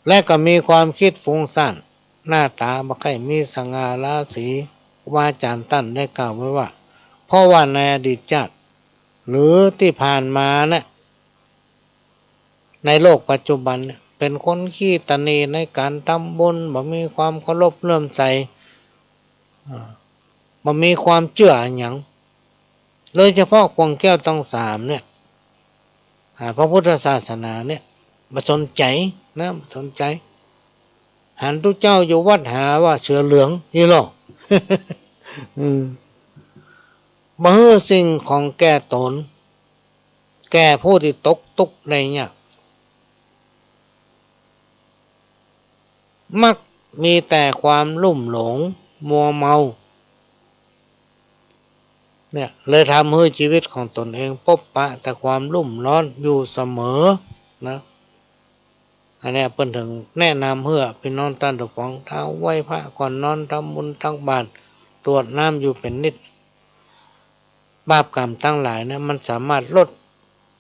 และก็มีความคิดฟุ้งซ่าน หน้าต๋าบ่ใค่มีสง่าราศี ครูบาอาจ๋ารย์ต้านได้กล่าวไว้ว่า เพราะว่าในอดีตชาติ หรือตี้ผ่านมาเนี่ย ในโลกปัจจุบันเนี่ย เป๋นคนขี้ตระหนี่ในก๋านทำบุญ บ่มีความเคารพเลื่อมใส อ่า บ่มีความเจื้ออะหยัง โดยเฉพาะขวงแก้วตังสามเนี่ย อ่า พระพุทธศาสนาเนี่ย บ่สนใจ๋นะ บ่สนใจ๋ หันตุ๊เจ้าอยู่วัดหาว่าเสือเหลืองอี้ลอ อืม บ่หื้อสิ่งของแก่ต๋น แก่ผู้ตี้ตกตุ๊กข์ได้ยาก มักมีแต่ความลุ่มหลงมัวเมา เนี่ย เลยทำหื้อจีวิตของต๋นเองปบปะแต่ความรุ่มร้อนอยู่เสมอนะ อันเนี้ยเปิ้นเถิงแนะนำหื้อปี้น้องต้านฟัง ถ้าไหว้พระก่อนนอน ทำบุญตักบาตร ตรวจน้ำอยู่เป๋นนิด บาปกรรมตังหลายเนี่ย มันสามารถลด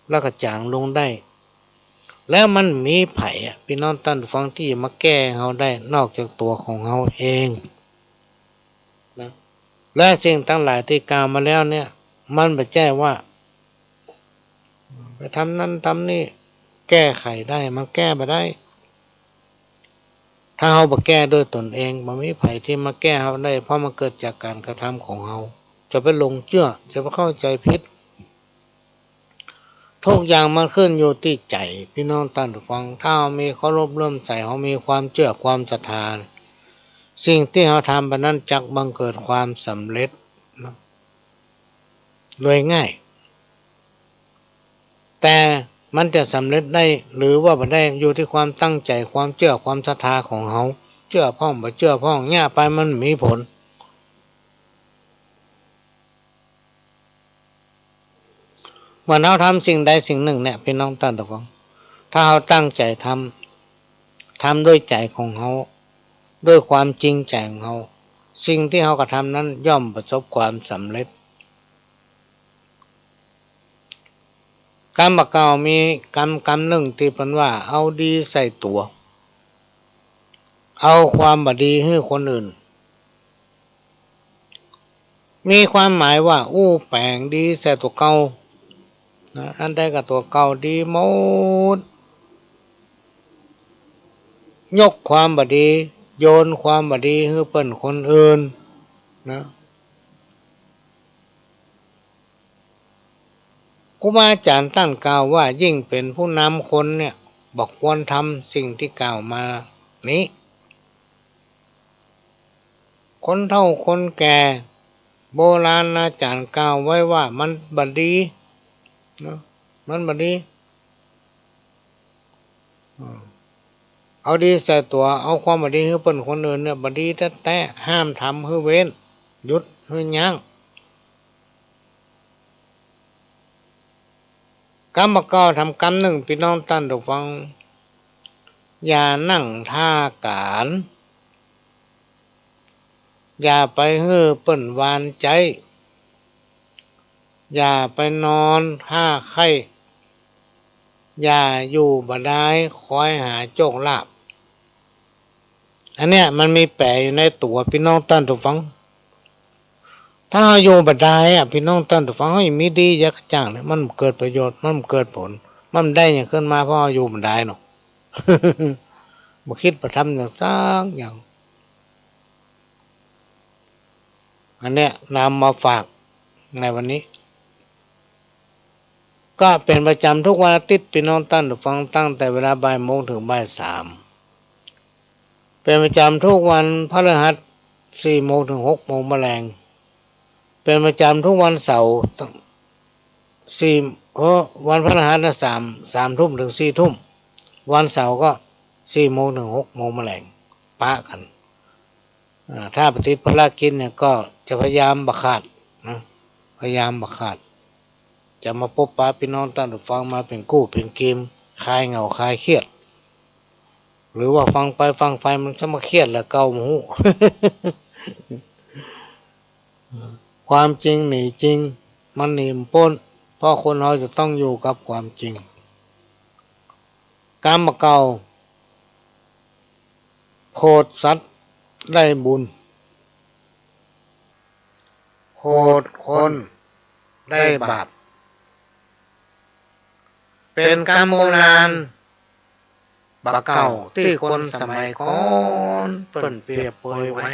แล้วก็จ๋างลงได้ แล้วมันมีใผอะ ปี้น้องต้านฟัง ตี้จะมาแก้เฮาได้นอกจากตั๋วของเฮาเองนะ และสิ่งตังหลายตี้กล่าวมาแล้วเนี่ย มันบ่ใจ้ว่า ไปทำนั้นทำนี่ แก้ไขได้ มันแก้บ่ได้ ถ้าเฮาบ่แก้ด้วยตนเอง บ่มีใผตี้มาแก้เฮาได้ เพราะมันเกิดจากก๋านกระทำของเฮา จะไปหลงเจื้อ จะไปเข้าใจ๋ผิด ทุกอย่างมันขึ้นอยู่ตี้ใจ๋ ปี้น้องต้านฟัง ถ้าเฮามีเคารพเลื่อมใส เฮามีความเจื้อความศรัทธา สิ่งตี้เฮาทำไปนั้นจักบังเกิดความสำเร็จนะ โดยง่าย แต่ มันจะสำเร็จได้หรือว่าบ่ได้ อยู่ตี้ความตั้งใจ๋ ความเจื้อ ความศรัทธาของเฮา เจื้อพ่องบ่เจื้อพ่อง เยียะไปมันบ่มีผล เมื่อเฮาทำสิ่งใดสิ่งนึ่งเนี่ย ปี้น้องต้านผู้ฟัง ถ้าเฮาตั้งใจ๋ทำ ทำโดยใจ๋ของเฮา โดยความจริงใจ๋ของเฮา สิ่งตี้เฮากระทำนั้นย่อมประสบความสำเร็จ กำบ่าเก่ามีกำกำนึ่งตี้เปิ้นว่า เอาดีใส่ตั๋ว เอาความบ่ดีหื้อคนอื่น มีความหมายว่าอู้แป๋งดีใส่ตั๋วเก่า นะ อันใดก็ตั๋วเก่าดีหมด ยกความบ่ดี โยนความบ่ดีหื้อเปิ้นคนอื่น นะ ครูบาอาจ๋ารย์ต้านกล่าวว่า ยิ่งเป๋นผู้นำคนเนี่ย บ่ควรทำสิ่งตี้กล่าวมานี้ คนเฒ่าคนแก่ โบราณอาจ๋ารย์กล่าวไว้ว่ามันบ่ดี นะ มันบ่ดี อืม เอาดีใส่ตั๋ว เอาความบ่ดีหื้อเปิ้นคนอื่นเนี่ย บ่ดีแต๊ๆ ห้ามทำ หื้อเว้น หยุด หื้อยั้ง กำบ่าเก่าทำกำนึ่ง ปี้น้องต้านผู้ฟัง อย่านั่งท่ากาญ อย่าไปหื้อเปิ้นหวานใจ๊ อย่าไปนอนท่าใค่ อย่าอยู่บ่ดายคอยหาโจคลาภ อันเนี้ยมันมีแป๋อยู่ในตั๋ว ปี้น้องต้านผู้ฟัง ถ้าเฮาอยู่บ่ดายอะ ปี้น้องต้านผู้ฟัง เฮามีดีจักจ่างเนี่ย มันบ่เกิดประโยชน์ มันบ่เกิดผล มันบ่ได้หยังขึ้นมา เพราะเฮาอยู่บ่ดายเนาะ บ่คิดบ่ทำหยังสักอย่าง อันเนี้ยนำมาฝากในวันนี้ ก็เป๋นประจ๋ำทุกวันอาทิตย์ ปี้น้องต้านผู้ฟัง ตั้งแต่เวลาบ่ายโมงเถิงบ่ายสาม เป๋นประจ๋ำทุกวันพฤหัส สี่โมงเถิงหกโมงมะแลง เป๋นประจ๋ำทุกวันเสาร์ สี่ เออ วันพฤหัสนะ สาม สามทุ่มเถิงสี่ทุ่ม วันเสาร์ก็สี่โมงเถิงหกโมงมะแลง ปะกั๋น อ่า ถ้าบ่ติดภารกิจเนี่ยก็จะพยายามบ่ขาดนะ พยายามบ่ขาด จะมาปบปะปี้น้องต้านผู้ฟัง มาเป๋นกู้เป๋นเกม คลายเหงาคลายเครียด หรือว่าฟังไปฟังไปมันจะมาเครียดแหละเก่าบ่ฮู้ ความจริงหนีจริง มันหนีบ่ป๊น เพราะคนเฮาจะต้องอยู่กับความจริง กำบ่าเก่า โผดสัตว์ได้บุญ โผดคนได้บาป เป๋นกำโบราณบ่าเก่าตี้คนสมัยก่อนเปิ้นเปรียบเปยไว้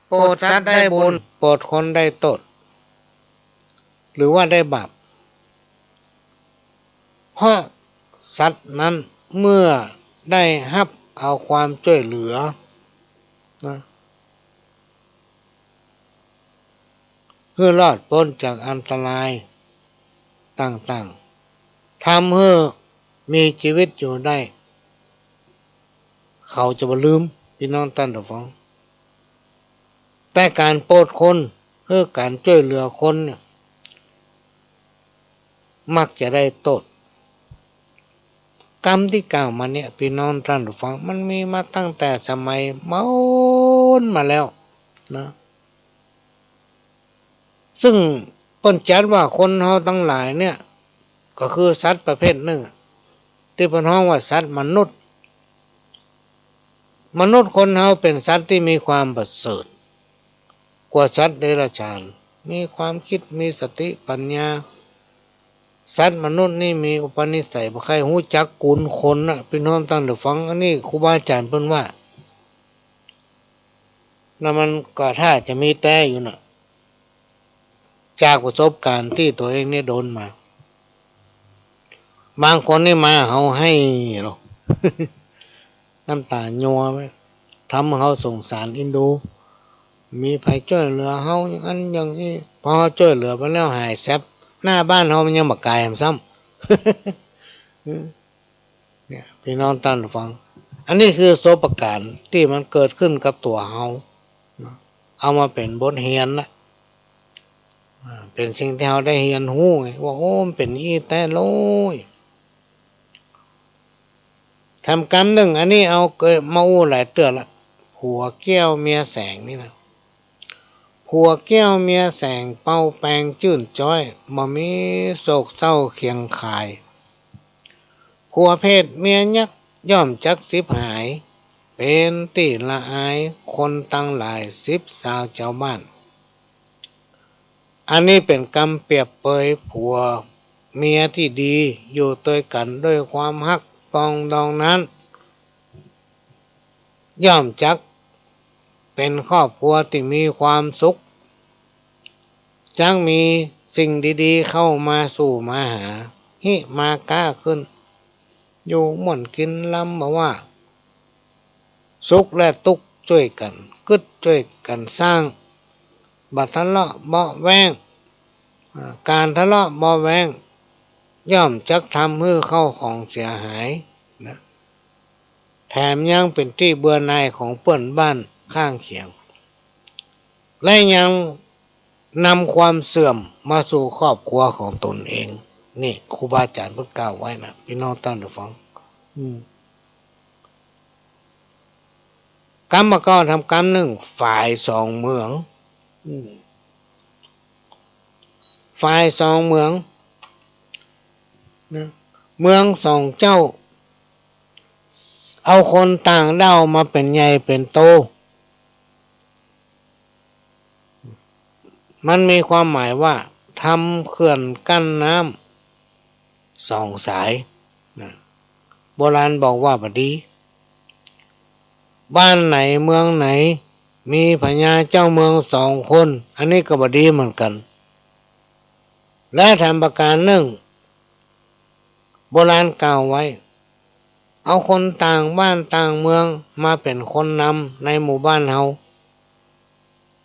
โผดสัตว์ได้บุญ โผดคนได้โต้ษ หรือว่าได้บาป เพราะสัตว์นั้นเมื่อได้ฮับเอาความจ้วยเหลือนะ หื้อรอดป๊นจากอันตรายต่างๆ ทำหื้อมีจีวิตอยู่ได้ เขาจะบ่ลืม ปี้น้องต้านผู้ฟัง แต่ก๋านโผดคน หื้อก๋านจ้วยเหลือคนเนี่ย มักจะได้โต้ษ กำตี้กล่าวมาเนี่ย ปี้น้องต้านผู้ฟัง มันมีมาตั้งแต่สมัยโบราณมาแล้วนะ ซึ่งเปิ้นจัดว่าคนเฮาตังหลายเนี่ย ก็คือสัตว์ประเภทนึ่ง ตี้เปิ้นฮ้องว่าสัตว์มนุษย์ มนุษย์คนเฮาเป๋นสัตว์ตี้มีความประเสริฐกว่าสัตว์เดรัจฉาน มีความกึ๊ด มีสติปัญญา สัตว์มนุษย์นี่มีอุปนิสัยบ่ใค่ฮู้จักกุณคนนะ ปี้น้องต้านผู้ฟัง อันนี้ครูบาอาจ๋ารย์เปิ้นว่า แล้วมันก็ถ้าจะมีแต๊อยู่นะ จากประสบการณ์ตี้ตั๋วเองเนี่ยโดนมา บางคนนี่มาเฮาไห้เนาะ น้ำต๋ายัวไว้ ทำหื้อเฮาสงสารเอ็นดู มีใผจ้วยเหลือเฮาอย่างอั้นอย่างอี้ พอเฮาจ้วยเหลือไปแล้วหายแซบ หน้าบ้านเฮามันยังบ่ก๋ายหำซ้ำ เนี่ย ปี้น้องต้านฟัง อันนี้คือประสบก๋ารณ์ตี้มันเกิดขึ้นกับตั๋วเฮา เอามาเป๋นบทเฮียนนะ อ่า เป๋นสิ่งตี้เฮาได้เฮียนฮู้ไง ว่า โอ้ มันเป๋นอี้แต๊โลย แถมกำนึ่ง อันนี้เอาเกยมาอู้หลายเตื้อละ ผัวแก้วเมียแสงนี่นะ ผัวแก้วเมียแสงเป่าแปงจื้นจ๊อย บ่มีโศกเศร้าเคียงคาย ผัวเพศเมียยักษ์ย่อมจักฉิบหาย เป๋นตี้ละอายคนตังหลายสิบสาวจาวบ้าน อันนี้เป๋นกำเปรียบเปยผัวเมียตี้ดี อยู่ตวยกั๋นด้วยความฮักปองดองนั้น ย่อมจักเป๋นครอบครัวตี้มีความสุข จักมีสิ่งดีๆ เข้ามาสู่มาหา ฮิมาก้าขึ้น อยู่ม่วนกิ๋นลำบ่ว่า สุขและตุ๊กข์จ้วยกั๋นกึ๊ดจ้วยกั๋นสร้าง บ่ทะเลาะเบาะแว้ง อ่า ก๋านทะเลาะเบาะแว้ง ย่อมจักทำหื้อเข้าของเสียหายนะ แถมยังเป๋นตี้เบื่อหน่ายของเปื้อนบ้านข้างเคียง และยังนำความเสื่อมมาสู่ครอบครัวของตนเอง นี่ครูบาอาจ๋ารย์เปิ้นกล่าวไว้นะ ปี้น้องต้านฟัง อืม กำบ่าเก๊าแถมกำนึ่ง ฝายสองเมือง อืม ฝายสองเมืองนะ เมืองสองเจ้า เอาคนต่างด้าวมาเป๋นใหญ่เป๋นโต มันมีความหมายว่าทำเขื่อนกั้นน้ำสองสายนะ โบราณบอกว่าบ่ดี บ้านไหนเมืองไหนมีพญาเจ้าเมืองสองคน อันนี้ก็บ่ดีเหมือนกั๋น และแถมประก๋านนึ่ง โบราณกล่าวไว้ เอาคนต่างบ้านต่างเมืองมาเป๋นคนนำในหมู่บ้านเฮา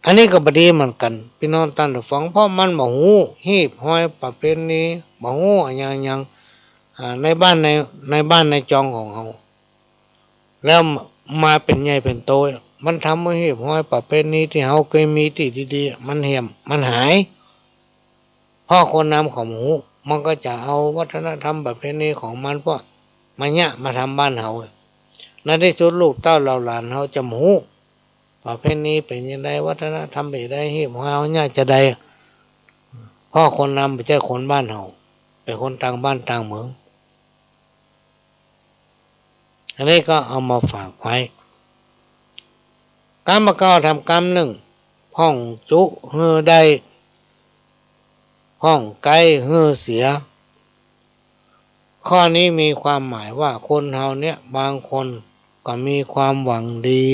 อันนี้ก็บ่ดีเหมือนกั๋น ปี้น้องต้านฟัง เพราะมันบ่ฮู้ฮีบฮอยประเพณี บ่ฮู้อะหยังหยัง อ่า ในบ้านใน ในบ้านในจองของเฮา แล้วมาเป๋นใหญ่เป๋นโต มันทำหื้อฮีบฮอยประเพณีตี้เฮาเกยมีตี้ดีๆ มันเหี่ยม มันหาย เพราะคนนำเขาบ่ฮู้ มันก็จะเอาวัฒนธรรมประเพณีของมันพวกมาเยียะมาทำบ้านเฮา ในตี้สุดลูกเต้าเหล่าหลานเฮาจะบ่ฮู้ ประเพณีเป๋นจาใด วัฒนธรรมเป๋นจาใด ฮีบฮอยเฮาเยียะจาใด เพราะคนนำบ่ใจ้คนบ้านเฮา เป๋นคนต่างบ้านต่างเมือง อันนี้ก็เอามาฝากไว้ กำบ่าเก๊าแถมกำนึ่ง พ่องจุหื้อได้ พ่องใก๊หื้อเสีย ข้อนี้มีความหมายว่าคนเฮาเนี่ย บางคนก็มีความหวังดี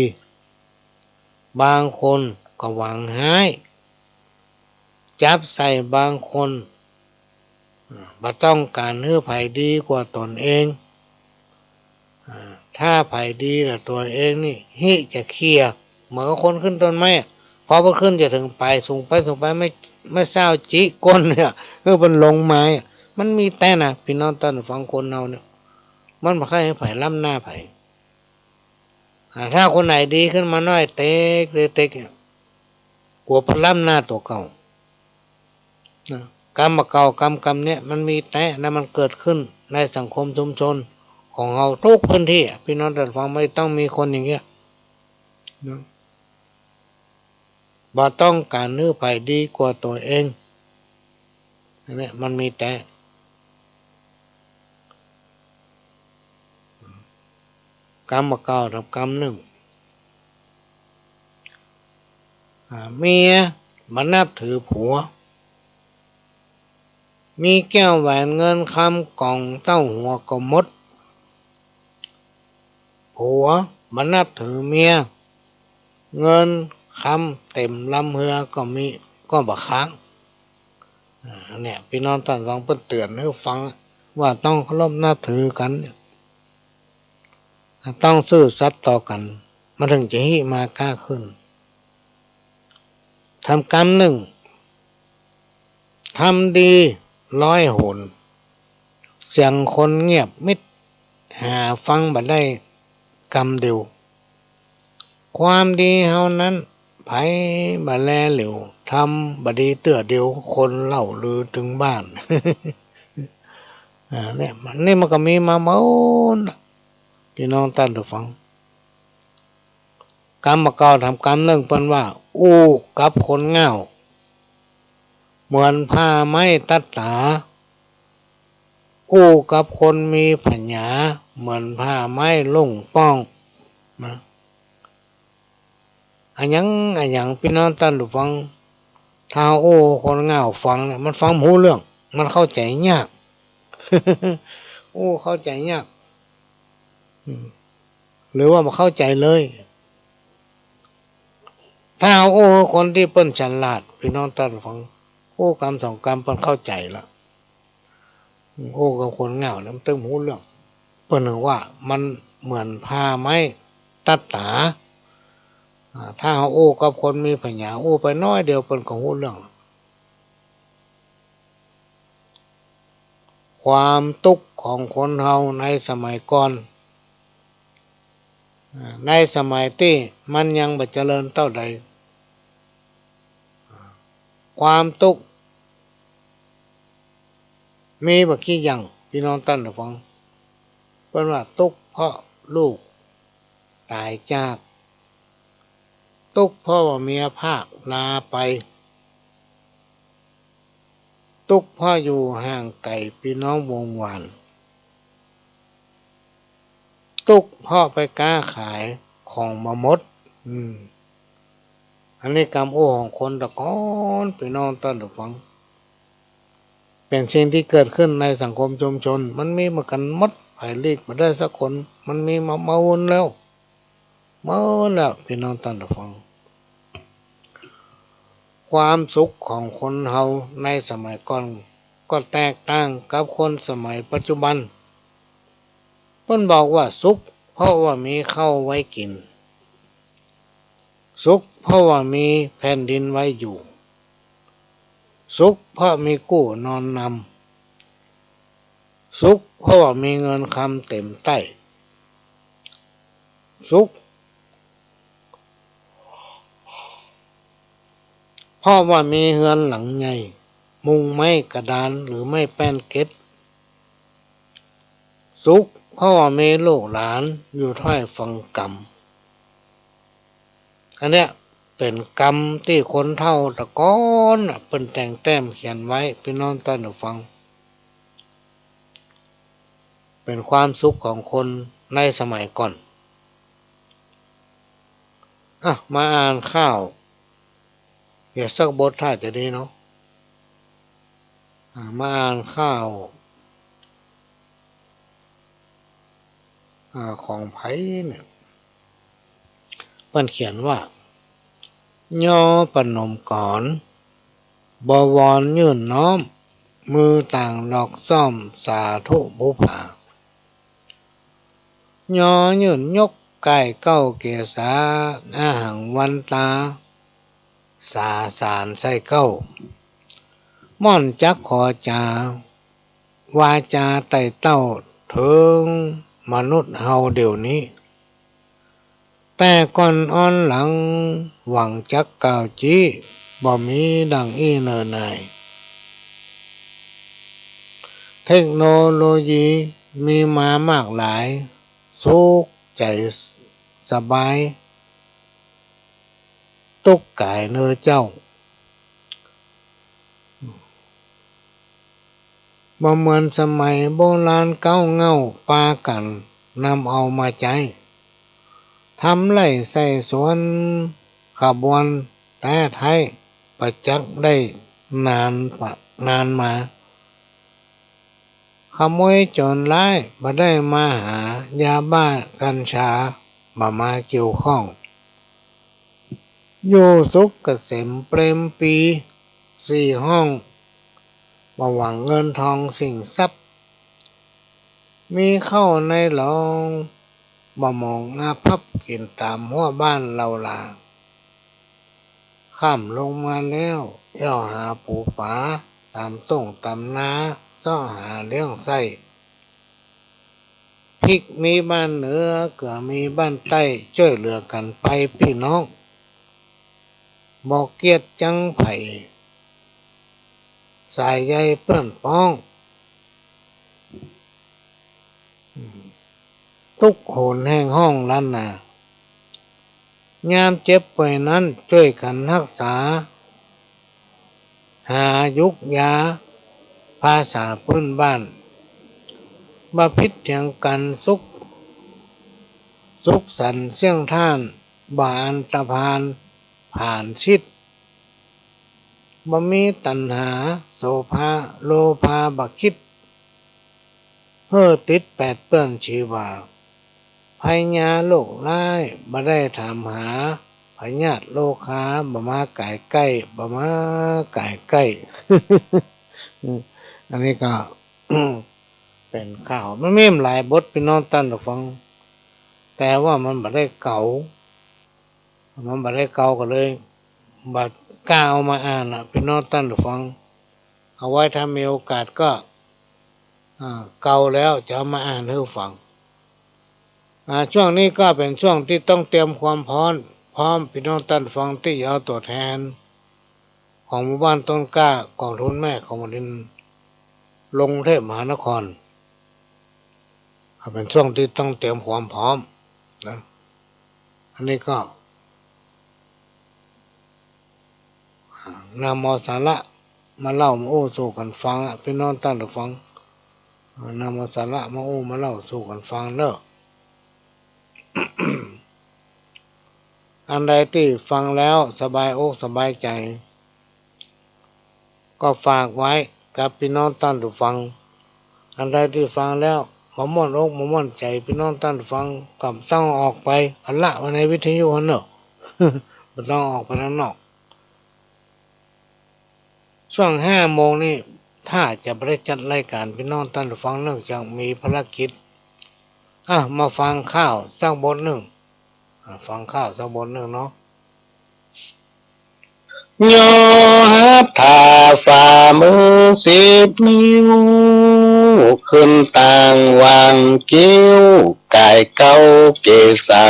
บางคนก็หวังฮ้าย จับใส่บางคน อ่า บ่ต้องก๋านหื้อใผดีกว่าตนเอง อ่า ถ้าใผดีละตนเองนี่ ฮิจะเขี่ย เหมือนกับคนขึ้นต้นไม้อะ พอมันขึ้นจะเถิงปลายสูงไปสูงไป ไม้ ไม้เศร้าจิก้นเนี่ย คือมันลงไม้อะ มันมีแต๊นะ ปี้น้องต้านฟัง คนเฮาเนี่ย มันบ่ใค่หื้อใผล้ำหน้าใผ อ่า ถ้าคนไหนดีขึ้นมาหน้อยเต๊กเต๊กเนี่ย กั๋วเปิ้นล้ำหน้าตั๋วเก่า นะ กำบ่าเก๊ากำ กำเนี่ยมันมีแต๊นะ มันเกิดขึ้นในสังคมชุมชนของเฮากู้พื้นตี้อะ ปี้น้องต้านฟัง มันต้องมีคนอย่างเงี้ยนะ บ่ต้องก๋านหื้อใผดีกว่าตั๋วเอง อันเนี้ยมันมีแต๊ กำบ่าเก๊าแถมกำนึ่ง อ่า เมียบ่นับถือผัว มีแก้วแหวนเงินคำก๋องเต้าหัวก็หมด ผัวบ่นับถือเมีย เงินคำเต็มลำเฮือก็มี ก็บ่ค้าง อ่า เนี่ย ปี้น้องต้านฟัง เปิ้นเตื๋อนหื้อฟังว่าต้องเคารพนับถือกั๋น ต้องซื่อสัตย์ต่อกั๋น มันเถิงจะฮิมาก้าขึ้น แถมกำนึ่ง ทำดีร้อยหน เสียงคนเงียบมิด หาฟังบ่ได้กำเดียว ความดีเฮานั้น ใผบ่แลเหลียว ทำบ่ดีเตื้อเดียว คนเล่าลือตึงบ้าน อ่า เนี่ย มัน นี่มันก็มีมาหมด ปี้น้องต้านผู้ฟัง กำบ่าเก่าแถมกำนึ่งเปิ้นว่า อู้กับคนง่าว เหมือนผ้าไม้ตัดต๋า อู้กับคนมีผญา เหมือนผ้าไม้ลุ่งป้อง นะ อะหยัง อะหยัง ปี้น้องต้านผู้ฟัง ถ้าอู้คนง่าวฟังเนี่ย มันฟังบ่ฮู้เรื่อง มันเข้าใจ๋ยาก อู้เข้าใจ๋ยาก อืม หรือว่าบ่เข้าใจ๋เลย ถ้าอู้คนตี้เปิ้นฉลาด ปี้น้องต้านผู้ฟัง อู้กำสองกำเปิ้นเข้าใจ๋ละ อู้กับคนง่าวเนี่ยมันตึงบ่ฮู้เรื่อง เปิ้นว่ามันเหมือนผ้าไม้ตัดต๋า อ่า ถ้าเฮาอู้กับคนมีผญา อู้ไปน้อยเดียวเปิ้นก็ฮู้เรื่อง ความตุ๊กข์ของคนเฮาในสมัยก่อน อ่า ในสมัยตี้มันยังบ่เจริญเต้าใด ความตุ๊กข์มีบ่กี่อย่าง ปี้น้องต้านผู้ฟัง เปิ้นว่าตุ๊กข์เพราะลูกต๋ายจาก ตุ๊กข์เพราะว่าเมียพรากลาไป ตุ๊กข์เพราะอยู่ห่างไก๋ปี้น้องวงศ์หวาน ตุ๊กข์เพราะไปก๊าขายของบ่หมด อืม อันนี้กำอู้ของคนตะก่อน ปี้น้องต้านผู้ฟัง เป๋นสิ่งตี้เกิดขึ้นในสังคมชุมชน มันมีเหมือนกั๋นหมด ใผหลีกบ่ได้สักคน มันมีมา มาวนแล้ว มาวนแล้ว ปี้น้องต้านผู้ฟัง ความสุขของคนเฮาในสมัยก่อนก็แตกต่างกับคนสมัยปัจจุบัน เปิ้นบอกว่าสุขเพราะว่ามีข้าวไว้กิ๋น สุขเพราะว่ามีแผ่นดินไว้อยู่ สุขเพราะมีกู้นอนนำ สุขเพราะว่ามีเงินคำเต๋มไต้ สุขเพราะว่ามีเฮือนหลังใหญ่ มุงไม้กระดานหรือไม้แป้นเก็บ สุขเพราะว่ามีลูกหลานอยู่ถ้อยฟังกำ อันเนี้ยเป๋นกำตี้คนเฒ่าตะก่อนน่ะ เปิ้นแต่งแต้มเขียนไว้ ปี้น้องต้านผู้ฟัง เป๋นความสุขของคนในสมัยก่อน อ่ะ มาอ่านข่าว เดี๋ยวสักบทถ้าจะดีเนาะ อ่ะ มาอ่านข่าว อ่า ของใผเนี่ย เปิ้นเขียนว่า ยอประนมก๋อน บวรยื่นน้อม มือต่างดอกซ่อม สาธุบุปผา ยอยื่นยกก้ายเกล้าเกศา อหังวันตา สาสารใส่เกล้า ม่อนจักขอจา วาจาไต่เต้าเถิงมนุษย์เฮาเดี๋ยวนี้ แต่ก่อนอ่อนหลัง หวังจักกล่าวจี้ บ่มีดังอี้เน่อหน่าย เทคโนโลยีมีมามากหลาย สุขใจ๋สบาย ตุ๊กข์ก๋ายเน่อเจ้า บ่เหมือนสมัยโบราณเก๊าเง่า ปากั๋นนำเอามาใจ๊ ทำไฮ่ใส่สวน ขบวนแต๊ไท้ บ่จักได้นานปะ นานมา ขโมยโจ๋รร้าย บ่ได้มาหา ยาบ้ากัญชา บ่มาเกี่ยวข้อง อยู่สุขเกษมเปรมปรีย์ สี่ห้อง บ่หวังเงินทองสิ่งทรัพย์ มีข้าวในหลอง บ่หมองอาภัพ กิ๋นต๋ามฮั้วบ้านเลาลา ค่ำลงมาแล้ว แอ่วหาปู๋ป๋า ต๋ามต้งต๋ามนา เซาะหาเลี้ยงใส้ ภิกมีบ้านเหนือ เกื้อมีบ้านใต้ จ้วยเหลือกั๋นไปปี้น้อง บ่เกียจจังใผ สายใยเปื้อนป๊อง ตุ๊กโหนแฮงฮ้องลันนา ยามเจ็บป่วยนั้นจ้วยกั๋นฮักษา หายุกยา ภาษาปื้นบ้าน บ่ผิดเถียงกั๋น สุข สุขสันต์เสี้ยงท่าน บ่อันตะพาน ผ่านชิด บ่มีตัณหา โสภา โลภา บ่คิด หื้อติดแปดเปื้อนชีวา พยาโรคร้าย บ่ได้ถามหา พยาธิโรคา บ่มาก๋ายใก้ บ่มาก๋ายใก้ อันนี้ก็ เป๋นข่าว มันมีหลายบท ปี้น้องต้านผู้ฟัง แต่ว่ามันบ่ได้เก๋า มันบ่ได้เก๋าก็เลย บ่กล้าเอามาอ่านน่ะ ปี้น้องต้านผู้ฟัง เอาไว้ถ้ามีโอกาสก็ อ่า เก๋าแล้วจะเอามาอ่านหื้อฟัง อ่า ช่วงนี้ก็เป๋นช่วงตี้ต้องเตรียมความพร้อม พร้อม ปี้น้องต้านผู้ฟังตี้จะเอาตั๋วแทน ของหมู่บ้านต้นกล้า กองทุนแม่ของแผ่นดิน ลงกรุงเทพมหานคร อ่า เป๋นช่วงตี้ต้องเตรียมความพร้อมนะ อันนี้ก็ อ่า นำเอาสาระมาเล่ามาอู้สู่กั๋นฟังอะ ปี้น้องต้านผู้ฟัง อ่า นำเอาสาระมาอู้มาเล่าสู่กั๋นฟังเน่อ อันใดตี้ฟังแล้วสบายอกสบายใจ๋ ก็ฝากไว้กับปี้น้องต้านผู้ฟัง อันใดตี้ฟังแล้วบ่ม่วนอกบ่ม่วนใจ๋ ปี้น้องต้านผู้ฟัง ก็ต้องออกไป อันละไว้ในวิทยุหั้นเน่อ บ่ต้องออกไปตังนอก ช่วงห้าโมงนี่ ถ้าจะบ่ได้จัดรายก๋าน ปี้น้องต้านผู้ฟัง เนื่องจากมีภารกิจ อ่ะ มาฟังข่าวสักบทนึ่ง อ่ะ ฟังข่าวสักบทนึ่งเนาะ ย่อหัตถาฝ่ามือสิบนิ้ว ขึ้นตางวางคิ้ว ก๋ายเก๊าเกศา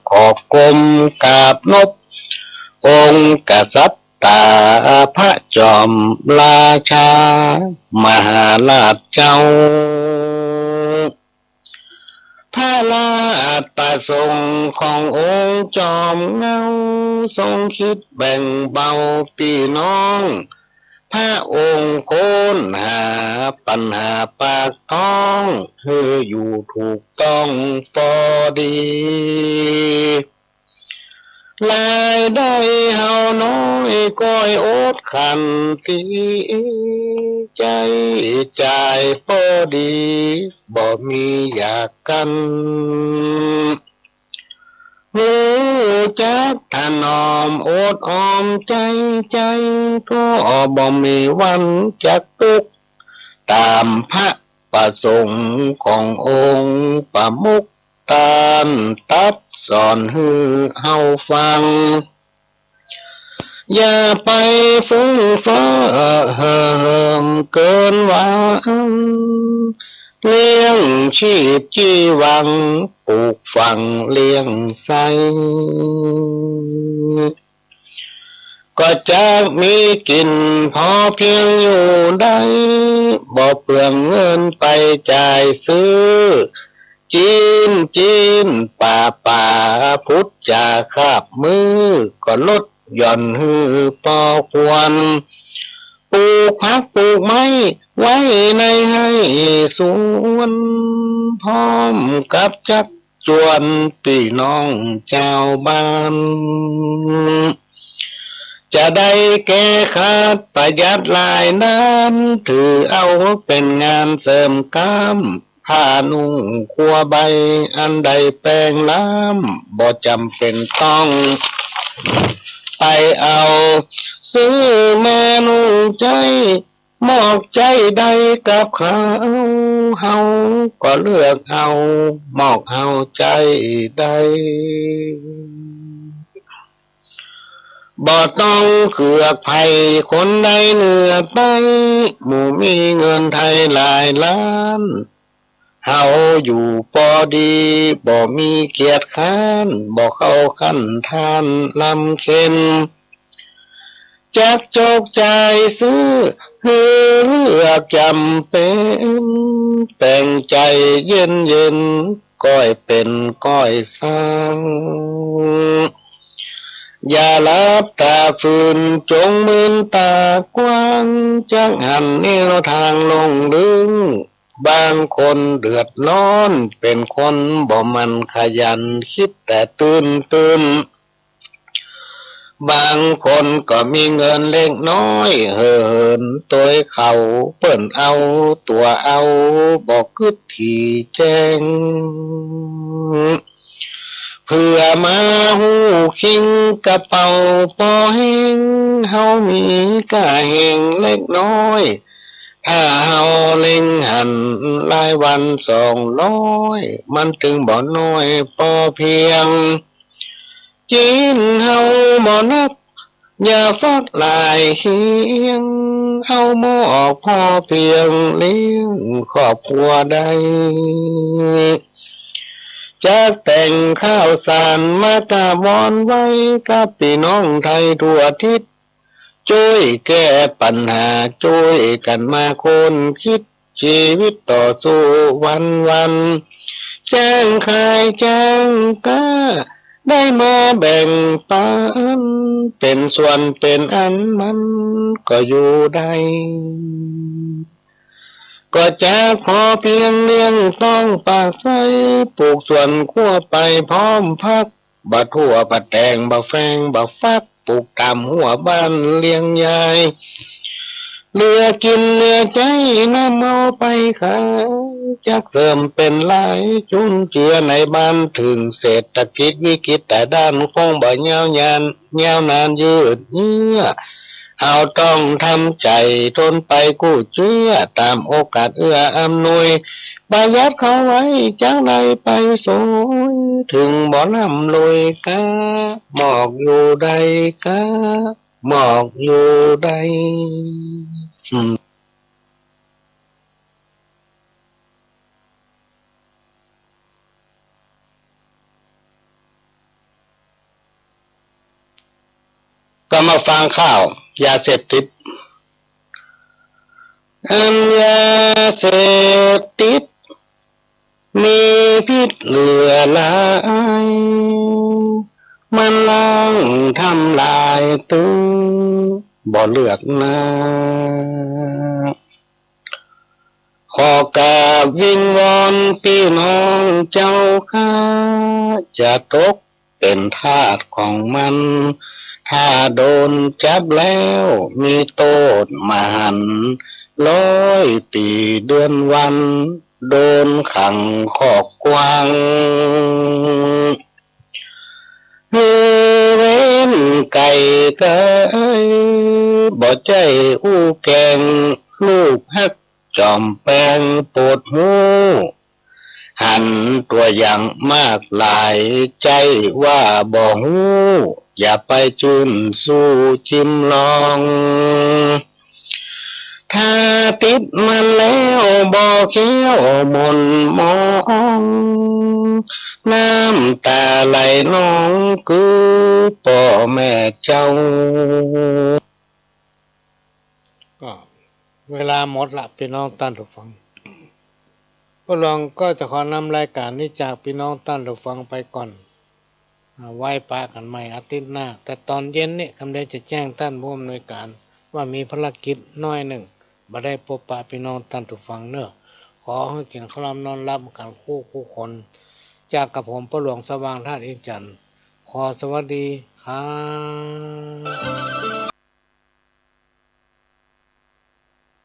ขอบก้มกราบนบ องค์กษัตริย์ ต๋าพระจอมราชา มหาราชเจ้า พระราชประสงค์ขององค์จอมเหง้า ทรงคิดแบ่งเบาปี้น้อง พระองค์ค้นหาปัญหาปากท้อง หื้ออยู่ถูกต้องปอดี รายได้เฮาน้อยก้อยอดขันตี ใจ๊จ่ายปอดี บ่มีอยากกั๋น ฮู้จักถนอมอดออมใจ๊ ใจ๊ก็บ่มีวันจักตุ๊กข์ ต๋ามพระประสงค์ขององค์ประมุข ต้านตรัสสอนหื้อเฮาฟัง อย่าไปฟุ้งเฟ้อเห่อเหิมเกินหวัง เลี้ยงชีพจีวัง ปลูกฝังเลี้ยงใซ้ ก็จักมีกิ๋นพอเพียงอยู่ได้ บ่เปลืองเงินไปจ่ายซื้อ จีน จีน ป่า ป่า พุทธจาคาบมือ ก็ลดหย่อนหื้อปอควร ปลูกผักปลูกไม้ไว้ในไฮ่สวน พร้อมกับจัก จวนปี้น้องจาวบ้าน จะได้แก้ขาดประหยัดรายด้าน ถือเอาเป๋นงานเสริมกล้าม ผ้านุ่งครัวใบ อันใดแปงล้ำ บ่จ๋ำเป๋นต้องไปเอา ซื้อมานุ่งใจ๊ มอกใจ๊ได้กับเขา เฮาก็เลือกเอา มอกเฮาใจ๊ได้ บ่ต้องเกือกใผ คนใดเหนือใต้ หมู่มีเงินไทยหลายล้าน เฮาอยู่ปอดี บ่มีเกียจคร้าน บ่เข้าคันธานลำเค็ญ จักจกจ่ายซื้อหื้อเลือกจ๋ำเป๋น แป๋งใจ๋เย็นๆ ก้อยเป๋นก้อยซาง อย่าหลับต๋าฝืน จงมืนต๋ากว้าง จักหันแนวตางลงลึก บางคนเดือดร้อน เป๋นคนบ่หมั่นขยัน กึ๊ดแต่ตื่นๆ บางคนก็มีเงินเล็กน้อย เห่อเหินตวยเขา เปิ้นเอาตั๋วเอา บ่กึ๊ดถี่แจ้ง เผื่อมาฮู้คิง กระเป๋าปอแห้ง เฮามีก้าแฮงเล็กน้อย ถ้าเฮาเล็งหัน รายวันสองร้อย มันตึงบ่น้อยปอเพียง จี๋นเฮาบ่นัก อย่าฟักหลายเฮียง เอาหม้อปอเพียงเลี้ยงครอบครัวได้ จักแต่งข้าวสารมาตะวอนไว้ กับปี้น้องไทยทั่วทิศ จ้วยแก้ปัญหา จ้วยกั๋นมาค้นกึ๊ด จีวิตต่อสู้วันๆ แจ้งขายแจ้งก๊า ได้มาแบ่งปัน เป๋นส่วนเป๋นอันมันก็อยู่ได้ ก็จักปอเพียงเลี้ยงต๊องปากไส้ ปลูกสวนครัวไปพร้อมผัก บ่ถั่วบ่แตงบ่แฟงบ่ฟัก ปลูกต๋ามฮั้วบ้านเลี้ยงยาย เหลือกิ๋นเหลือใจ๊นำเอาไปขาย จักเสริมเป๋นรายจุนเจือในบ้าน เถิงเศรษฐกิจวิกฤตแต่ด้าน คงบ่ยาวนาน ยาวนานยืดเยื้อ เฮาต้องทำใจ๋ทนไปกู้เจื้อ ต๋ามโอกาสเอื้ออำนวย ประหยัดเข้าไว้จักได้ไปสวย เถิงบ่ร่ำรวยก๊า หมอกอยู่ได้ก๊า หมอกอยู่ได้ อืม ก็มาฟังข่าวยาเสพติด อันยาเสพติด มีพิษเหลือหลาย มันล้างทำลายตึงบ่เลือกหน้า ขอกราบวิงวอนปี้น้องเจ้าข้า จะตกเป๋นทาสของมัน ถ้าโดนจับแล้วมีโต้ษมหันต์ ร้อยปี๋เดือนวัน โดนขังคอกกว้าง หื้อเว้นไก๋ไก๋ บ่ใจ้อู้แก๋ง ลูกฮักจ๋อมแปงโปรดฮู้ หันตั๋วอย่างมากหลาย ใจ้ว่าบ่ฮู้ อย่าไปจื้นสู้จิมลอง ถ้าติดมันแล้วบ่เคี้ยวหม่นหมอง น้ำต๋าไหลนองกือป้อแม่เจ้า ก็เวลาหมดละ ปี้น้องต้านผู้ฟัง ป้อหลวงก็จะขอนำรายก๋านนี้จากปี้น้องต้านผู้ฟังไปก่อน อ่า ไว้ปะกั๋นใหม่อาทิตย์หน้า แต่ต๋อนเย็นนี้กำลังจะแจ้งต้านผู้อำนวยก๋านว่ามีภารกิจน้อยนึ่ง บ่ได้ปบปะปี้น้องต้านผู้ฟังเน่อ ขอหื้อกิ๋นข้าวหลามนอนหลับกั๋นกู้กู้คน จากกระผมป้อหลวงสว่างธาตุอินทร์จันทร์ ขอสวัสดีครับ